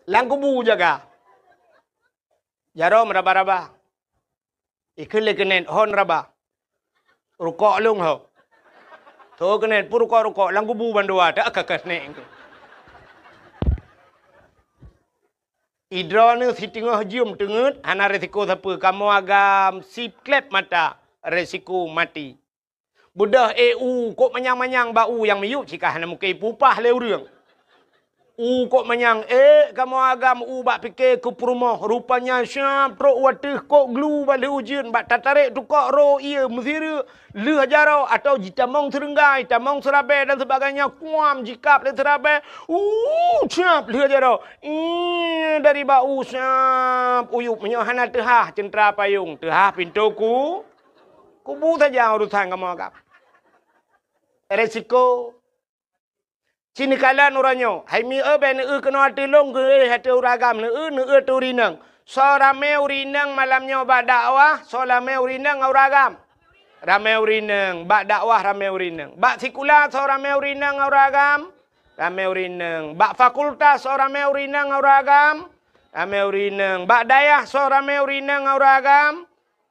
Lam kubu jaga. Jaroe meuraba-raba. Ikheun lé keuneuk hon raba. Rukok lôn ho. Tho keuneuk pun rukok-rukok lam kubu bandua tak ka ka snek. Idroeneuh siteungoh jeuem teungeut hana resiko sapeue, kamoe agam siklep mata resiko maté. Beudôh éh u kok manyang-manyang bak u nyang miyueb cit ka hana mungken ipupah lé ureuëng. U kok manyang ék kamoe agam u bak pike keu peurumoh, rupanya siap trok u ateueh kok glu bak lheueh ujeuen bak tatarek tukok ro ié meusireuk lheueh jaroe atau jitamong seureunggai, tamong seurabée dan sebagainya kuam jikab lé seurabée. U siap lheueh jaroe. Ih, dari bak u siap uyueb meunyoe hana teuhah ceuntra payong, teuhah pintoe ku. Kubu saja urusan kamoe agam. Resiko. Ci neukalon uroe nyoe, hai mi eu bèk neueu keunoe ateueh lôn geuéh ateueh ureuëng agam neueu, neueu ateueh ureuëng inong. Soe ramé ureuëng inong malam nyoe bak dakwah, soe ramé ureuëng inong ngon ureuëng agam? Ramé ureuëng inong, bak dakwah ramé ureuëng inong. Bak sikula soe ramé ureuëng inong ngon ureuëng agam? Ramé ureuëng inong. Bak fakultas soe ramé ureuëng inong ngon ureuëng agam? Ramé ureuëng inong. Bak dayah soe ramé ureuëng inong ngon ureuëng agam?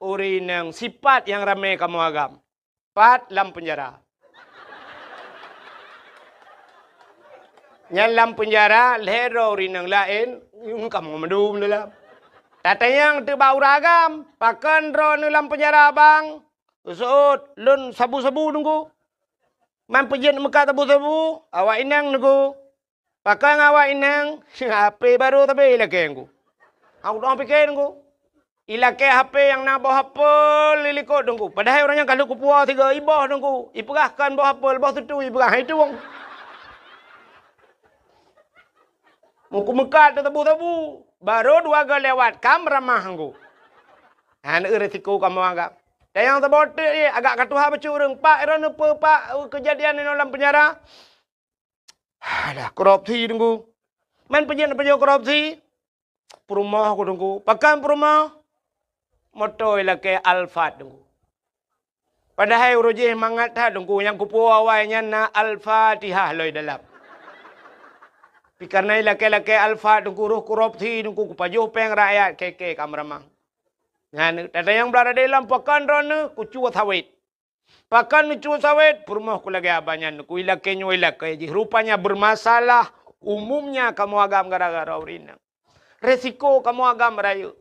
Ureuëng inong. Sipat nyang ramé kamoe agam. Pat lam peunjara. Nyan lam peunjara lhèe droe ureuëng inong laén, ngon kamoe mandum dalam. Tatanyong teuk bak ureuëng agam, "Pakon droeneuh lam peunjara, Bang?" Seuôt, "Lôn sabu-sabu, Teungku." "Man peujeuet meukat sabu-sabu?" "Awak inong, Teungku." "Pakon awak inong?" "H P barô sabe ilakée, Teungku." "Hana kuteuma pike, Teungku." Ilakée H P nyang na boh apel di likot, Teungku. Padahai ureuëng nyan ka lheueh kupuwoe sigoe, iboh, Teungku. Ipeugah kon boh apel, boh seutui ipeugah, hai tueng. Muku meukat teusabu-sabu. Barô dua goe lewat, kam ramah, Teungku. Hana eu resiko kamoe agam. Dan nyang saboh teuk, agak ka tuha bacut ureuëng. Pak, droeneuh peue, Pak, keujadian inoe lam peunjara? Alah, korupsi, Teungku. Man peujeuet-peujeuet korupsi? Peurumoh ku, Teungku. Pakon peurumoh? Moto ilakée Alphard, Teungku. Padahai uroe jih mangat that, Teungku. Nyang kupuwoe awai nyan na Al-Fatihah lom dalam. Tapi kareuna ilakée-lakée Alphard, Teungku, roh korupsi, Teungku, kupajoh péng rakyat, keke ka meuramah. Nyan, tata nyang blah radé lom, pakon droeneuh? Kucue sawét. Pakon neucue sawét? Peurumoh ku lagée abah nyan, ku ilakée nyoe ilakée jih. Rupanya bermasalah umumnya kamoe agam gara-gara ureuëng inong. Resiko kamoe agam rayeuk.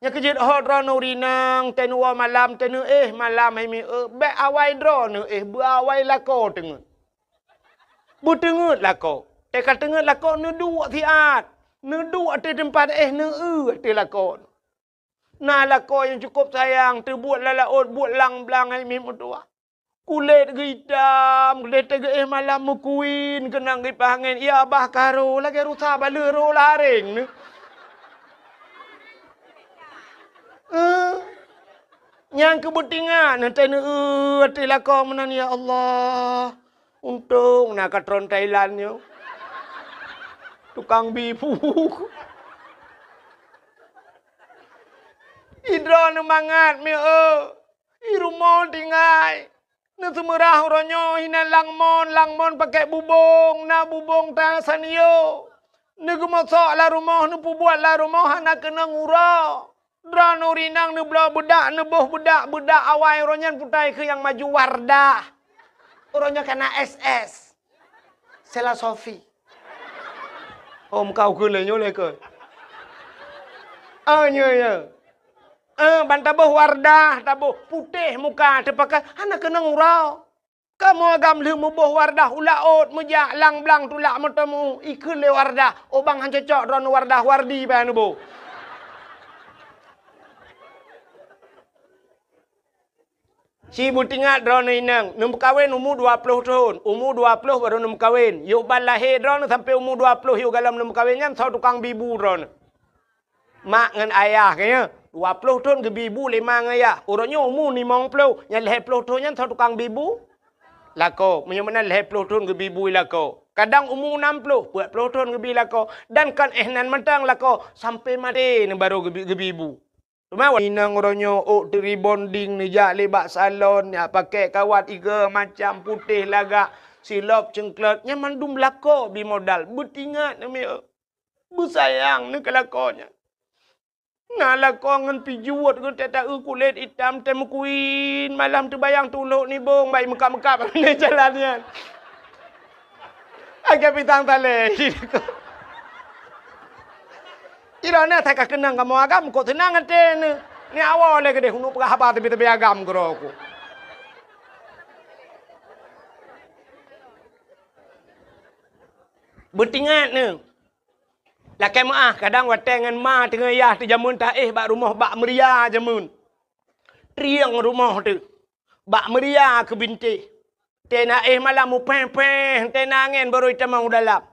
Nyang keujeuet hot droeneuh ureuëng inong, teuh neuwoe malam, teuh neuéh malam, hai mi eu, bék awai droeneuh éh, beuawai lakoe teungeut. Beuteungeut lakoe. Teuh ka teungeut lakoe, neuduek siat. Neuduek ateueh teumpat éh, neueu ateueh lakoe. Na lakoe nyang cukôp sayang, teubuet lam laôt, buet lam blang hai mi meutuwah. Kulét geuitam, lheueh teugeuéh malam meukuin, keunong geuipaih angén, ya bah karo, lagée rusa baleueh roh laréng neuh. Eh. Nyang keu beutingat, neutai neueu até lakoe meunan, "Ya Allah, untông na katron Thailand nyoe. Tukang bi bu." Idroe neumangat mieu, i rumoh tinggai. Neuseumeurah uroe nyoe hinan langmon, langmon pakèk bubông, na bubông ta sanyo. Neugeumosok lam rumoh, neupeubuet lam rumoh hana keunong uroe. Droeneuh rinang neubloe beudak, neuboh beudak, beudak awai uroe nyan putai keu nyang maju Wardah. Uroe nyoe kana S S. Sela Sofi. Oh, meuka ukeue lé nyoe lé keu. Ah, nyoe, nyoe. Eh, ban taboh Wardah, taboh putéh muka, teupakai hana keunong uroe. Kamoe agam lheueh muboh Wardah u laôt meujak lang blang tulak meuteumèe, ikheun lé Wardah, "Oh bang, han cocok droeneuh Wardah, Wardi bèk neuboh." Ci beutingat droeneuh inong, neumeukawen umu dua ploh thon, umu dua ploh barô neumeukawen. Yôh ban lahé droeneuh sampoe umu dua ploh yôh galom neumeukawen nyan soe tukang bi bu droeneuh. Mak ngon ayah geuh nyan, dua ploh thon geubi bu lé ma ngon ayah. Uroe nyoe umu limong ploh, nyang lhèe ploh thon nyan soe tukang bi bu? Lakoe. Meunyoe meunan lhèe ploh thon geubi bu lakoe. Kadang umu nam ploh, peuet ploh thon geubi lakoe. Dan kon éh nan mantong lakoe, sampoe maté neuh barô geubi, geubi bu. Teuma inong uroe nyoe ôk teurebonding neujak lé bak salon, jak pakèk kawat igo macam putéh lagak, silop ceuengklot, nyan mandum lakoe bi modal. Beutingat neuh mieu. Beusayang neuh keu lakoe nyan. Na lakoe ngon pijuet geuh teuta-eu kulét itam teuh meukuin, malam teubayang tulok nibong bak meukab-meukab lé jalan nyan. Agak pitang talé. Iroe na that ka keunong kamoe agam, kok seunang até neuh. Ni awai lé keudéh, uneuk peugah haba teubi-teubi agam keudroe ku. Beutingat neuh. Lakèe meuáh, kadang watèe ngon ma teungoh yah teuh jameun taéh bak rumoh bak meuria jameun. Trieng rumoh teuh. Bak meuria keu bintéh. Teuh na éh malam mupéh-péh, teuh na angèn barô itamong u dalam.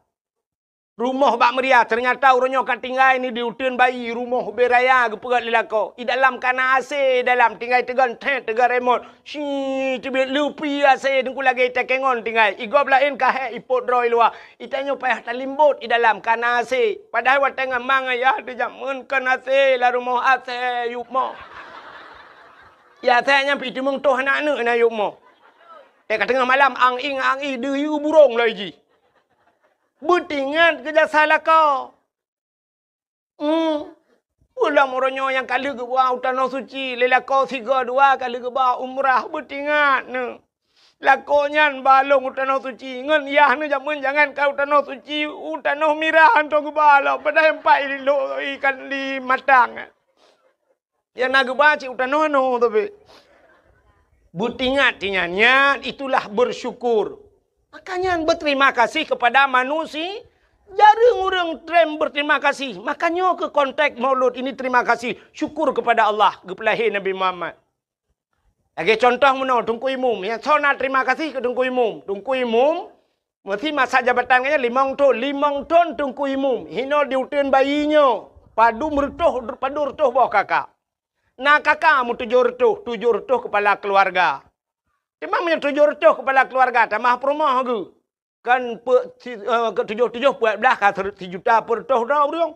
Rumoh bak meuria, teunyata uroe nyoe ka tinggai ni di uteuen bayi, rumoh ubé raya geupeugöt lé lakoe. I dalam ka na AC, i dalam tinggai teugon thèt, teugon remot. Shi, teubiet leupi AC teungku lagèe itakèe ngon tinggai. I gob laén ka hék ipot droe i luwa. Itanyoe payah talimbot i dalam ka na AC. Padahai watèe ngon ma ngon yah teuh jameun kon AC, lam rumoh AC yup mo. Ya, AC nyan pih teumeung toh aneuk-aneuk na yup mo. Teuka teungoh malam ang-ing, ang-ing, deuh yue burông lom jih. Beutingat keu jasa lakoe. Hmm. Ulôn uroe nyoe nyang ka lheueh geuba u Tanoh Suci, lé lakoe sigoe dua ka lheueh geuba umrah, beutingat neuh. Lakoe nyan ba lôn u Tanoh Suci, ngon yah neuh jameun jangankan u Tanoh Suci, u Tanoh Mirah hantom geuba lom, padahai empat i lôn ikan di matang. Nyang na geuba cit u tanoh-noh tapi. Beutingat tinyan, nyan itulah bersyukur. Maka nyan berterima kasih kepada manusia. Jareueng ureueng trem berterima kasih. Maka nyoe keuh konteks Maulud ini terima kasih, syukur kepada Allah, geupeulahé Nabi Muhammad. Lagèe contoh meunoe, Teungku Imum. Nyang soe na terima kasih keu Teungku Imum. Teungku Imum Meusi masa jabatan geuh nyan limong thon, limong thon Teungku Imum. Hinoe di uteuen bayi nyoe, padum reutôh, padum reutôh boh kaka. Na kaka meutujoh reutôh, tujoh reutôh kepala keuluwarga. Teuma meunyoe tujoh reutôh kepala keuluwarga, tamah peurumoh geuh. Kan pe-, si-, eh, ke tujoh-tujoh peuet blah ka ser-, sijuta peureutôh droe ureueng.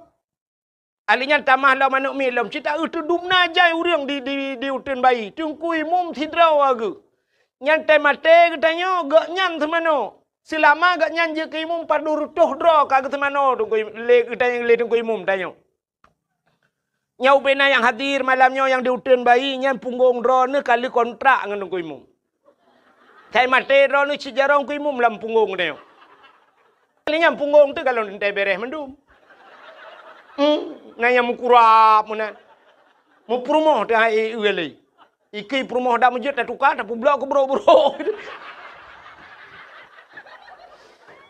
Ahli nyan tamah lom aneuk miet lom, cit taeu teudum na jai ureueng di, di, di uteuen bayi, Teungku Imum sidroe geuh. Nyan teumaté geutanyoe, gobnyan seumanoe. Seulama gobnyan jeuet keu imum, padum reutôh droe ka geuseumanoe Teungku Im-, lé geutanyoe, lé Teungku Imum tanyoe. Nyoe ubé na nyang hadir malam nyoe nyang di uteuen bayi, nyan punggong droeneuh ka lheueh kontrak ngon Teungku Imum. Sai maté droeneuh cit jaroe Teungku Imum lam punggong teuh nyoe. Lé nyang punggong teuh galon teuntèe bèrèh mandum. Hmm, na nyang meukurab meunan. Meupeurumoh teuh hai, eh, eh, lé. Ikei peurumoh dak meujeuet tatuka, tapeubloe keu brok-brok.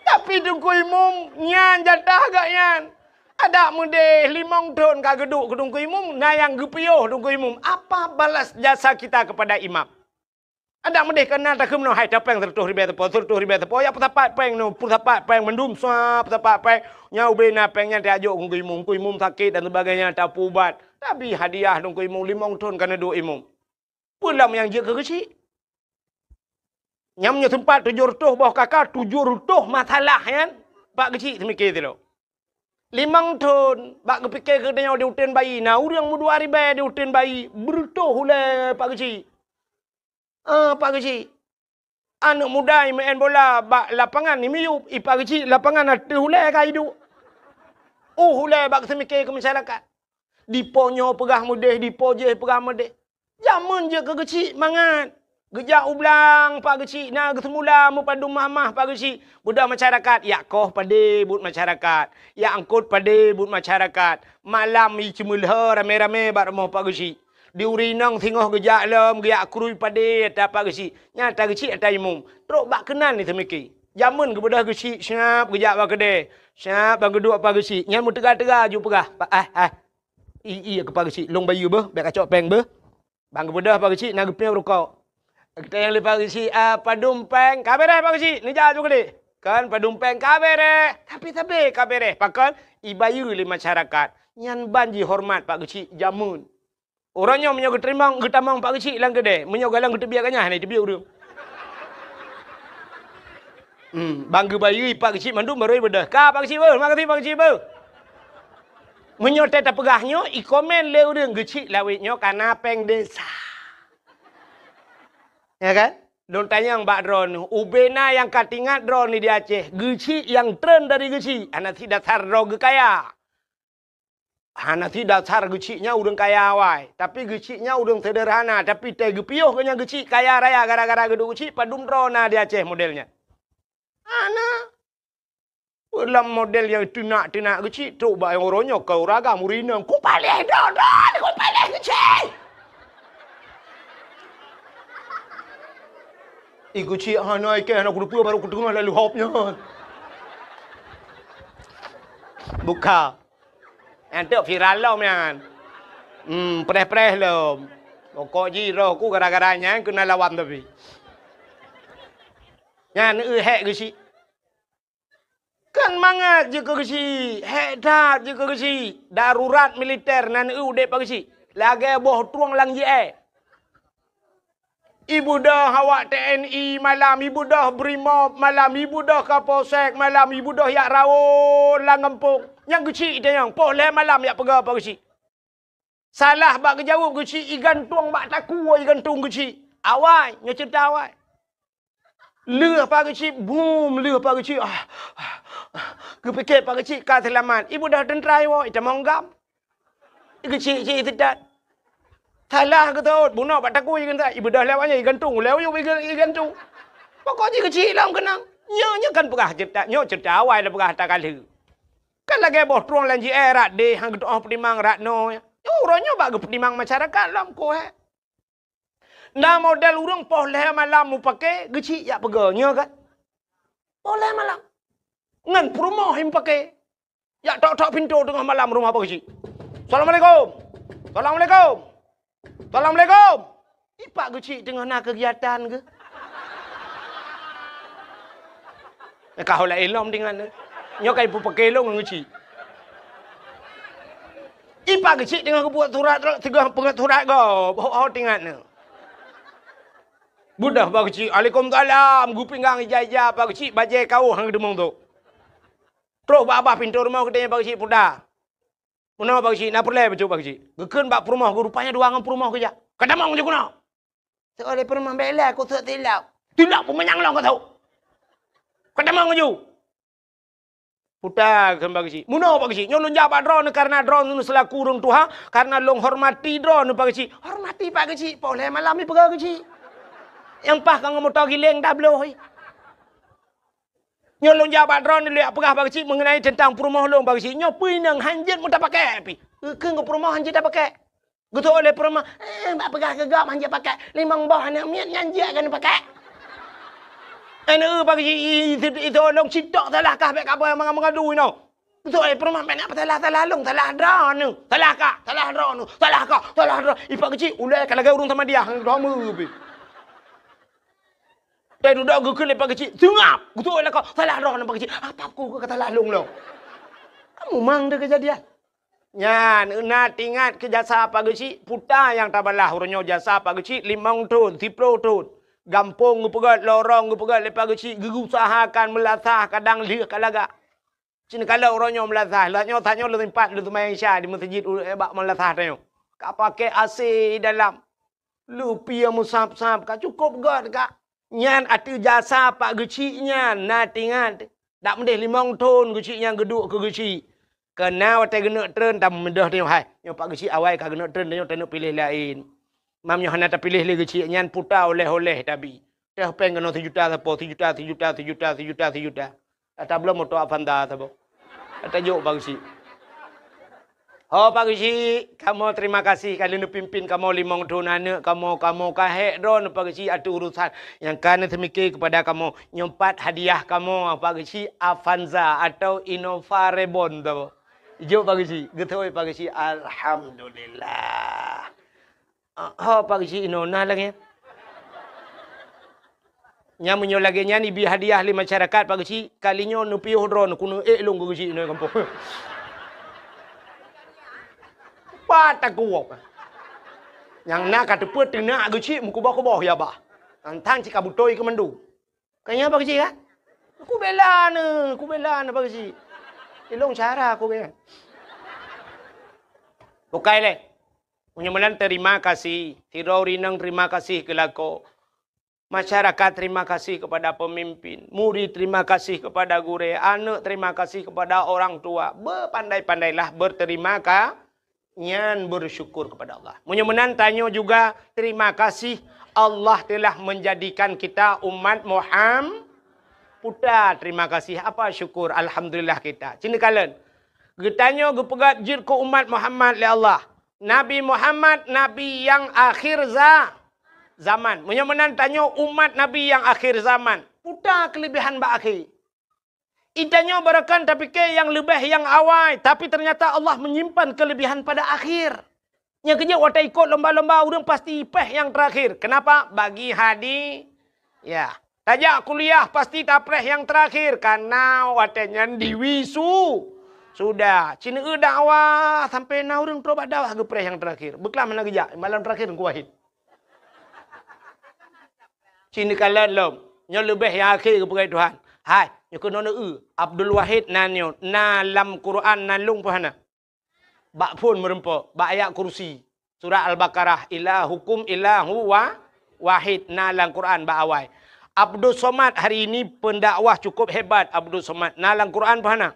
Tapi Teungku Imum nyan jatah gobnyan. Adak meudeh limong thon ka geuduek keu Teungku Imum, na nyang geupiôh Teungku Imum. Apa balas jasa kita kepada imam? Adak meudeh ka na takheun meunoe, hai tapéng seureutôh ribèe sapo, seureutôh ribèe sapo, ya peusapat péng nyoe, peusapat péng mandum, sa peusapat péng. Nyan ubé na péng nyan tajok keu Teungku Imum, Teungku Imum sakét dan sebagainya, tapeuubat. Tapi hadiah Teungku Imum limong thon ka neuduek imum. Peue lom nyang jeuet keu geuchik? Nyang nyoe teumpat tujoh reutôh boh kaka, tujoh reutôh masalah nyan, Pak Geuchik teumike sidroe. Limong thon bak geupike geutanyoe di uteuen bayi, na ureuëng meudua ribée di uteuen bayi, beureutôh ulée Pak Geuchik. Ah, Pak Geuchik. Aneuëk muda meu'en bola bak lapangan, imiyup, i Pak Geuchik lapangan ateueh ulée ka iduek. Uh, ulée bak seumike keu masyarakat. Dipo nyoe peugah meudeh, dipo jéh peugah meudeh. Jameun jeuet keu geuchik mangat. Geujak u blang Pak Geuchik na geuseumula meupadum mahmah Pak Geuchik. Beudoh masyarakat, yak koh padé buet masyarakat. Yak eungkot padé buet masyarakat. Malam i ceumeulhö ramé-ramé bak rumoh Pak Geuchik. Di uri inong singoh geujak lom, geuyak krui padé ata Pak Geuchik. Nyan ata geuchik ata imum. Trok bak keunan ni seumike. Jameun geubeudoh geuchik, syab geujak bak keudè. Syab ban geuduek Pak Geuchik. Nyan meuteuga-teuga ju peugah, "Pak, ah, ah. I, i, keu Pak Geuchik, lôn bayeue beuh, bèk kacok péng beuh." Ban geubeudoh Pak Geuchik na geupiôh rukok. Geutanyong lé Pak Geuchik, "Ah, padum péng?" "Ka bèrèh Pak Geuchik, neujak ju keudè." Kan padum péng ka bèrèh, tapi sabé ka bèrèh. Pakon? Ibayeue lé masyarakat. Nyan ban jihoreumat Pak Geuchik jameun. Uroe nyoe meunyoe geuteurimong, geutamong Pak Geuchik lam keudè, meunyoe galeng geuteubiet ganyah hana teubiet ureuëng. Hmm, ban geubayeue Pak Geuchik mandum barô ibeudoh. Ka Pak Geuchik beuh, makasih Pak Geuchik beuh. Meunyoe teuh tapeugah nyoe, ikomen lé ureuëng Geuchik lawét nyoe kana péng desa. Ya kan? Lôn tanyong bak droeneuh, ubena nyang ka teuingat droeneuh di Aceh, Geuchik nyang treun dari Geuchik, hana sidasar droe geukaya. Hana sidasar Geuchik nyan ureuëng kaya awai, tapi Geuchik nyan ureuëng seuderhana, tapi teuh geupiôh geuh nyan Geuchik kaya raya gara-gara geuduek Geuchik padum droe na di Aceh model nyan. Hana. Lam model nyang teunak-teunak Geuchik trok bak nyang uroe nyoe keu ureuëng agam ureuëng inong, "Kupaléh droe-droe, kupaléh Geuchik!" I Geuchik hana ikeh hana kuteupeu barô kuteungoh lalu hop nyan. Buka. Nyan teuk viral lom nyan. Hmm, preh-preh lom. Pokok jih roh ku gara-gara nyan keuneuk lawan tapi. Nyan eu hék Geuchik. Kan mangat jeuet keu Geuchik, hék that jeuet keu Geuchik. Darurat militer nan eu udeb Pak Geuchik. Lagée boh trueng lam jih. Ibeudôh awak T N I malam, ibeudôh Brimob malam, ibeudôh Kapolsek malam, ibeudôh jak rawon lam gampông. Nyang Geuchik tanyong, poh lhée malam jak peugah Pak Geuchik. Salah bak geujaweueb Geuchik, igantung bak takue igantung Geuchik. Awai, nyoe ceurita awai. Lheueh Pak Geuchik, bum, lheueh Pak Geuchik. Ah, ah, ah. Geupike Pak Geuchik ka seulamat. Ibeudôh teuntra iwoe, itamong gam. Geuchik-chik teutat. Salah geutot, bunoe bak takue igantung. Ibeudôh lewat nyan igantung, lewat yub iga-, igantung. Pokok jih Geuchik lom keunong. Nyoe, nyoe kan peugah ceurita, nyoe ceurita awai lôn peugah takalheueh. Kan lagée boh trueng lam jih, eh, rat deh, han geutu'oh peutimang rat noe. Nyoe uroe nyoe bak geupeutimang masyarakat lom koh, eh. Na model ureuëng poh lhée malam mupake, Geuchik jak peugah, nyoe kan? Poh lhée malam. Ngon peurumoh mupake. Jak tok-tok pintoe teungoh malam rumoh Pak Geuchik. "Assalamualaikum. Assalamualaikum. Assalamualaikum." I Pak Geuchik teungoh na keugiatan geuh. Ka hola ilom dengan nyoe ka ipupake lôn ngon Geuchik. I Pak Geuchik teungoh geubuet surat, teungoh peungeut surat gob, ho-ho tingat nyoe. Beudôh Pak Geuchik, "Alaikumsalam," geupinggang ija-ija Pak Geuchik, bajée kawöh han geudeungoe tu. Troh bak babah pintoe rumoh geutanyoe Pak Geuchik puta. Meunoe Pak Geuchik, na peureulée bacut Pak Geuchik. Geukheun bak peurumoh geuh, rupanya dua ngon peurumoh geujak. "Ka tamong ju keunoe." Seuôt lé peurumoh, "Bèk lé, keu seuôt tilok." "Tilok peumanyang lôn keu seuôt. Ka tamong ju." Puta kheun Pak Geuchik. "Meunoe Pak Geuchik, nyoe lôn jak bak droeneuh kareuna droeneuh seulaku ureuëng tuha, kareuna lôn hormati droeneuh Pak Geuchik." "Hormati Pak Geuchik, poh lhée malam ipeugah Geuchik. Nyang paih ka ngon moto giléng dah bloh." Nyoe lôn jak bak droeneuh lôn jak peugah Pak Geuchik meungeunai teuntang peurumoh lôn Pak Geuchik. Nyoe peue inong han jeuet meutapakée pih. Geukheun keu peurumoh han jeuet tapakée. Geutôk lé peurumoh, "Eh, bak peugah keu gob han jeuet pakée. Limong boh aneuk miet nyan jeuet keu neupakée." Aneuk Pak Geuchik, i, i, i, itôh lôn citok salah kah bèk kaboh meungadu inoe. Geutôk lé peurumoh, "Bèk na peusalah-salah lôn, salah droeneuh. Salah kah, salah droeneuh, salah kah, salah droe." I Pak Geuchik, ulée ka lagée ureuëng Samadiyah, droe meu pih. Teuh dudoe geukheun lé Pak Geuchik, "Seungab!" Geutôk lé lakoe, "Salah droeneuh Pak Geuchik." "Apa ku ka salah lôn lom?" Kamu mang deh keujadian. Nyan, na teuingat keu jasa Pak Geuchik, puta nyang tabalah uroe nyoe jasa Pak Geuchik limong thon, siplôh thon. Gampông geupeugét, lorong geupeugét lé Pak Geuchik, geuusahakan meulasah kadang lheueh ka lagak. Cit neukalon uroe nyoe meulasah, lheueh nyoe tanyoe lôn sempat lôn seumayang Isya di meuseujid u-, bak meulasah tanyoe. Ka pakai A C dalam. Leupi nyang meusab-sab ka cukôp gét ka. Nyan ateueh jasa Pak Geuchik nyan na teuingat. Dak meudeh limong thon Geuchik nyan geuduek keu Geuchik. Keu na watèe geuneuk treun tameudeh tanyoe hai. Nyoe Pak Geuchik awai ka geuneuk treun tanyoe taneuk piléh laén. Mam nyoe hana tapiléh lé Geuchik nyan puta oleh-oleh tabi. Teuh péng keunoe sijuta sapo, sijuta, sijuta, sijuta, sijuta, sijuta. Ata bloe moto Avanza saboh. Ata jok Pak Geuchik. Ho Pak Geuchik, kamoe terima kasih ka lheueh neupimpin kamoe limong thon aneuk kamoe, kamoe ka hék droeneuh Pak Geuchik ateueh urusan nyang ka neuseumiké keupada kamoe. Nyoe pat hadiah kamoe Pak Geuchik Avanza atau Innova Reborn saboh. Jok Pak Geuchik, geuthôi Pak Geuchik. Alhamdulillah. Ah, ho Pak Geuchik inoe na lagèe nyan. Nyan meunyoe lagèe nyan ibi hadiah lé masyarakat Pak Geuchik, kali nyoe neupiôh droeneuh keuneuk ék lôn keu Geuchik inoe gampông. Pat takuwok. Nyang na ka teupeu teunak Geuchik meukuboh-kuboh ya bah. Tantang cit ka beutôi keu mandum. Ka nyan Pak Geuchik kan? Kubela neuh, kubela neuh Pak Geuchik. Ilong cara aku kan. Bukai lé. Meunyoe meunan terima kasih, sidroe ureueng inong terima kasih keu lakoe. Masyarakat terima kasih kepada pemimpin, murid terima kasih kepada gurèe, aneuk terima kasih kepada orang tua. Bepandai-pandailah berterima ka-, nyan bersyukur kepada Allah. Meunyoe meunan tanyoe juga terima kasih Allah telah menjadikan kita umat Muham-, puta terima kasih apa syukur alhamdulillah kita. Cit neukalon. Geutanyoe geupeugét jeuet keu umat Muhammad lé Allah. Nabi Muhammad, nabi nyang akhir za-, zaman. Meunyoe meunan tanyoe umat nabi nyang akhir zaman, puta keuleubihan bak akhé. Geutanyoe barangkapeue tapike nyang leubeh nyang awai, tapi ternyata Allah menyimpan keuleubihan pada akhir. Nyang keujeuet watèe ikot lomba-lomba ureueng pasti péh nyang terakhir. Kenapa? Bagi hadi-, ya. Tajak kuliah pasti tapréh nyang terakhir, karena watèe nyan diwisu-, sudah. Cit neueu dakwah sampai na ureueng trok bak dakwah geupréh nyang terakhir. Beuklam hana geujak, malam terakhir Teungku Wahid. Cit neukalon lom, nyoe leubeh nyang akhé geupeugah Tuhan. Hai, nyoe keunoe neueu, Abdul Wahid na nyoe, na lam Quran na lôn peue hana? Bak phon meureumpok, bak ayat kursi. Surat Al-Baqarah, "Ilahukum ilahu wa-, wahid," na lam Quran bak awai. Abdus Somad hari ini pendakwah cukup hebat Abdus Somad. Na lam Quran peue hana?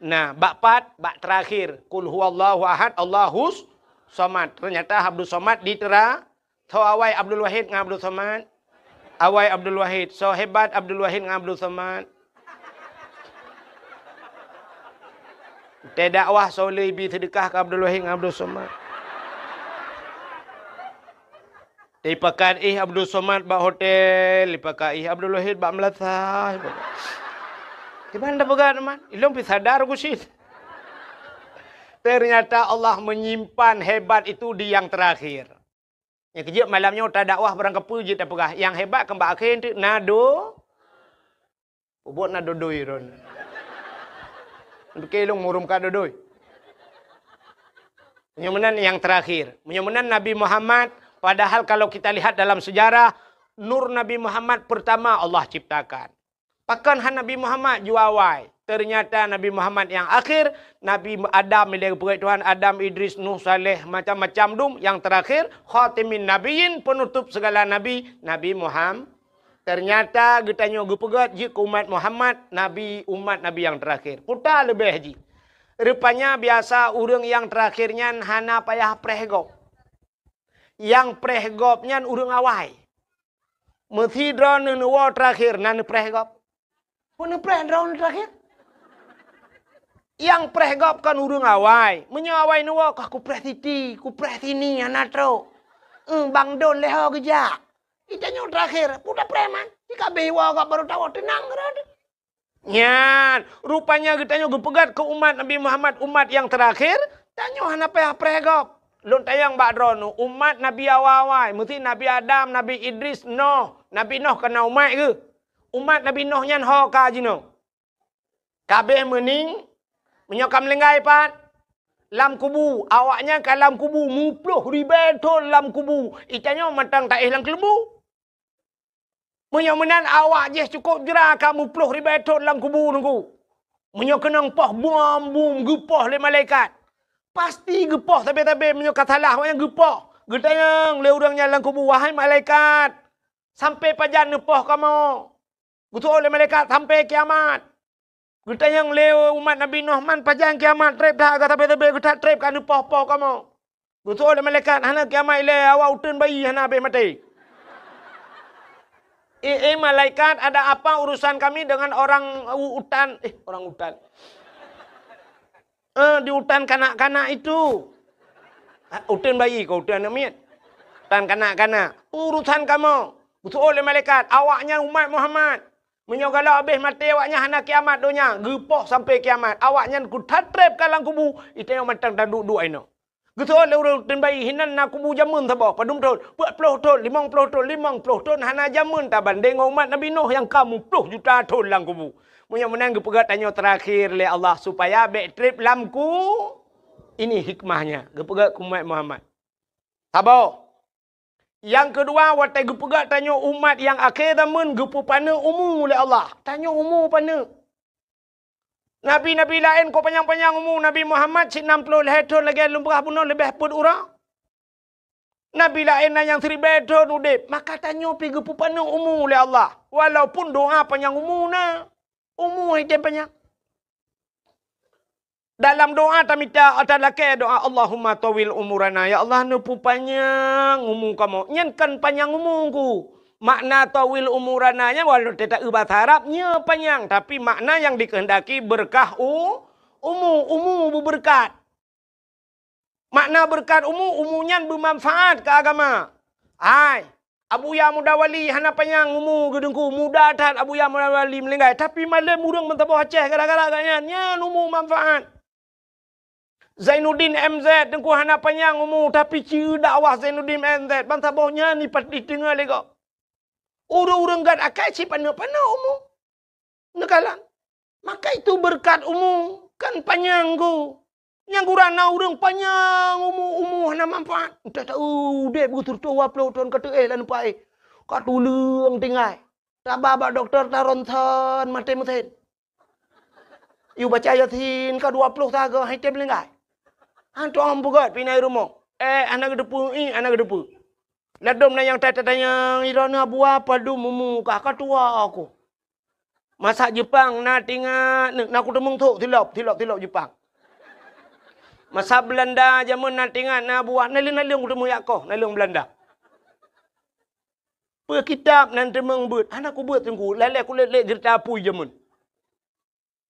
Na, bak pat, bak terakhir, "Qul huwallahu ahad, Allahus somad." Ternyata Abdus Somad di tera-, Soe awai Abdul Wahid ngon Abdul Somad? Awai Abdul Wahid. Soe hebat Abdul Wahid ngon Abdul Somad? Teudakwah soe le ibi seudeukah keu Abdul Wahid ngon Abdul Somad? Dipakat ih Abdul Somad bak hotel, dipakat ih Abdul Wahid bak meulasah. Kiban dah peugah teman, ilong pi sadar ku sit. Ternyata Allah menyimpan hebat itu di yang terakhir. Nyang keujeuet malam nyoe tadakwah barangkapeue jeuet tapeugah, nyang hebat keu bak akhé teuk na do-, peubuet na dodoi ron. Pike lôn murum ka dodoi. Meunyoe meunan nyang terakhir. Meunyoe meunan Nabi Muhammad, padahal kalau kita lihat dalam sejarah, nur Nabi Muhammad pertama Allah ciptakan. Pakon han Nabi Muhammad jua awai? Ternyata Nabi Muhammad nyang akhir, Nabi Adam, ilée geupeugét Tuhan, Adam, Idris, Nuh, Saleh, macam-macam dum, nyang terakhir, khatimin nabiyyin, penutup segala nabi, Nabi Muham-, ternyata geutanyoe geupeugét jeuet keu umat Muhammad, nabi, umat nabi nyang terakhir. Peue ta leubeh jih. Rupanya biasa ureuëng nyang terakhir nyan hana payah preh gob. Nyang preh gob nyan ureuëng awai. Meusidroe neuwoe terakhir na neupreh gob. Peue neupreh droeneuh terakhir? Nyang preh gob kon ureuëng awai. Meunyoe awai neuwoe, kah kupreh siti, kupreh sini, hana trok. Eh, bang don lé ho geujak. Geutanyoe terakhir, peue tapreh man? Jika beh iwoe gob barô tawoe teunang keudroe. Nyan, rupanya geutanyoe geupeugét keu umat Nabi Muhammad, umat nyang terakhir, tanyoe hana payah preh gob. Lôn tanyong bak droeneuh, umat Nabi awai-awai, meusti Nabi Adam, Nabi Idris, Noh. Nabi Noh kon na umat geuh. Umat Nabi Noh nyan ho ka jinoe. Ka abéh meuning, meunyoe ka meulinggai pat, lam kubu, awaknyan ka lam kubu muploh ribée thon lam kubu, itanyoe mantong taéh lam keuleumbu. Meunyoe meunan awak jih cukôp jra ka muploh ribée thon lam kubu Teungku. Meunyoe keunong poh bom-bom geupoh lé malaikat, pasti geupoh sabe-sabe meunyoe ka salah awaknyan geupoh. Geutanyong lé ureuëng nyan lam kubu, "Wahai malaikat, sampai pajan neupoh kamoe?" Geuseuôt lé malaikat, "Sampai kiamat." Geutanyong lé umat Nabi Nuh, "Man pajan kiamat treb that, ka sabe-sabe geuh that treb ka neupoh-poh kamoe?" Geuseuôt lé malaikat, "Hana kiamat ilée, awak uteuen bayi hana habéh maté." "Eh, eh, malaikat, ada apa urusan kami dengan orang u-, utan, eh, orang utan, eh, di utan kanak-kanak itu?" "Ah, uteuen bayi kah, uteuen aneuëk miet?" "Utan kanak-kanak." "Urusan kamoe." Geuseuôt lé malaikat, "Awaknyan umat Muhammad. Meunyoe galak habéh maté awaknyan hana kiamat donya, geupoh sampai kiamat. Awaknyan kuthatreb ka lam kubu, itanyoe mantong taduek-duek inoe." Geuseuôt lé ureuëng uteuen bayi, "Hinan na kubu jameun saboh, padum thon?" "Peuet ploh thon, limong ploh thon." "Limong ploh thon hana jameun tabandéng ngon umat Nabi Nuh nyang ka muploh juta thon lam kubu." Meunyoe meunan geupeugah tanyoe terakhir lé Allah supaya bék treb lam ku-, ini hikmahnya geupeugah keu umat Muhammad. Saboh. Nyang keudua, watée geupeugah tanyoe umat nyang akhé zaman geupeupaneuk umu lé Allah. Tanyoe umu paneuk. Nabi-nabi laén kok panyang-panyang umu, Nabi Muhammad cit nam ploh lhée thon lagée lôn peugah bunoe leubeh peuet uroe. Nabi laén na nyang siribée thon udeb, maka tanyoe pih geupeupaneuk umu lé Allah. Walaupun doa panyang umu na, umu hana tem panyang. Dalam doa tamita, ata lakée doa, "Allahumma tawil umurana." Ya Allah, neupeupanyang umu kamoe. Nyan kan panyang umu ku. Makna tawil umurana nyan walau teuta eu bahasa Arab, nyoe panyang, tapi makna yang dikehendaki berkah u-, umu, umu beubeureukat. Makna beureukat umu, umu nyan beumanfaat keu agama. Hai, Abuya Muda Wali hana panyang umu geudeungku, muda that Abuya Muda Wali meuninggai, tapi malem ureuëng meusaboh Aceh gara-gara gobnyan, nyan umu manfaat. Zainuddin M Z teungku hana panyang umu, tapi ci dakwah Zainuddin M Z, ban saboh nyan ipat diteungoh lé gob. Ureuëng-ureuëng gét akai cit paneuk-paneuk umu. Neukalon. Maka itu beureukat umu, kan panyang ku. Nyang gura na ureuëng panyang umu, umu hana manfaat. Entah tahu udeb beutôi dua ploh thon ka teuéh lam paih. Ka tuleueng tinggai. Taba bak dokto ta ronsen maté meusen. Yue baca Yasin ka dua ploh sagoe hana tem linggai. Han tuang peugét pih na i rumoh. Eh, hana geuteupeue, ih, hana geuteupeue. Ladôm na nyang ta-, tatanyong, "Droeneuh Abuya padum umu kah, ka tuha kah?" Masa Jeupang na tingat, na kuteumeung thok silop, silop, silop Jeupang. Masa Beulanda jameun na tingat na Abuya, naleueng-naleueng kuteumeung jak koh, naleueng Beulanda. Peue kitab nan teumeung beuet, hana kubeuet teungku, lalée kulét-lét geurita apui jameun.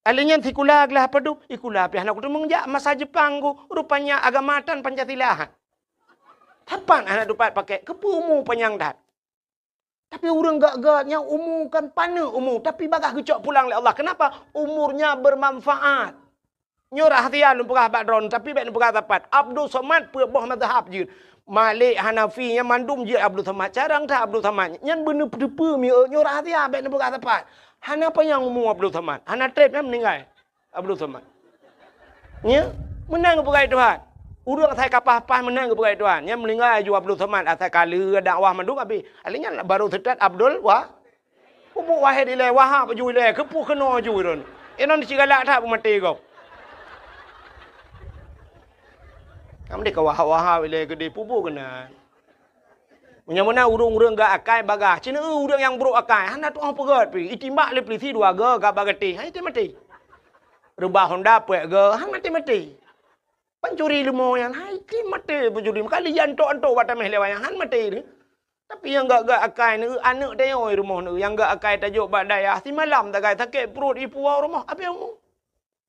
Alèh nyan sikula glah padum, sikula pih hana kuteumeung jak masa Jeupang ku, rupanya agama tan Pancasila. Sapat hana tupat pakék, keupeue umu panyang that. Tapi ureuëng gét-gét nyang umu kan paneuk umu, tapi bagaih geucok pulang lé Allah. Kenapa? Umurnya bermanfaat. Nyoe rahsia lôn peugah bak droen, tapi bék neupeugah sapat. Abdul Somad peuet boh mazhab jeuet. Malik, Hanafi, nyan mandum jeuet Abdul Somad. Carông that Abdul Somad. Nyan beuneuteupeu mieu, nyoe rahsia bék neupeugah sapat. Hana panyang umu Abdul Somad. Hana treb nyan meuninggai Abdul Somad. Nya, meunan geupeugah Tuhan. Ureuëng asai ka paih-paih meunan geupeugah Tuhan. Nyan meuninggai aju Abdul Somad asai ka lheueh dakwah mandum abéh. Alèh nyan baru seutôt Abdul Wa-, Pupuk Wahid ilèe, Wahab aju ilèe, keupeue keunoe aju droen. Inong cit galak that peumaté gob. Kamoe deh ka Wahab-Wahab ilèe keudeh pupuk keunan. Meunyoe meunan ureuëng-ureuëng gét akai bagaih, cit na ureuëng nyang brôk akai, hana tu'oh peugét pih, itimbak lé peulisi dua goe ka bak gatéh, han tem maté. Reubah honda peuet goe, han maté-maté. Pancuri leumo nyan, han tem maté pancuri, meukalu jiantok-antok bak taméh lé wayang, han maté deh. Tapi nyang gét-gét akai neu, aneuëk tanyoe i rumoh neu, nyang gét akai tajok bak dayah, simalam sagai sakét pruet ipuwoe u rumoh, abéh umu.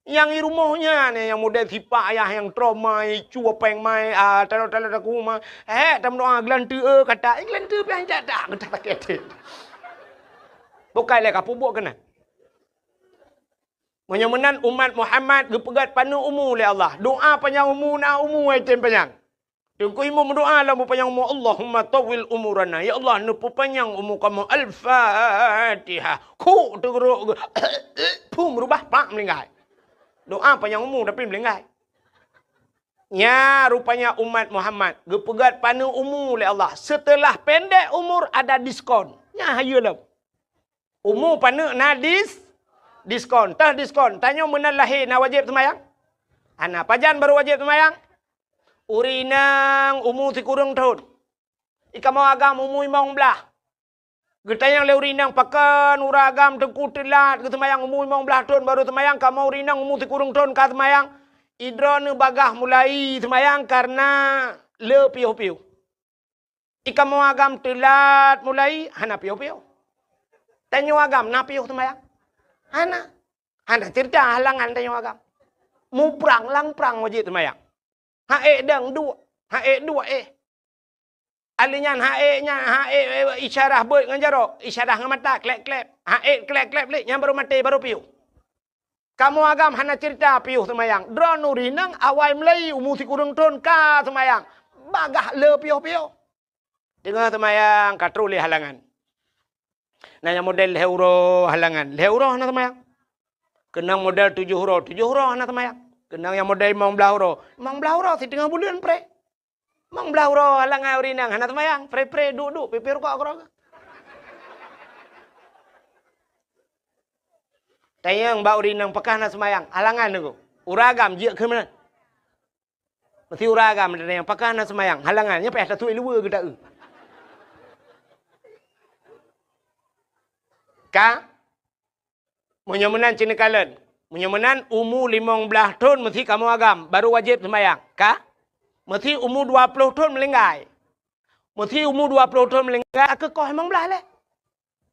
Nyang i rumoh nyan, nyang model sipak ayah nyang trok mai, cue péng mai, ah, talo-talo takue mai. Hék, tameudoa geulanteue, eh, kata, eh, geulanteue pih han jak-jak, geutak sakét. Bukai lé ka peubuet keunan. Meunyoe meunan umat Muhammad geupeugét paneuk umu lé Allah. Doa panyang umu na umu ai tem panyang. Teungku Imum meudoa lam panyang umu, "Allahumma tawwil umurana." Ya Allah, neupeupanyang umu kamoe. Al-Fatihah. Khuk teugeurok geuh. Phum reubah pak meulinggai. Doa panyang umu tapi meulinggai. Nya rupanya umat Muhammad geupeugét paneuk umu lé Allah. Seuteulah pendek umur ada diskon. Nya hayeue lom. Umu paneuk na dis-, diskon. Teuh diskon. Tanyoe meunan lahé na wajéb seumayang? Hana. Pajan barô wajéb seumayang? Ureueng inong umu sikureueng thon. Di kamoe agam umu limong blaih. Geutanyong lé ureueng inong, pakon ureueng agam teungku teulat geuseumayang umu limong blaih thon barô seumayang, kamoe ureueng inong umu sikureueng thon ka seumayang? Droeneuh bagaih mulai seumayang kareuna le piôh-piôh. Di kamoe agam teulat mulai, hana piôh-piôh. Tanyoe agam na piôh seumayang? Hana. Hana cerita halangan tanyoe agam. Muprang lam prang wajéb seumayang. Hak ék dang duek, hak ék duek éh. Ahli nyan hak ék nyan, hak ék, ék isyarah beuet ngon jaroe, isyarah ngon mata, klep-klep. Hak ék klep-klep lé, nyan barô maté, barô piôh. Kamoe agam hana cerita piôh seumayang. Droeneuh ureueng inong awai mulai umu sikureueng thon ka seumayang. Bagaih le piôh-piôh. Teungoh seumayang ka troh lé halangan. Na nyang model lhèe uroe halangan. Lhèe uroe hana seumayang. Keunong model tujoh uroe, tujoh uroe hana seumayang. Keunong nyang model limong blaih uroe, limong blaih uroe siteungoh buleuen pré. Limong blaih uroe halangan ureueng inong hana seumayang, pré-pré duek-duek pipi rukok keudroe. Tanyong bak ureueng inong pakon hana seumayang, halangan teungku. Ureueng agam jeuet keu meunan. Meusti ureueng agam tanyong pakon hana seumayang, halangan nyan payah tatuek luweue geuta-eu. Ka? Meunyoe meunan ci neukalon. Meunyoe meunan umu limong blaih thon meusti kamoe agam, barô wajéb seumayang. Ka? Meusti umu dua ploh thon meulinggai. Meusti umu dua ploh thon meulinggai, ka koh limong blaih lé.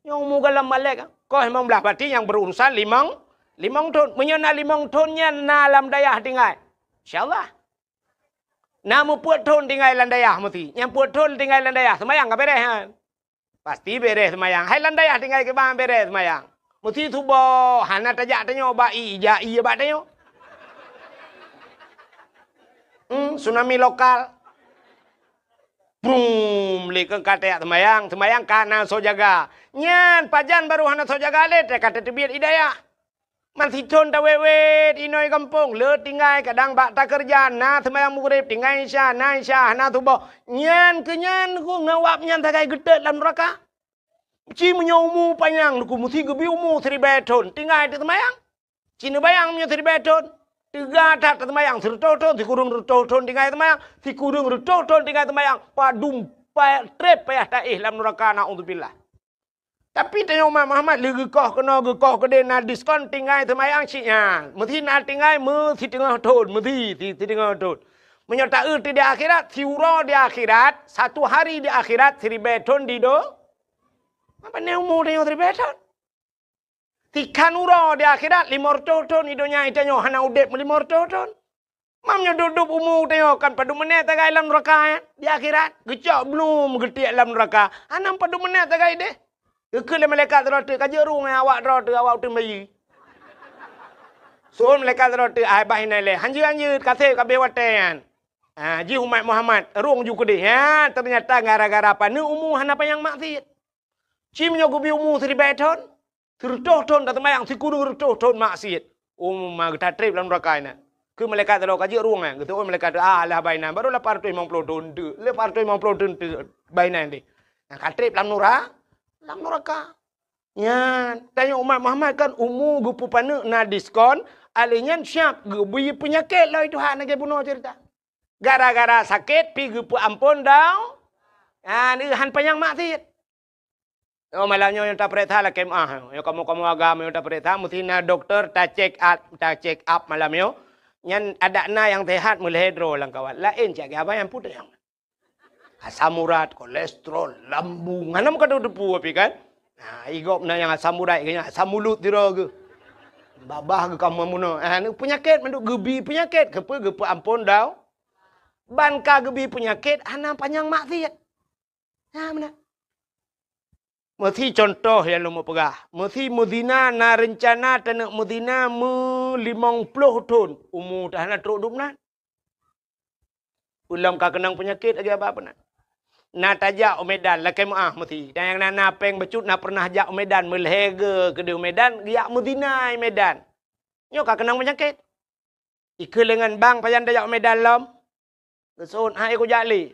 Nyoe umu gohlom malèe ka, koh limong blaih, berarti nyang berurusan limong, limong thon. Meunyoe na limong thon nyan na lam dayah tinggai. Insya Allah. Na meupeuet thon tinggai lam dayah meusti. Nyang peuet thon tinggai lam dayah, seumayang ka beres nyan. Pasti beres seumayang. Hai lam dayah tinggai kiban beres seumayang. Meusti suboh, hana tajak tanyoe bak ie, jak ie bak tanyoe. Hmm, tsunami lokal. Brum, lé keu ka tajak seumayang, seumayang ka na soe jaga. Nyan pajan barô hana soe jaga lé, ka tateubiet ie dayah. Man sithon tawét-wét inoe gampông, le tinggai kadang bak takeureuja, na seumayang Maghrib, tinggai Isya, na Isya, hana suboh. Nyan keu nyan ku ngon awak nyan sagai geutot lam nuraka. Ci meunyoe umu panyang, ku meusti geubi umu siribèe thon, tinggai teuseumayang. Ci neubayang meunyoe siribèe thon, teuga that teuseumayang, sireutôh thon, sikureueng reutôh thon tinggai seumayang, sikureueng reutôh thon tinggai seumayang, padum pa-, trép payah taéh lam nuraka, naudzubillah. Tapi tanyoe umat Muhammad lé geukoh keunoe geukoh keudéh na diskon tinggai seumayang cit nyan. Meusti na tinggai meusiteungoh thon, meusti si-, siteungoh thon. Meunyoe taeu di akhirat, siuroe di akhirat, satu hari di akhirat siribèe thon di do-, apa ni umu tanyoe siribèe thon? Sikhan uroe di akhirat, limong reutôh thon di donya tanyoe hana udép meulimong reutôh thon. Mam nyoe dub-dub umu tanyoe kan padum menét tagai lam nuraka, eh? Di akhirat, geucok blum geutiek lam nuraka. Hana padum menét tagai deh. Geukheun lé malaikat sidroe teuk, ka jeuet rueng awak droe teuh, awak uteuen bayeue. Seuôn malaikat sidroe teuk, ai bah inan lé. Hanjeuet-hanjeuet, ka sép ka abéh watée nyan. Ha, jih umat Muhammad, rueng ju keudeh. Ha, teunyata gara-gara paneuk umu hana panyang maksiet. Ci meunyoe geubi umu siribèe thon, sireutôh thon taseumayang, sikureueng reutôh thon maksiet. Umu ma geutatrép lam nuraka inan. Keu malaikat sidroe ka jeuet rueng nyan, geuseuôn malaikat teuk, ah, lah bah inan, barô lapan reutôh limong ploh thon teuk, lapan reutôh limong ploh thon teuk bah inan deh. Nah, ka trép lam nura-, lam nuraka. Nyan, tanyoe umat Muhammad kan umu geupeupaneuk na diskon, alèh nyan siab geubi peunyakét lom Tuhan lagèe bunoe ceurita. Gara-gara sakét pi geupeuamphon dau-, ah, han panyang maksiet. Oh, malam nyoe nyang tapareksa lakèe meu'ah. Nyoe kamoe-kamoe agam nyang tapareksa, meusti na dokto ta-check up, ta-check up malam nyoe. Nyan adak na nyang sehat meulhèe droe lam kawat. Laén cit lagèe abang nyang putéh. Asam urat, kolesterol, lambung. Hana meukadoe teupeu api kan? Ha, i gob na nyang asam urat, nyang asam mulut sidroe geuh. Babah geuh ka meunoe. Ha, ni peunyakét mandum geubi peunyakét. Keupeue geupeuamphon dau-, ban ka geubi peunyakét, hana panyang maksiet. Ha, meunan. Meusti contoh nyang lôn peugah. Meusti meuzina na reuncana taneuk meuzina meulimong ploh thon. Umu ta hana trok dum nan. Ulôn ka keunong peunyakét lagèe abang peunan. Na tajak u Medan, lakèe meu'ah meusti. Dan nyang na, na péng bacut na peureunah jak u Medan, meulhèe geuh keudeh u Medan, geujak meuzina i Medan. Nyoe ka keunong peunyakét. Ikeu lengan bang pajan tajak u Medan lom. Geuseuôt hai kujak lé.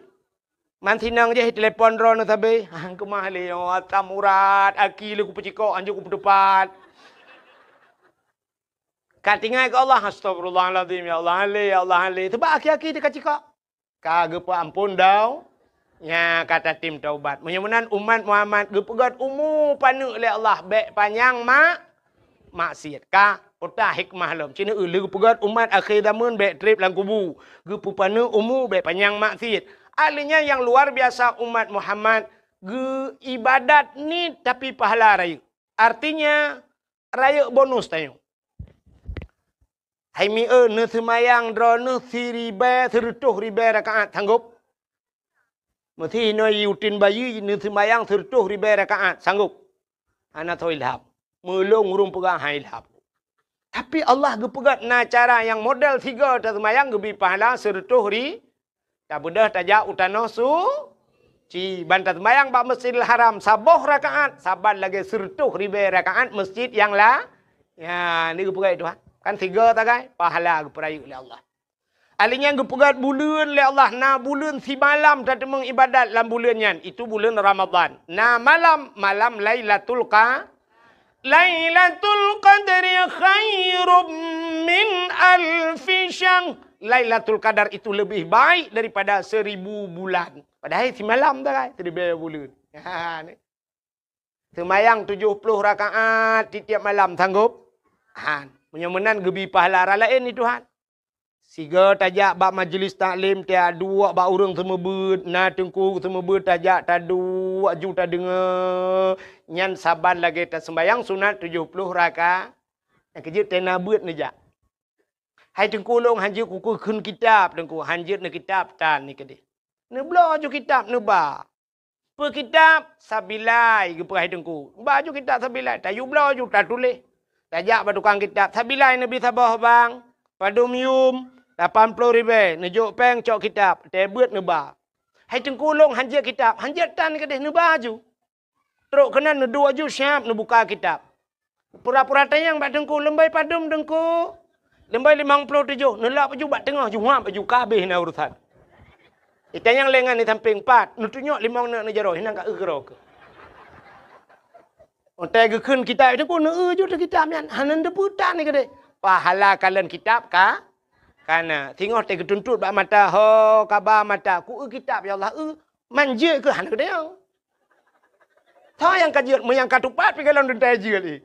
Man sinang jih telepon droeneuh sabe. Hang keumah lé, oh, asam urat, aki lé kupeucikok, hanjeuet kupeuteupat. Ka tinggai keu Allah, astagfirullahalazim, ya Allah, han lé, ya Allah, han lé. Sebab aki-aki teuka cikok. Ka geupeuamphon dau, nya ka tatem taubat. Meunyoe meunan umat Muhammad geupeugét umu paneuk lé Allah, bék panyang mak, maksiat. Ka peugah hikmah lom. Cina eu lé geupeugét umat akhé zaman bék treb lam kubu. Geupeupaneuk umu bék panyang maksiat. Ahli nyan nyang luar biasa umat Muhammad geu ibadat niet tapi pahala rayeuk. Artinya, rayeuk bonus tanyoe. Hai mi eu, neuseumayang droeneuh siribée, seureutôh ribée rakaat, sanggob? Meusi inoe yutin bayi neuseumayang seureutôh ribée rakaat, sanggob? Hana soe ilham. Meulong ureuëng peugah han ilham. Tapi Allah geupeugét na cara nyang model sigoe taseumayang geubi pahala seureutôh ri Tabeudôh tajak u tanoh suci, ban taseumayang bak Masjidil Haram saboh rakaat, saban lagée seureutôh ribée rakaat masjid nyang la-, ya, ni geupeugah Tuhan. Kan sigoe tagai, pahala geupeurayeuk lé Allah. Ahli nyan geupeugét buleuen lé Allah, na buleuen simalam tateumeung ibadat lam buleuen nyan, itu buleuen Ramadhan. Na malam, malam Lailatul Qa-, Lailatul Qadri khairum min alfi syahr. Lailatul Qadar itu lebih baik daripada seribu bulan. Padahai simalam dah kan, seribu bulan. Ha, ni. Seumayang tujuh puluh rakaat tiep-tiep malam, sanggob? Han. Meunyoe meunan geubi pahala raya laén ni Tuhan. Sigoe tajak bak majlis taklim, taduek bak ureuëng seumeubeuet, na teungku seumeubeuet, tajak taduek ju tadeungoe. Nyan saban lagée taseumayang sunat tujoh ploh raka-, nyang keujeuet tena beuet neujak. Hai teungku lôn, hanjeuet kukheun kitab, teungku, hanjeuet neukitab tan ni keudeh. Neubloe ju kitab neuba. Peu kitab? Sabilai, geupeugah hai teungku. Ba ju kitab sabilai, tayue bloe ju tatuléh. Tajak bak tukang kitab, sabilai neubi saboh bang, padum yum, lapan ploh ribée, neujok péng cok kitab, tée beuet neuba. Hai teungku lôn hanjeuet kitab, hanjeuet tan keudeh neuba ju. Trok keunan neuduek ju siab neubuka kitab. Pura-pura tanyong bak teungku, "Leumbai padum teungku?" "Leumbai limong ploh tujoh." Neulap ju bak teungoh, ju huab ju, ka habéh na urusan. Itanyong lé ngon di sampéng, "Pat?" Neutunyok limong neuk neujaroe, hinan ka eu keudroe keuh. Watée geukheun kitab teungku, neueu ju teuh kitab nyan, hana neuteupeue tan ni keudeh. Pahala kalon kitab ka, kana. Singoh tée geutuntot bak mata, ho, kaba mata, "Ku eu kitab, ya Allah, eu." Man jeuet keuh hana geutanyong. Tho nyang ka jeuet, meunyo nyang ka tupat pih gohlom teuntée jeuet lé.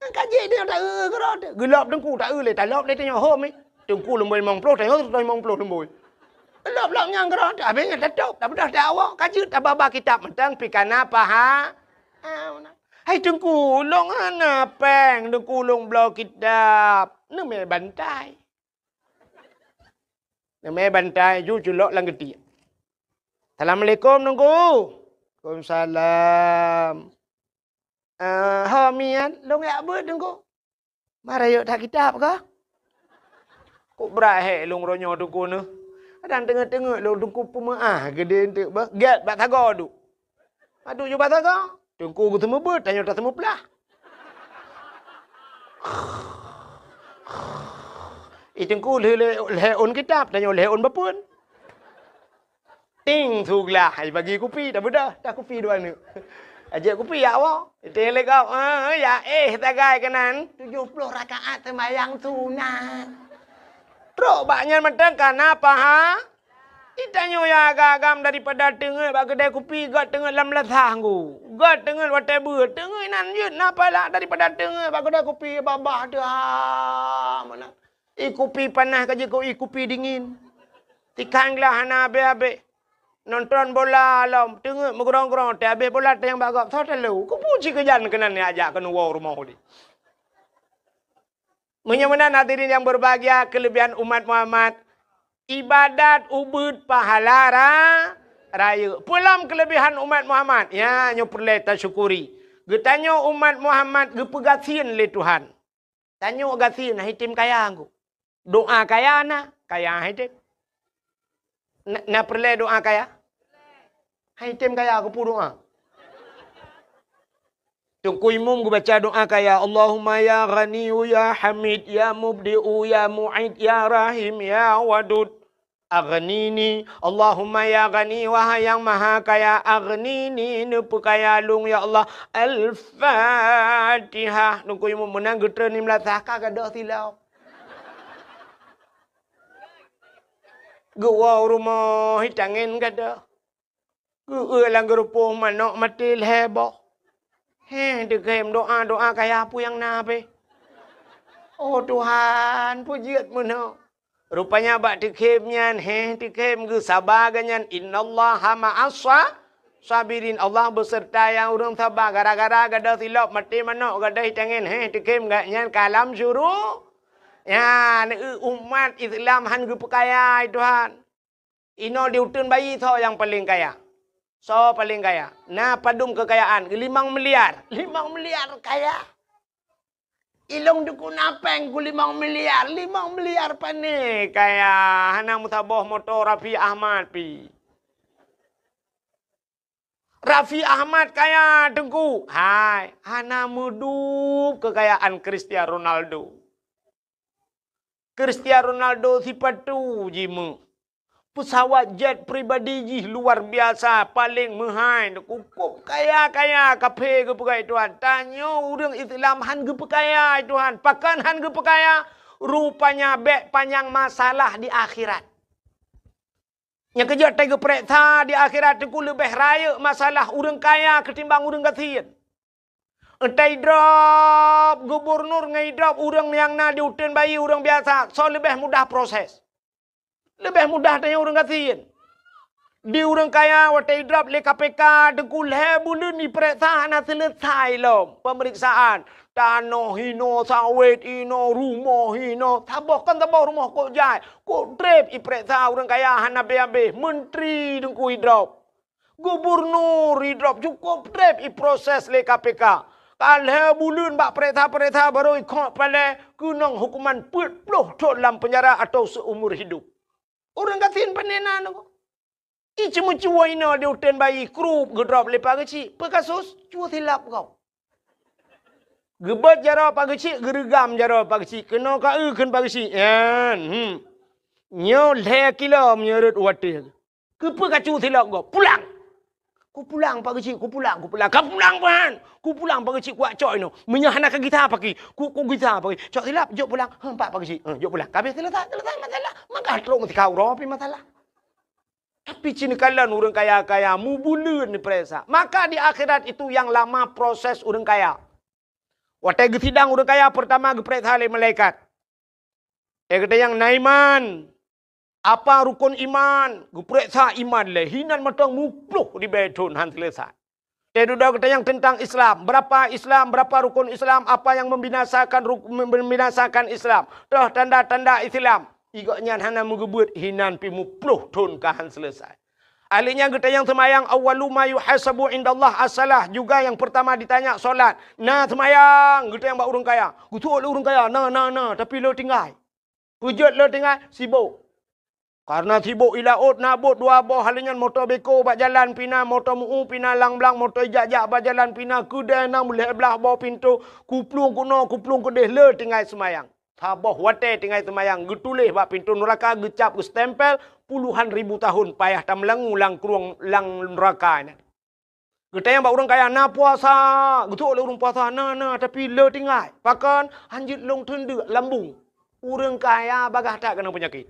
Nyang ka jeuet nyoe ta eu keudroe teuh. Geulop teungku ta eu lé, talop lé tanyoe hom nyoe. Teungku leumoi limong ploh, tanyoe limong ploh leumoi. Lop-lop nyang keudroe teuh, habéh nyan tatôb, tabeudôh teuh awak, ka jeuet tababa kitab mantong pih kana paha-, ah, meunan. "Hai teungku, lôn hana péng, teungku lôn bloe kitab." Neumé bantai. Neumé bantai ju culok lam geutiek. "Assalamualaikum, Teungku." "Waalaikumsalam." "Eh, ho miet, lôn jak beuet, Teungku." "Mara yok that kitab kah?" "Kok brat hék lôn uroe nyoe, Teungku, neuh? Kadang teungeut-teungeut lôn, Teungku, peumeuáh geudeh eunteuk beuh. Gét bak sagoe duek." Aduh, ju basa ka. Teungku geuseumeubeuet, tanyoe taseumeuplah. Ih, teungku lheueh lhée ôn kitab, tanyoe lhée ôn bapeuen. Ting, su glah, ai bagi kupi, tabeudôh, dah kupi dua neuk. Ajak kupi ya Allah. Ting lé gob, eh, ya éh sagai keunan. Tujoh ploh rakaat seumayang sunat. Trok bak nyan mantong kana paha-, Itanyoe ya agam-agam daripada teungeut bak keudai kupi, gét teungeut lam lasah nggu. Gét teungeut watée beuet, teungeut inan jeuet na pahala daripada teungeut bak keudai kupi babah teuh, ah, meunan. Ih kupi panas ka jeuet keu ih kupi dingin. Tikang glah hana habéh-habéh. Nonton bola lom, teungeut meugrong-grong, teuhabéh bola teunyang bak gob, soe talo. Kupu cit keujan keunan ajak keuneuk woe rumoh udeb. Meunyoe meunan hadirin nyang berbahagia, keulebihan umat Muhammad, ibadat ubeuet pahala ra-, rayeuk. Peue lom keulebihan umat Muhammad? Ya, nyoe peureulée tasyukuri. Geutanyoe umat Muhammad geupeugasien lé Tuhan. Tanyoe gasien, hana item kaya nggu. Doa kaya na, kaya hana item. Na, na peureulée doa kaya? Hai tem kaya keupeue doa? Teungku Imum geubaca doa kaya, "Allahumma ya Ghaniyyu ya Hamid ya Mubdi'u ya Mu'id ya Rahim ya Wadud." Aghnini, Allahumma ya Ghani, wahai Nyang Maha Kaya, aghnini, neupeukaya lôn, ya Allah. Al-Fatihah. Teungku Imum meunan geutreun di meulasah ka gadôh silop. Geuwoe u rumoh, hi tangen gadôh. Geueu lam geurupoh manok maté lhée boh. Heh, teukhem doa-doa kaya peue nyang na pih. Oh Tuhan, peue jeuet meunoe. Rupanya bak teukhem nyan, heh, teukhem geusaba geuh nyan, "Innallaha ma'as sa-, sabirin." Allah beuseurta nyang ureuëng saba. Gara-gara gadôh silop maté manok gadôh tangen, heh, teukhem geuh nyan ka lam syuru-, nyan, eu, umat Islam han geupeukaya, hai Tuhan. Inoe di uteuen bayi soe nyang paleng kaya? Soe paleng kaya? Na padum keukayaan? Limong miliar. Limong miliar kaya. Ilong dukun apeng ku limong miliar. Limong miliar pane kaya. Hana meusaboh moto Raffi Ahmad pi. Raffi Ahmad kaya, Teungku. Hai, hana meudup keukayaan Cristiano Ronaldo. Cristiano Ronaldo sipatu jimeuet. Peusawat jet pribadi jih luar biasa, paleng meuhai, cukup kaya-kaya, kaphé geupeugah Tuhan. Tanyoe ureuëng Islam han geupeukaya Tuhan. Pakon han geupeukaya? Rupanya bék panyang masalah di akhirat. Nyang keujeuet tageupeureksa di akhirat teungku leubeh rayeuk masalah ureuëng kaya keutimbang ureuëng gasien. Enta idrop gubunur ngon idrop ureuëng nyang na di uteuen bayi ureuëng biasa, soe leubeh mudah proses? Leubeh mudah tanyoe ureuëng gasien. Di ureuëng kaya watée idrop lé K P K teungku lhée buleuen ipeureksa hana seuleusai lom peumeriksaan. Tanoh hinoe, sawét hinoe, rumoh hinoe, saboh kon saboh rumoh kok jai, kok treb ipeureksa ureuëng kaya hana habéh-habéh, menteri teungku idrop. Gubunur idrop cukup treb iproses lé K P K. Ka lhée buleuen bak peureksa-peureksa barô ikhok palée keunong hukuman peuet ploh thon lam peunjara atau seumur hidup. Ureuëng gasien pane na nyoe. Iceumeucue inoe di uteuen bayi krup geudrop lé Pak Geuchik. Peue kasus? Cue silap gob. Geubeuet jaroe Pak Geuchik, geureugam jaroe Pak Geuchik. Keunoe ka eu kheun Pak Geuchik. Nyan, hmm. Nyoe lhée kilo meunyoe rot watée. Keupeue ka cue silop gob? Pulang! Kupulang Pak Geuchik, kupulang, kupulang. Ka pulang ban! Kupulang Pak Geuchik, kuwak cok inoe. Meunyoe hana ka gisa paki, ku, ku gisa paki. Cok silap, jok pulang. Heh, empat Pak Geuchik. Heh, jok pulang. Ka habéh seuleusai, seuleusai masalah. Maka trok meusikau uroe pih masalah. Tapi ci neukalon ureuëng kaya-kaya mubuleuen ipresa. Maka di akhirat itu yang lama proses ureuëng kaya. Watée geusidang ureuëng kaya, peurtama geupresa lé malaikat. Eh, geutanyoe na iman. Apa rukon iman? Geupresa iman lé. Hinan mantong muploh ribée thon han seuleusai. Teududoe geutanyoe teuntang Islam. Berapa Islam, berapa rukon Islam, apa yang membinasakan ruk-, membinasakan Islam. Toh tanda-tanda Islam. Igok nyan hana meugeubeuet hinan pih muploh thon ka han seuleusai. Ahli nyan geutanyoe seumayang, awwalu ma yuhasabu indallah as-salah, juga yang pertama ditanya solat. Na seumayang, geutanyoe bak ureuëng kaya. Geutuek lé ureuëng kaya, na, na, na, tapi le tinggai. Peujeuet le tinggai, sibok. Karena sibok i laôt na bot dua boh, hal nyan moto beko bak jalan pih na, moto meu pih na, lang blang moto ijak-jak bak jalan pih na, keudée na meulhée blaih boh pintoe, kuplueng keunoe, kuplueng keudeh le tinggai seumayang. Saboh watée tinggai seumayang, geutuléh bak pintoe nuraka, geucab, geustempel, puluhan ribu tahun payah tameulangue lam krueng lam nuraka nyan. Geutanyong bak ureuëng kaya, na puasa? Geutuek lé ureuëng puasa, na, na, tapi le tinggai. Pakon? Hanjeuet lôn teundeuk lambung. Ureuëng kaya bagaih that keunong peunyakét.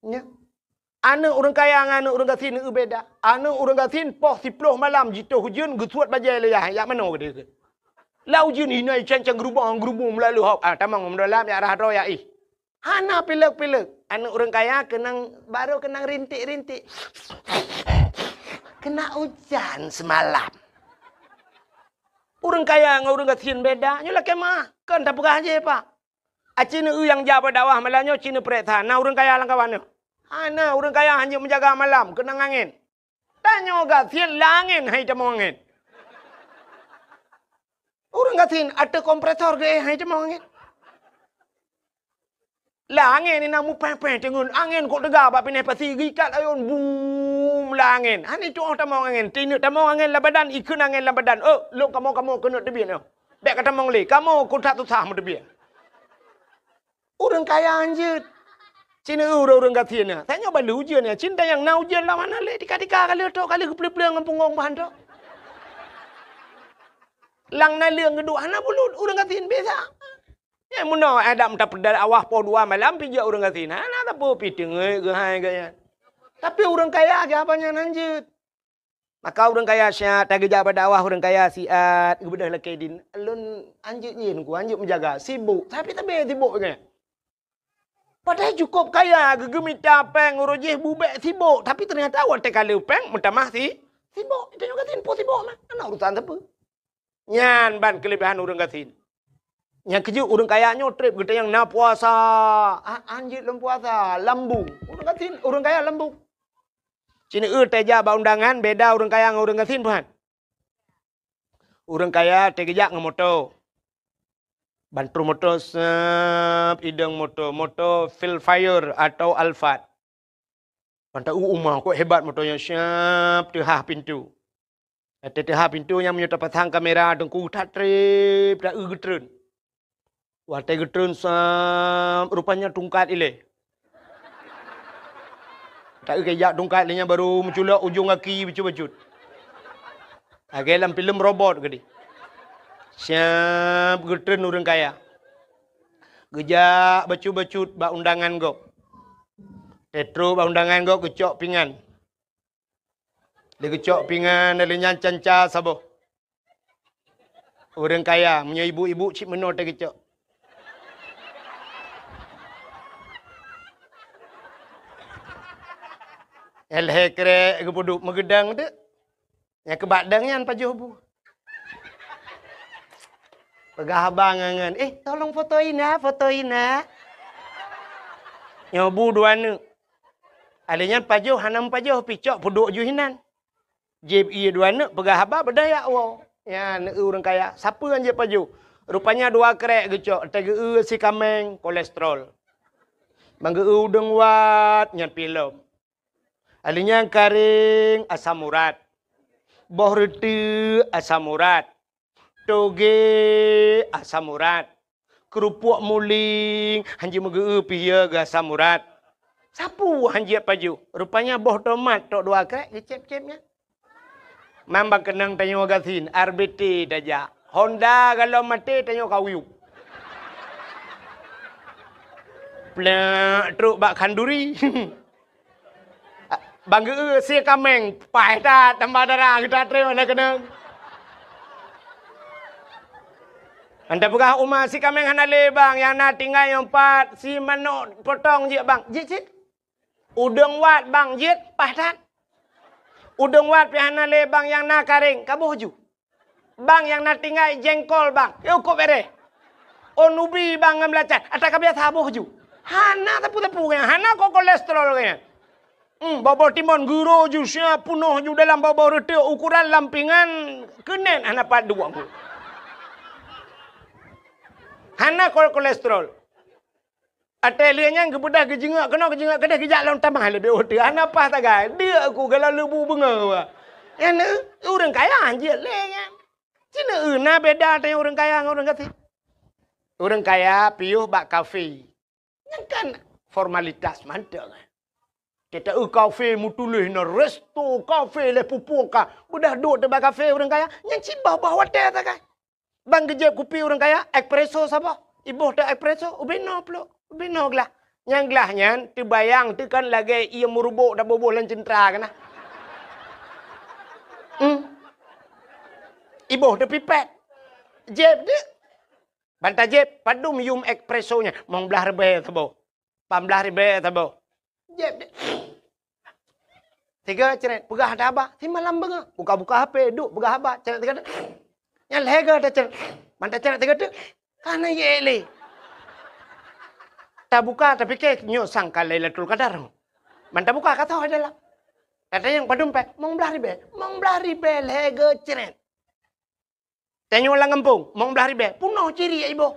Nya. Aneuëk ureuëng kaya ngon aneuëk ureuëng gasien eu beda. Aneuëk ureuëng gasien poh siploh malam jitoh ujeuen geusuet bajée lé yah, jak manoe geude. Lam ujeuen inoe cang-cang geurubong, geurubong meulalu hok. Ah, tamong meudôlam jak rhah droe jak ih. Hana pilek-pilek. Aneuëk ureuëng kaya keunong, barô keunong rintik-rintik. Kena ujan semalam. Ureuëng kaya ngon ureuëng gasien beda. Nyoe lakée meuah. Kon tapeugah jih, Pak. Aci neu nyang jak bak dakwah malam nyoe ci neupeureksa. Na ureuëng kaya lam kawan nyoe? Hana, ureuëng kaya hana meujaga malam, keunong angén. Tanyoe gasien lam angén hai tamong angén. Ureuëng gasien ateueh kompresor geuéh hai tamong angén. Lam angén inan mupéh-péh teungeut, angén kok teuga bak pineh pasi geuikat ayôn, bum, lam angén. Hana itu'oh tamong angén, tineuk tamong angén lam badan, ikheun angén lam badan. Oh, lôn kamoe-kamoe keuneuk teubiet nyoe. Bék ka tamong lé, kamoe kok that susah meuteubiet. Ureuëng kaya hanjeuet. Cina ureuëng-ureuëng gasien na. Tanyoe bak lheueh ujeuen nyan, cina nyang na ujeuen lam hana lé, tika-tika ka lheueh trok, ka lheueh geupleueng-pleueng ngon pungong bah trok. Lam naleueng geuduek hana bulut, ureuëng gasien biasa. Nyang meunoe adak meuta peudeuh awah poh dua malam pih jeuet ureuëng gasien. Hana sapeue pih teungeut geuhai geuh nyan. Tapi ureuëng kaya geuh haba nyan hanjeuet. Maka ureuëng kaya siat, tageujak bak dakwah ureuëng kaya siat, geubeudôh lakée dhin. Lôn hanjeuet nyan ku, hanjeuet meujaga, sibok. Tapi sabe sibok nyan. Padahai cukôp kaya, geugeumita péng uroe jih bubek sibok. Tapi teunyata watée ka lheueh péng, meutamah si, sibok. Tanyoe gasien po sibok mah. Hana urusan sapeue. Nyan ban keulebihan ureuëng gasien. Nyang keujeuet ureuëng kaya nyoe treb geutanyoe na puasa. Ah, hanjeuet lom puasa, lambung. Ureuëng gasien, ureuëng kaya lambung. Cina eu tajak bak undangan beda ureuëng kaya ngon ureuëng gasien, Tuhan. Ureuëng kaya tageujak ngon moto. Ban troh moto sep idong moto, moto Vellfire atau Alphard. Ban ta-eu uma kok hebat moto nyan, siap teuhah pintu. Watée teuhah pintu nyan meunyoe tapasang kamera teungku that treb, ta-eu geutreun. Watée geutreun sam, rupanya tungkat ilée. Ta-eu kejak tungkat lé nyan baru meuculok ujong gaki bacut-bacut. Lagée lam filem robot keudeh. Siap geutreun ureuëng kaya. Geujak bacut-bacut bak undangan gob. Teutro bak undangan gob geucok pingan. Lé geucok pingan, lé nyan canca saboh. Ureuëng kaya, meunyoe ibu-ibu cit meunoe teuh geucok. Lhée krek geupeuduek meugeudang teuk. Nyang keubak dang nyan pajoh bu. Peugah abang ngon, "Eh, tolong foto ina, foto ina." Nyoe bu dua neuk. Alé nyan pajoh hana meupajoh pih cok peuduek ju hinan. Jieb ié dua neuk peugah haba beudaya woe. Nyan neu ureuëng kaya, sapeue nyang jieb pajoh? Rupanya dua krek geucok, teugeue si kaméng kolesterol. Ban geu-eu udeueng wat nyan pih lom. Alé nyan karéng asam urat. Boh reuteuek asam urat. Toge asam urat. Keurupuk muling hanjeuet meugeu-eu pih ya geu asam urat. Sapeue hanjeuet pajoh? Rupanya boh tomat tok dua krek geucép-cép nyan. Mamba keunong tanyoe gasien, R B T tajak. Honda galom maté tanyoe kawiyup. Plek trok bak khanduri. Ban geu-eu sie kaméng, paih that tambah dara geuta treb hana keunong. Anda peugah uma si kaméng hana lé bang, nyang na tinggai nyoe pat si manok potong jeuet bang, jeuet cit. Udeueng wat bang jeuet, paih that. Udeueng wat pih hana lé bang, nyang na karéng, kaboh ju. Bang nyang na tinggai jengkol bang, yôh kok bereh. Oh nubi bang ngon beulacan, ata ka biasa boh ju. Hana teupeu-teupeu geuh nyan, hana kok kolesterol geuh nyan. Hmm, boh-boh timon geuro ju sia peunoh ju dalam boh-boh reuteuek ukuran lampingan keunen hana pat duek. Hana kok kolesterol. Watée lheueh nyan geubeudôh geujeungok keunoe geujeungok keudeh geujak lom tamah leubeh ueh teuh hana paih tagai. Deuk ku geulo leubu beungoh. Nyan ureuëng kaya jeuet lé nyan. Cina eu na beda teuh ureuëng kaya ngon ureuëng gasien. Ureuëng kaya piôh bak kafe. Nyan kan formalitas mantong. Kita eu kafe meutuléh na resto kafe lé pupu ka. Beudôh duek teuh bak kafe ureuëng kaya. Nyan cit boh-boh watée tagai. Ban geujieb kupi ureuëng kaya, espresso saboh. Iboh teuh espresso, ubé noe plôk, ubé noe glah. Nyang glah nyan teubayang teuh kan lagée ié meurubok taboh-boh lam ceuntra keunan. Hmm. Iboh teuh pipet. Jieb deuek. Ban tajieb, padum yum espresso nyan? Limong blaih ribée saboh. Lapan blaih ribée saboh. Jieb deuek. Sigoe cret, peugah ata haba, simalam beungoh. Buka-buka H P, duek peugah haba, cret sigoe teuk. Nyan lhée goe tacret. Ban tacret sigoe teuk, ka na yek lé. Tabuka, tapike, nyoe sang ka Lailatul Qadar. Ban tabuka, ka soe dalam. Tatanyong padum péng, limong blaih ribée. Limong blaih ribée lhée goe cret. Tanyoe lam gampông, limong blaih ribée, peunoh ciri iboh.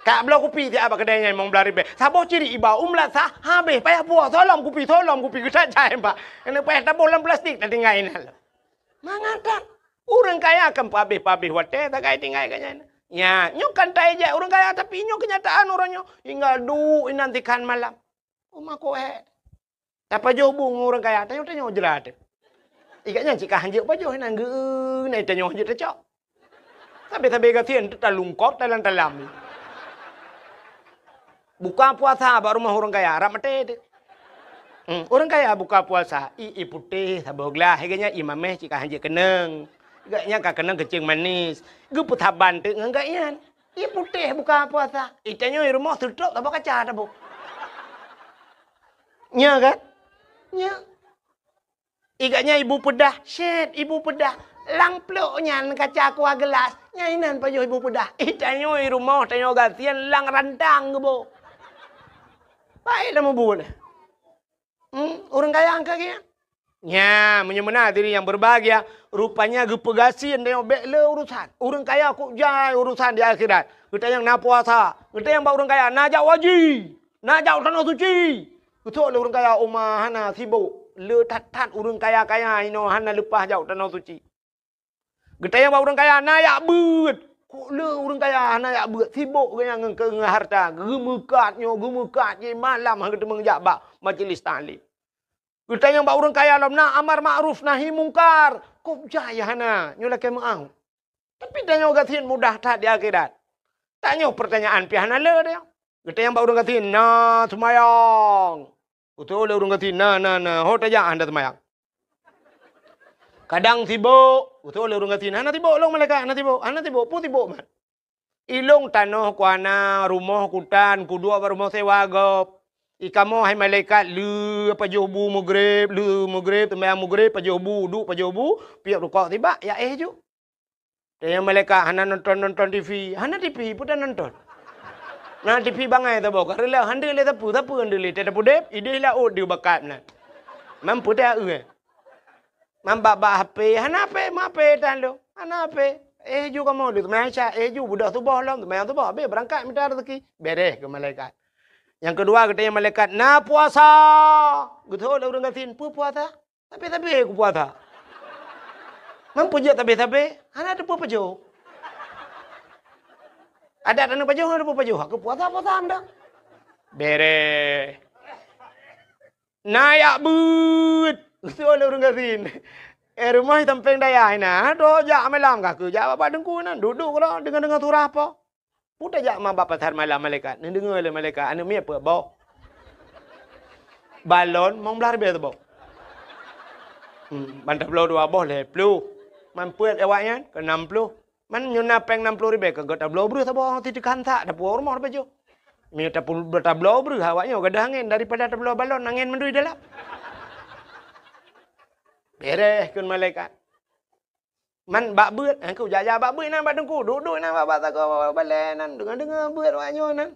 Ka bloe kupi siat bak keudée nyan limong blaih ribée. Saboh ciri iba u meulasah, habéh payah puwoe, soe lom kupi, soe lom kupi, geutat jai bak. Keuneuk payah taboh lam plastik, tatinggai inan lom. Mangat that, ureuëng kaya kan peuhabéh-peuhabéh watée tagai tinggai geuh nyan. Nyan, nyoe kan taéjek ureuëng kaya, tapi nyoe keunyataan uroe nyoe. Hingga duek inan tikhan malam. Uma ko hek. Tapajoh bu ngon ureuëng kaya, tanyoe-tanyoe jrat. Ikat nyan cit ka hanjeuet pajoh inan geu na tanyoe hanjeuet tacok. Sabe-sabe gasien teutalungkop talam-talam. Buka puasa bak rumoh ureuëng kaya, rab maté teuh. Hmm, ureuëng kaya buka puasa, i, i putéh saboh glah, geuh nyan i mameh cit ka hanjeuet keunong. Geuh nyan ka keunong keucing manis. Geupeusaban teuk ngon geuh nyan. I putéh buka puasa. I tanyoe i rumoh seutôt saboh kaca taboh. Nya kan? Nya. Ikat nyan ibu peudah, syet ibu peudah. Lam plôk nyan kaca kuah geulas, nyan inan pajoh ibu peudah. I tanyoe i rumoh tanyoe gasien lam rantang geuboh. Baik dah mubuet. Hmm, ureuëng kaya angka geuh. Nya, meunyoe meunan hadirin yang berbahagia, rupanya geupeugasien tanyoe bék le urusan. Ureuëng kaya kok jai urusan di akhirat. Geutanyong na puasa, geutanyong bak ureuëng kaya na jak haji. Na jak u Tanoh Suci. Geusok lé ureuëng kaya uma hana sibok. Le that-that ureuëng kaya-kaya inoe hana leupah jak u Tanoh Suci. Geutanyong bak ureuëng kaya na jak beuet. Kok le ureuëng kaya hana jak beuet, sibok geuh nyan ngon, ngon hareuta. Geumeukat nyoe, geumeukat jih malam han geuteumeung jak bak majlis taklim. Geutanyong bak ureuëng kaya lom na amar makruf nahi mungkar. Kok jai hana, nyoe lakée meu'ah. Tapi tanyoe gasien mudah that di akhirat. Tanyoe peurtanyaan pih hana le tanyoe. Geutanyong bak ureuëng gasien, na seumayang? Geutanyong lé ureuëng gasien, na, na, na. Ho tajak hana seumayang? Kadang sibok. Geutanyong lé ureuëng gasien, hana sibok lôn malaikat, hana sibok, hana sibok, peue sibok mat? I lôn tanoh kuhana, rumoh kutan, kuduek bak rumoh sewa gob. I kamoe hai malaikat, le pajoh bu mugreb, le mugreb, seumayang mugreb, pajoh bu, duek pajoh bu, piep rukok sibak, ya éh ju. Tanyong malaikat hana nonton-nonton TV, hana TV peue tanonton. Na TV bangai saboh ka reuloh, hana lé sapeue, sapeue hana lé, teuh tapudeb, idéh laôt di bakat nan. Mampu teuh, eh. Mambak-bak HP, hana HP, ma HP tan lôn. Hana HP. Eh ju kamoe di seumayang Isya, eh ju beudôh suboh lom, seumayang suboh habéh beurangkat mita raseuki. Beres keu malaikat. Nyang keudua geutanyong malaikat, na puasa? Geutanyong lé ureuëng gasien, peue puasa? Sabe-sabe kupuasa. Mampu jeuet sabe-sabe, hana teupeue pajoh. Adak tanyoe pajoh, hana teupeue pajoh. Aku puasa, puasa dah. Beres. Na jak beuet. Geusok lé ureuëng gasien. Eh, rumoh sampéng dayah inan. Toh jak malam ka keu jak bak teungku nan. Duek-duek keudroe deungoe-deungoe surah po. Peue tajak ma bak pasar malam malaikat. Neudeungoe lé malaikat, aneuëk miet peuet boh. Balon limong blaih ribée saboh. Hmm, ban tabloe dua boh lhée ploh. Man peuet awaknyan keu nam ploh. Man nyoe na péng nam ploh ribée ka geutabloe breueh saboh, ti teukan sak, tapuwoe rumoh tapajoh. Meunyoe tapu-, tabloe breueh awaknyoe gadôh angén daripada tabloe balon angén mandum dalam. Beres kheun malaikat. Man bak beuet, eh, keu jak-jak bak beuet nan bak teungku, duek-duek nan bak, bak sagoe balée nan, deungoe-deungoe beuet awaknyoe nan.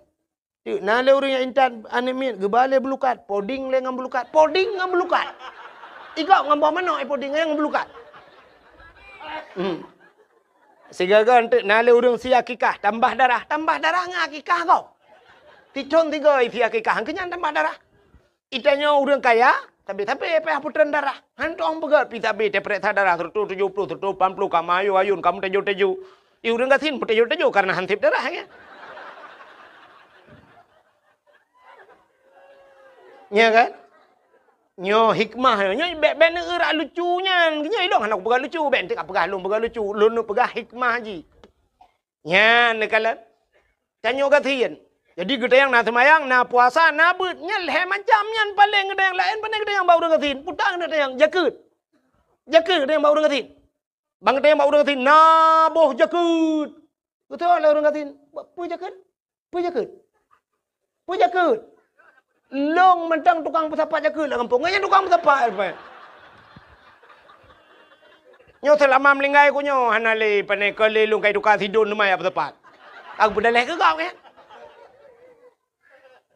Teuk na lé ureuëng nyang intat aneuëk miet geuba lé beulukat, poding lé ngon beulukat, poding ngon beulukat. Igop ngon boh manok, eh, poding ngon beulukat. Hmm. Sigoe-goe teuk na lé ureuëng si akikah tambah darah, tambah darah ngon akikah gob. Sithon sigoe si akikah, keu nyan tambah darah. Itanyoe ureuëng kaya, sabe-sabe payah putreun darah. Han tueng peugét pih sabe teupeuriksa darah seratus tujuh puluh, seratus lapan puluh, ka meuayun-ayun, ka meuteujô-teujô. Di ureuëng gasien meuteujô-teujô kareuna han sép darah, ya. Nya kan? Nyoe hikmah nyoe, nyoe bék, bék neueurak lucu nyan. Nyoe ilong hana kupeugah lucu, bék enteuk kapeugah lôn peugah lucu. Lôn neupeugah hikmah jih. Nyan neukalon. Tanyoe gasien. Jadi geutanyong na seumayang, na puasa, na beuet. Nyan lhée macam nyan paleng geutanyong laén, pane geutanyong bak ureuëng gasien. Puta geutanyong jakeuet. Jakeuet geutanyong bak ureuëng gasien. Ban geutanyong bak ureuëng gasien, na boh jakeuet. Geutanyong lé ureuëng gasien, peue jakeuet? Peue jakeuet? Peue jakeuet? Lôn mantong tukang peusapat jakeuet lam gampông. Nyan tukang peusapat, Pak. Nyoe seulama meuninggai ku nyoe hana lé pane keu lé lôn kai tuka sidon teuma jak peusapat. Aku peudaléh keu gob nyan.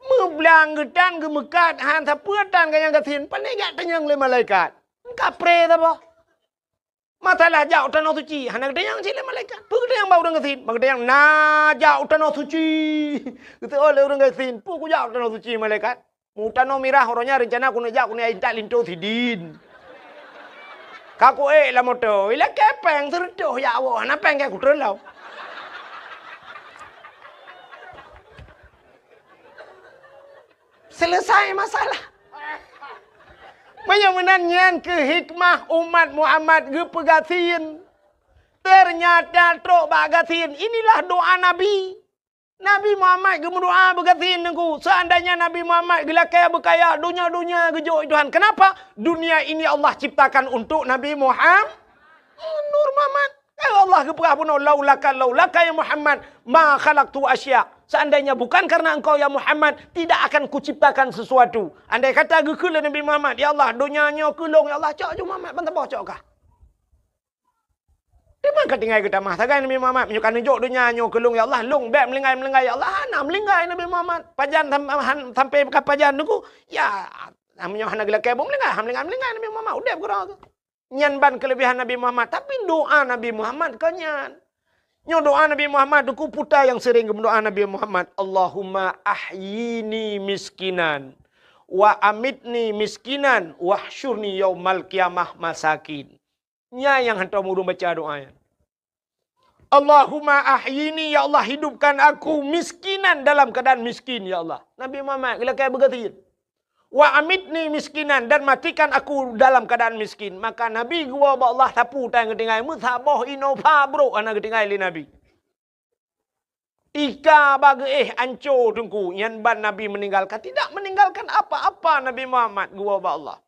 Meublang geutan geumeukat han sapeue tan ka nyang gasien pane jak tanyong lé malaikat. Kapré saboh. Masalah jak u Tanoh Suci, hana geutanyong cit lé malaikat. Peue geutanyong bak ureuëng gasien? Bak geutanyong na jak u Tanoh Suci. Geuteuôt lé ureuëng gasien, peue kujak u Tanoh Suci malaikat? Meutanoh mirah uroe nyan reuncana keuneuk jak keuneuk intat linto sidin. Ka kuék lam moto, ilakée péng seureutôh jak woe, hana péng keu kutreun lom. Selesai masalah. Meunyoe meunan nyan keuh hikmah umat Muhammad geupeugasien. Ternyata trok bak gasien, inilah doa Nabi. Nabi Muhammad geumeudoa beugasien Teungku. Seandainya Nabi Muhammad geulakée beukaya, donya-donya geujok Tuhan. Kenapa? Dunia ini Allah ciptakan untuk Nabi Muhammad. Nur Muhammad. Ya Allah geupeugah bunoe, "Laulaka, laulaka ya Muhammad, ma khalaqtu asya." Seandainya bukan karena engkau ya Muhammad, tidak akan kuciptakan sesuatu. Andai kata geukheun lé Nabi Muhammad, "Ya Allah, donya nyoe keu lôn, ya Allah, cok ju Muhammad ban saboh cok kah." Teuma ka tinggai geutamah sagai Nabi Muhammad, meunyoe ka neujok donya nyoe keu lôn, ya Allah, lôn bék meulinggai-meulinggai, ya Allah, hana meulinggai Nabi Muhammad. Pajan sam-, han-, sampai ka pajan Teungku, ya, meunyoe hana geulakée buet meulinggai, hana meulinggai-meulinggai Nabi Muhammad, udeb keudroe. Nyan ban keulebihan Nabi Muhammad, tapi doa Nabi Muhammad kon nyan. Nyoe doa Nabi Muhammad, Teungku, peue nyang sering geumeudoa Nabi Muhammad, "Allahumma ahyini miskinan, wa amitni miskinan, wahsyurni yaumal qiyamah masakin." Nyan nyang hantom ureuëng baca doa nyan. "Allahumma ahyini, ya Allah, hidupkan aku miskinan dalam keadaan miskin, ya Allah." Nabi Muhammad geulakée beugasien. "Wa amitni miskinan, dan matikan aku dalam keadaan miskin." Maka Nabi geuwoe bak Allah sapeue tan geutinggai, meusaboh inoe pha brok hana geutinggai lé Nabi. Ika bak geuéh anco Teungku, nyan ban Nabi meninggalkan, tidak meninggalkan apa-apa Nabi Muhammad geuwoe bak Allah.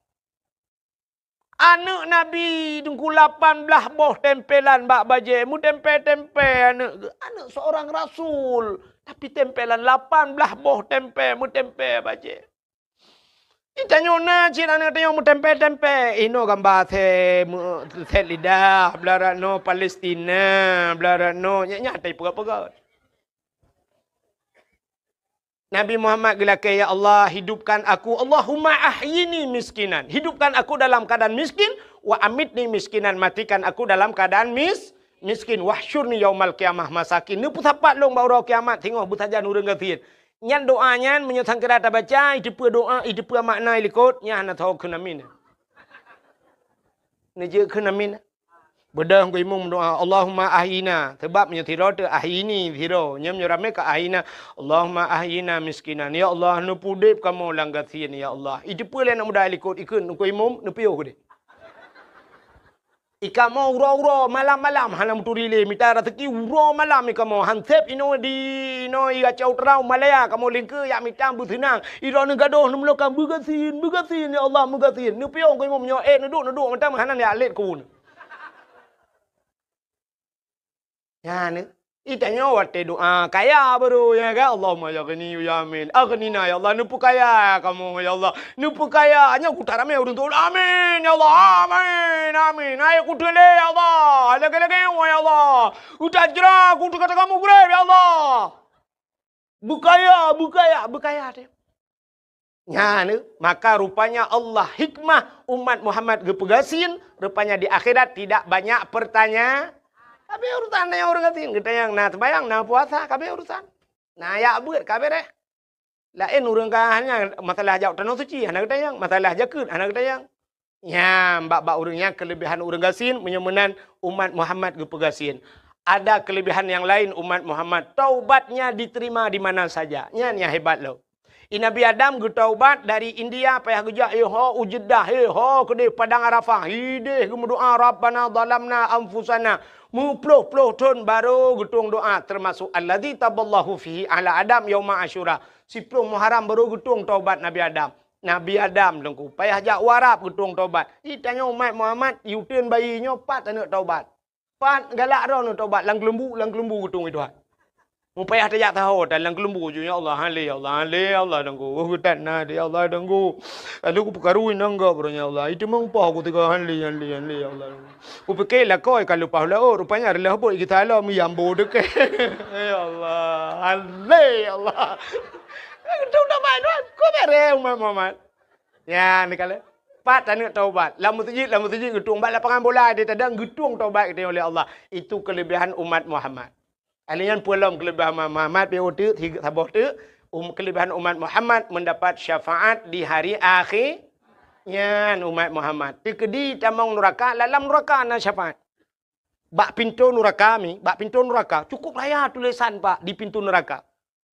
Aneuëk Nabi Teungku lapan blaih boh tempelan bak bajée, meutempé-tempé aneuëk geuh. Aneuëk seorang rasul, tapi tempelan lapan blaih boh tempé, meutempé bajée. Di tanyoe na cit aneuëk tanyoe meutempé-tempé, inoe gamba sét, meu-, sét lidah, blah rot noe Palestina, blah rot noe, nyan, nyan tai peugah-peugah. Nabi Muhammad geulakée, "Ya Allah, hidupkan aku, Allahumma ahyini miskinan. Hidupkan aku dalam keadaan miskin, wa amitni miskinan, matikan aku dalam keadaan mis-, miskin, wahsyurni yaumal qiyamah masakin." Neupeusapat lôn bak uroe kiamat singoh beusajan ureuëng gasien. Nyan doa nyan meunyoe sangkira tabaca, iteupeue doa, iteupeue makna ilikot, nyan hana tho kheun amin. Neujeuet kheun amin. Beudôh Teungku Imum doa, "Allahumma ahyina." Sabab meunyoe sidroe teuh ahyini sidroe, nyan meunyoe ramé ka ahyina. "Allahumma ahyina miskinan." Ya Allah, neupeudeb kamoe lam gasien, ya Allah. Iteupeue lé aneuk muda ilikot, ikheun Teungku Imum, neupiôh keudeh. Ikamoe uroe-uroe, malam-malam hana meuturi lé, mita raseuki uroe malam ikamoe. Hanseb inoe di, inoe i Aceh Utara, Malaya, kamoe lingkeue jak mita beuseunang. Idroeneuh gadôh neumeulokan beugasien, beugasien, ya Allah, beugasien. Neupiôh Teungku Imum nyoe, eh, neuduek, neuduek, mantong hana jak lét keu uneuen. Nyan, itanyoe watée doa kaya baru, ya kan? Allahumma ya ghani ya amin. Aghnina ya Allah, neupeukaya kamoe ya Allah. Neupeukaya, nyoe kuta ramé ureuëng tuan. Amin ya Allah, amin, amin. Hai kuteulé ya Allah, lagée-lagée ya Allah. Utajra kuteuk kata kamu gurée ya Allah. Beukaya, beukaya, beukaya teuh. Nyan, maka rupanya Allah hikmah umat Muhammad geupeugasien, rupanya di akhirat tidak banyak pertanya-, kabe urusan nyan ureuëng gasien, geutanyong na seumayang, na puasa, kabe urusan. Na yak beuet, kabe deh. Laén ureuëng ka hanya masalah jak tanoh suci, hana geutanyong, masalah jakeuet, hana geutanyong. Nyan, bak-bak ureuëng nyan keulebihan ureuëng gasien, meunyoe meunan umat Muhammad geupeugasien. Ada keulebihan nyang laén umat Muhammad, taubatnya diterima di mana saja. Nyan nyang hebat lom. I Nabi Adam geutaubat dari India payah geujak, eh, ho u Jeddah, eh, ho keudeh Padang Arafah, ideh geumeudoa, "Rabbana zalamna anfusana." Meuploh-ploh thon baru geutueng doa, termasuk alladzi taballahu fihi ala Adam yauma Asyura. Siploh Muharram baru geutueng taubat Nabi Adam. Nabi Adam Teungku payah jak u Arab geutueng taubat. Itanyoe umat Muhammad, i uteuen bayi nyoe pat aneuk taubat. Pat galak droeneuh taubat lam keulumbu, lam keulumbu geutueng i Tuhan. Mupayah tajak saho tan lam keulumbu ju, ya Allah, hale, ya Allah, hale, ya Allah, Teungku. Oh, geutan na, ya Allah, Teungku. Lalu kupeukaru inong gop, ya Allah. Itu meumpah ku teuka, hale, hale, hale, ya Allah. Kupike lakoe ka leupah laôt, rupanya reulah bot geuta lom, yambo deuke. Ya Allah, hale, ya Allah. Itu udah main, ku bere umat Muhammad. Ya, ni kala. Pat aneuk taubat. Lam meuseujid, lam meuseujid geutueng. Bak lapangan bola di tadang geutueng taubat geutanyoe lé Allah. Itu kelebihan umat Muhammad. Ahli nyan peulom kelebihan umat Muhammad, pi uteuk, saboh teuk, um, kelebihan umat Muhammad mendapat syafaat di hari akhir. Nyan umat Muhammad. Teukeudi tamong nuraka, lam nuraka na syafaat. Bak pintoe nuraka mi, bak pintoe nuraka, cukup raya tulisan, Pak, di pintoe nuraka.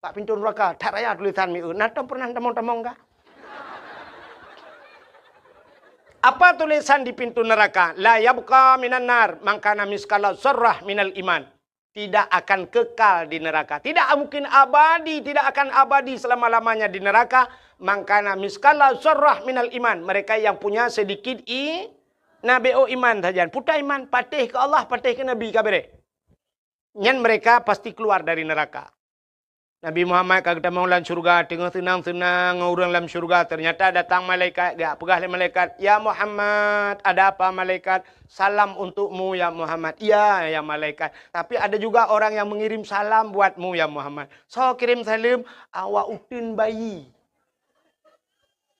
Bak pintoe nuraka, that raya tulésan mieu. Na tom pernah tamong-tamong ka? Apa tulésan di pintoe nuraka? La yabqa minan nar man kana miskala zarrah minal iman. Tidak akan kekal di neraka. Tidak mungkin abadi, tidak akan abadi selama-lamanya di neraka. Man kana miskala zarrah minal iman. Mereka yang punya sedikit i, na B O iman sajan. Puta iman, patéh keu Allah, patéh keu Nabi ka beureh. Nyan mereka pasti keluar dari neraka. Nabi Muhammad ka geutamong lam syurga, teungoh seunang-seunang ngon ureuëng lam syurga, ternyata datang malaikat, geujak peugah lé malaikat, "Ya Muhammad, ada apa malaikat? Salam untukmu ya Muhammad." "Iya ya malaikat, tapi ada juga orang yang mengirim salam buatmu ya Muhammad." "Soe kirém saleuem?" "Awak uteuen bayi."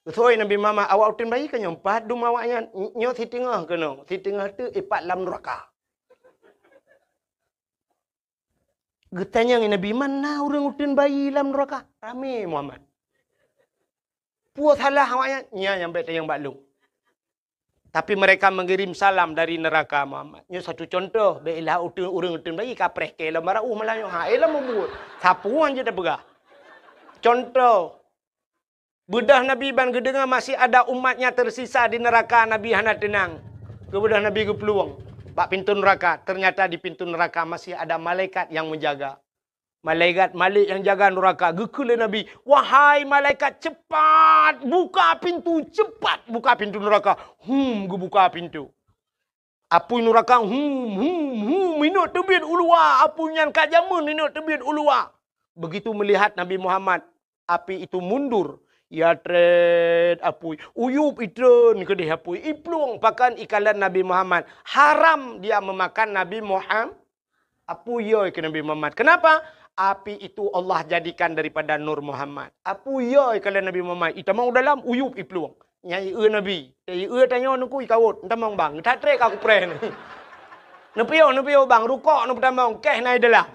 Geusoi Nabi Muhammad, "Awak uteuen bayi keuh nyoe pat dum awaknyan?" "Nyoe siteungoh keunoe, siteungoh teuk ipat lam nuraka." Geutanyong Nabi, "Man na ureuëng uteuen bayi lam nuraka?" Ramé Muhammad. "Peue salah awaknyan?" "Nyan nyang bèk tanyong bak lôn. Tapi mereka mengirim salam dari neraka, Muhammad." Nyoe satu contoh, bèk ilah uteuen, ureuëng uteuen bayi kapreh keu lom barô malam nyoe. Ha, eh, lom mubuet. Sapeue jeuet tapeugah. Contoh, beudôh Nabi ban geudeungoe masih ada umatnya tersisa di neraka, Nabi hana teunang. Keu beudôh Nabi geuplueng bak pintoe nuraka, ternyata di pintoe nuraka masih ada malaikat yang menjaga. Malaikat Malik yang jaga nuraka geukheun lé Nabi, "Wahai malaikat, cepat buka pintu, cepat buka pintu nuraka." Hum, geubuka pintu. Apui nuraka, hum, hum, hum, inok teubiet u luwa, apui nyan ka jameun inok teubiet u luwa. Begitu melihat Nabi Muhammad, api itu mundur. Ya trét apui, uyup itreun keudeh apui, iplueng pakan ikalon Nabi Muhammad. Haram dia memakan Nabi Muhammad. Apui yoi keu Nabi Muhammad. Kenapa? Api itu Allah jadikan daripada nur Muhammad. Apui yoi keu Nabi Muhammad. Itamong dalam uyup iplueng. Nyai eu Nabi. Nyai eu tanyoe nuku ikawot. Entamong bang. That trek aku preh ni. Neupiyôh, neupiyôh bang. Rukok neupeutamong. Keh nai dalam.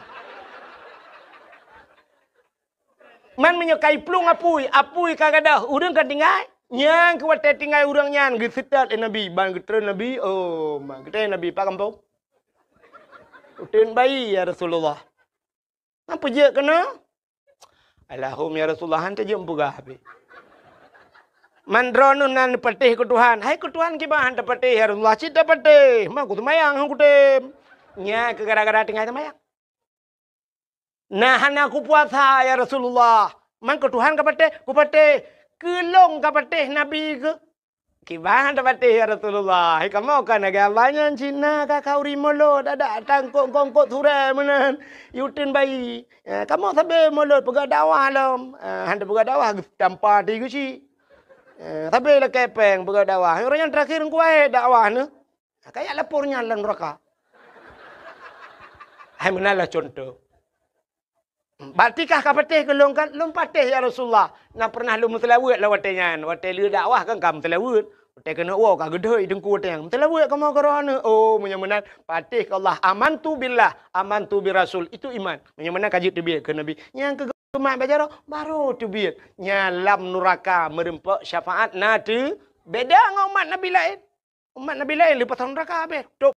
Man meunyoe ka iplueng apui, apui ka gadôh, ureuëng ka tinggai. Nyang keu watée tinggai ureuëng nyan geuseutôt lé Nabi, ban geutreun Nabi, oh, ma geutreun Nabi, "Pak gampông? Uteuen bayi, ya Rasulullah." "Napa jeuet keunoe?" "Alahum, ya Rasulullah, han tajeuet peugah habéh. Man droeneuh nan patéh keu Tuhan." "Hai keu Tuhan kiban han tapatéh, ya Rasulullah?" "Cit tapatéh, ma ku seumayang han kutem." Nya keu gara-gara tinggai seumayang. "Nah, hana kupuasa, ya Rasulullah." "Man keu Tuhan kapatéh?" "Kupatéh." "Keu lôn kapatéh, Nabi keuh?" "Kiban tapatéh, ya Rasulullah. Hai kamoe ka lagée abah nyan cit na ka khauri mulod, adak tangkok-kongkok surée meunan, uteuen bayi. Eh, kamoe sabe mulod peugah dakwah lom. Eh, han tapeugah dakwah, tampa ti geuchik. Eh, sabe lakée péng peugah dakwah. Ureuëng nyan terakhir kuwai dakwah neuh." Kayak lapor nyan lam neraka. Hai meunan lah contoh. "Bak tikah kapatéh keu lôn kan?" "Lôn patéh, ya Rasulullah. Na pernah lôn meuseulaweuet lam watée nyan. Watée lheueh dakwah kan ka meuseulaweuet. Watée keuneuk woe ka geudhôi teungku watée nyan. Meuseulaweuet kamoe keu droeneuh." "Oh, meunyoe meunan, patéh keu Allah. Amantu billah, amantu birasul." Itu iman. Meunyoe meunan ka jeuet teubiet keu Nabi. Nyang keu geumat bak jaroe, baru teubiet. Nyan lam nuraka meureumpok syafaat na teu beda ngon umat Nabi laén. Umat Nabi laén leupah nuraka habéh. Top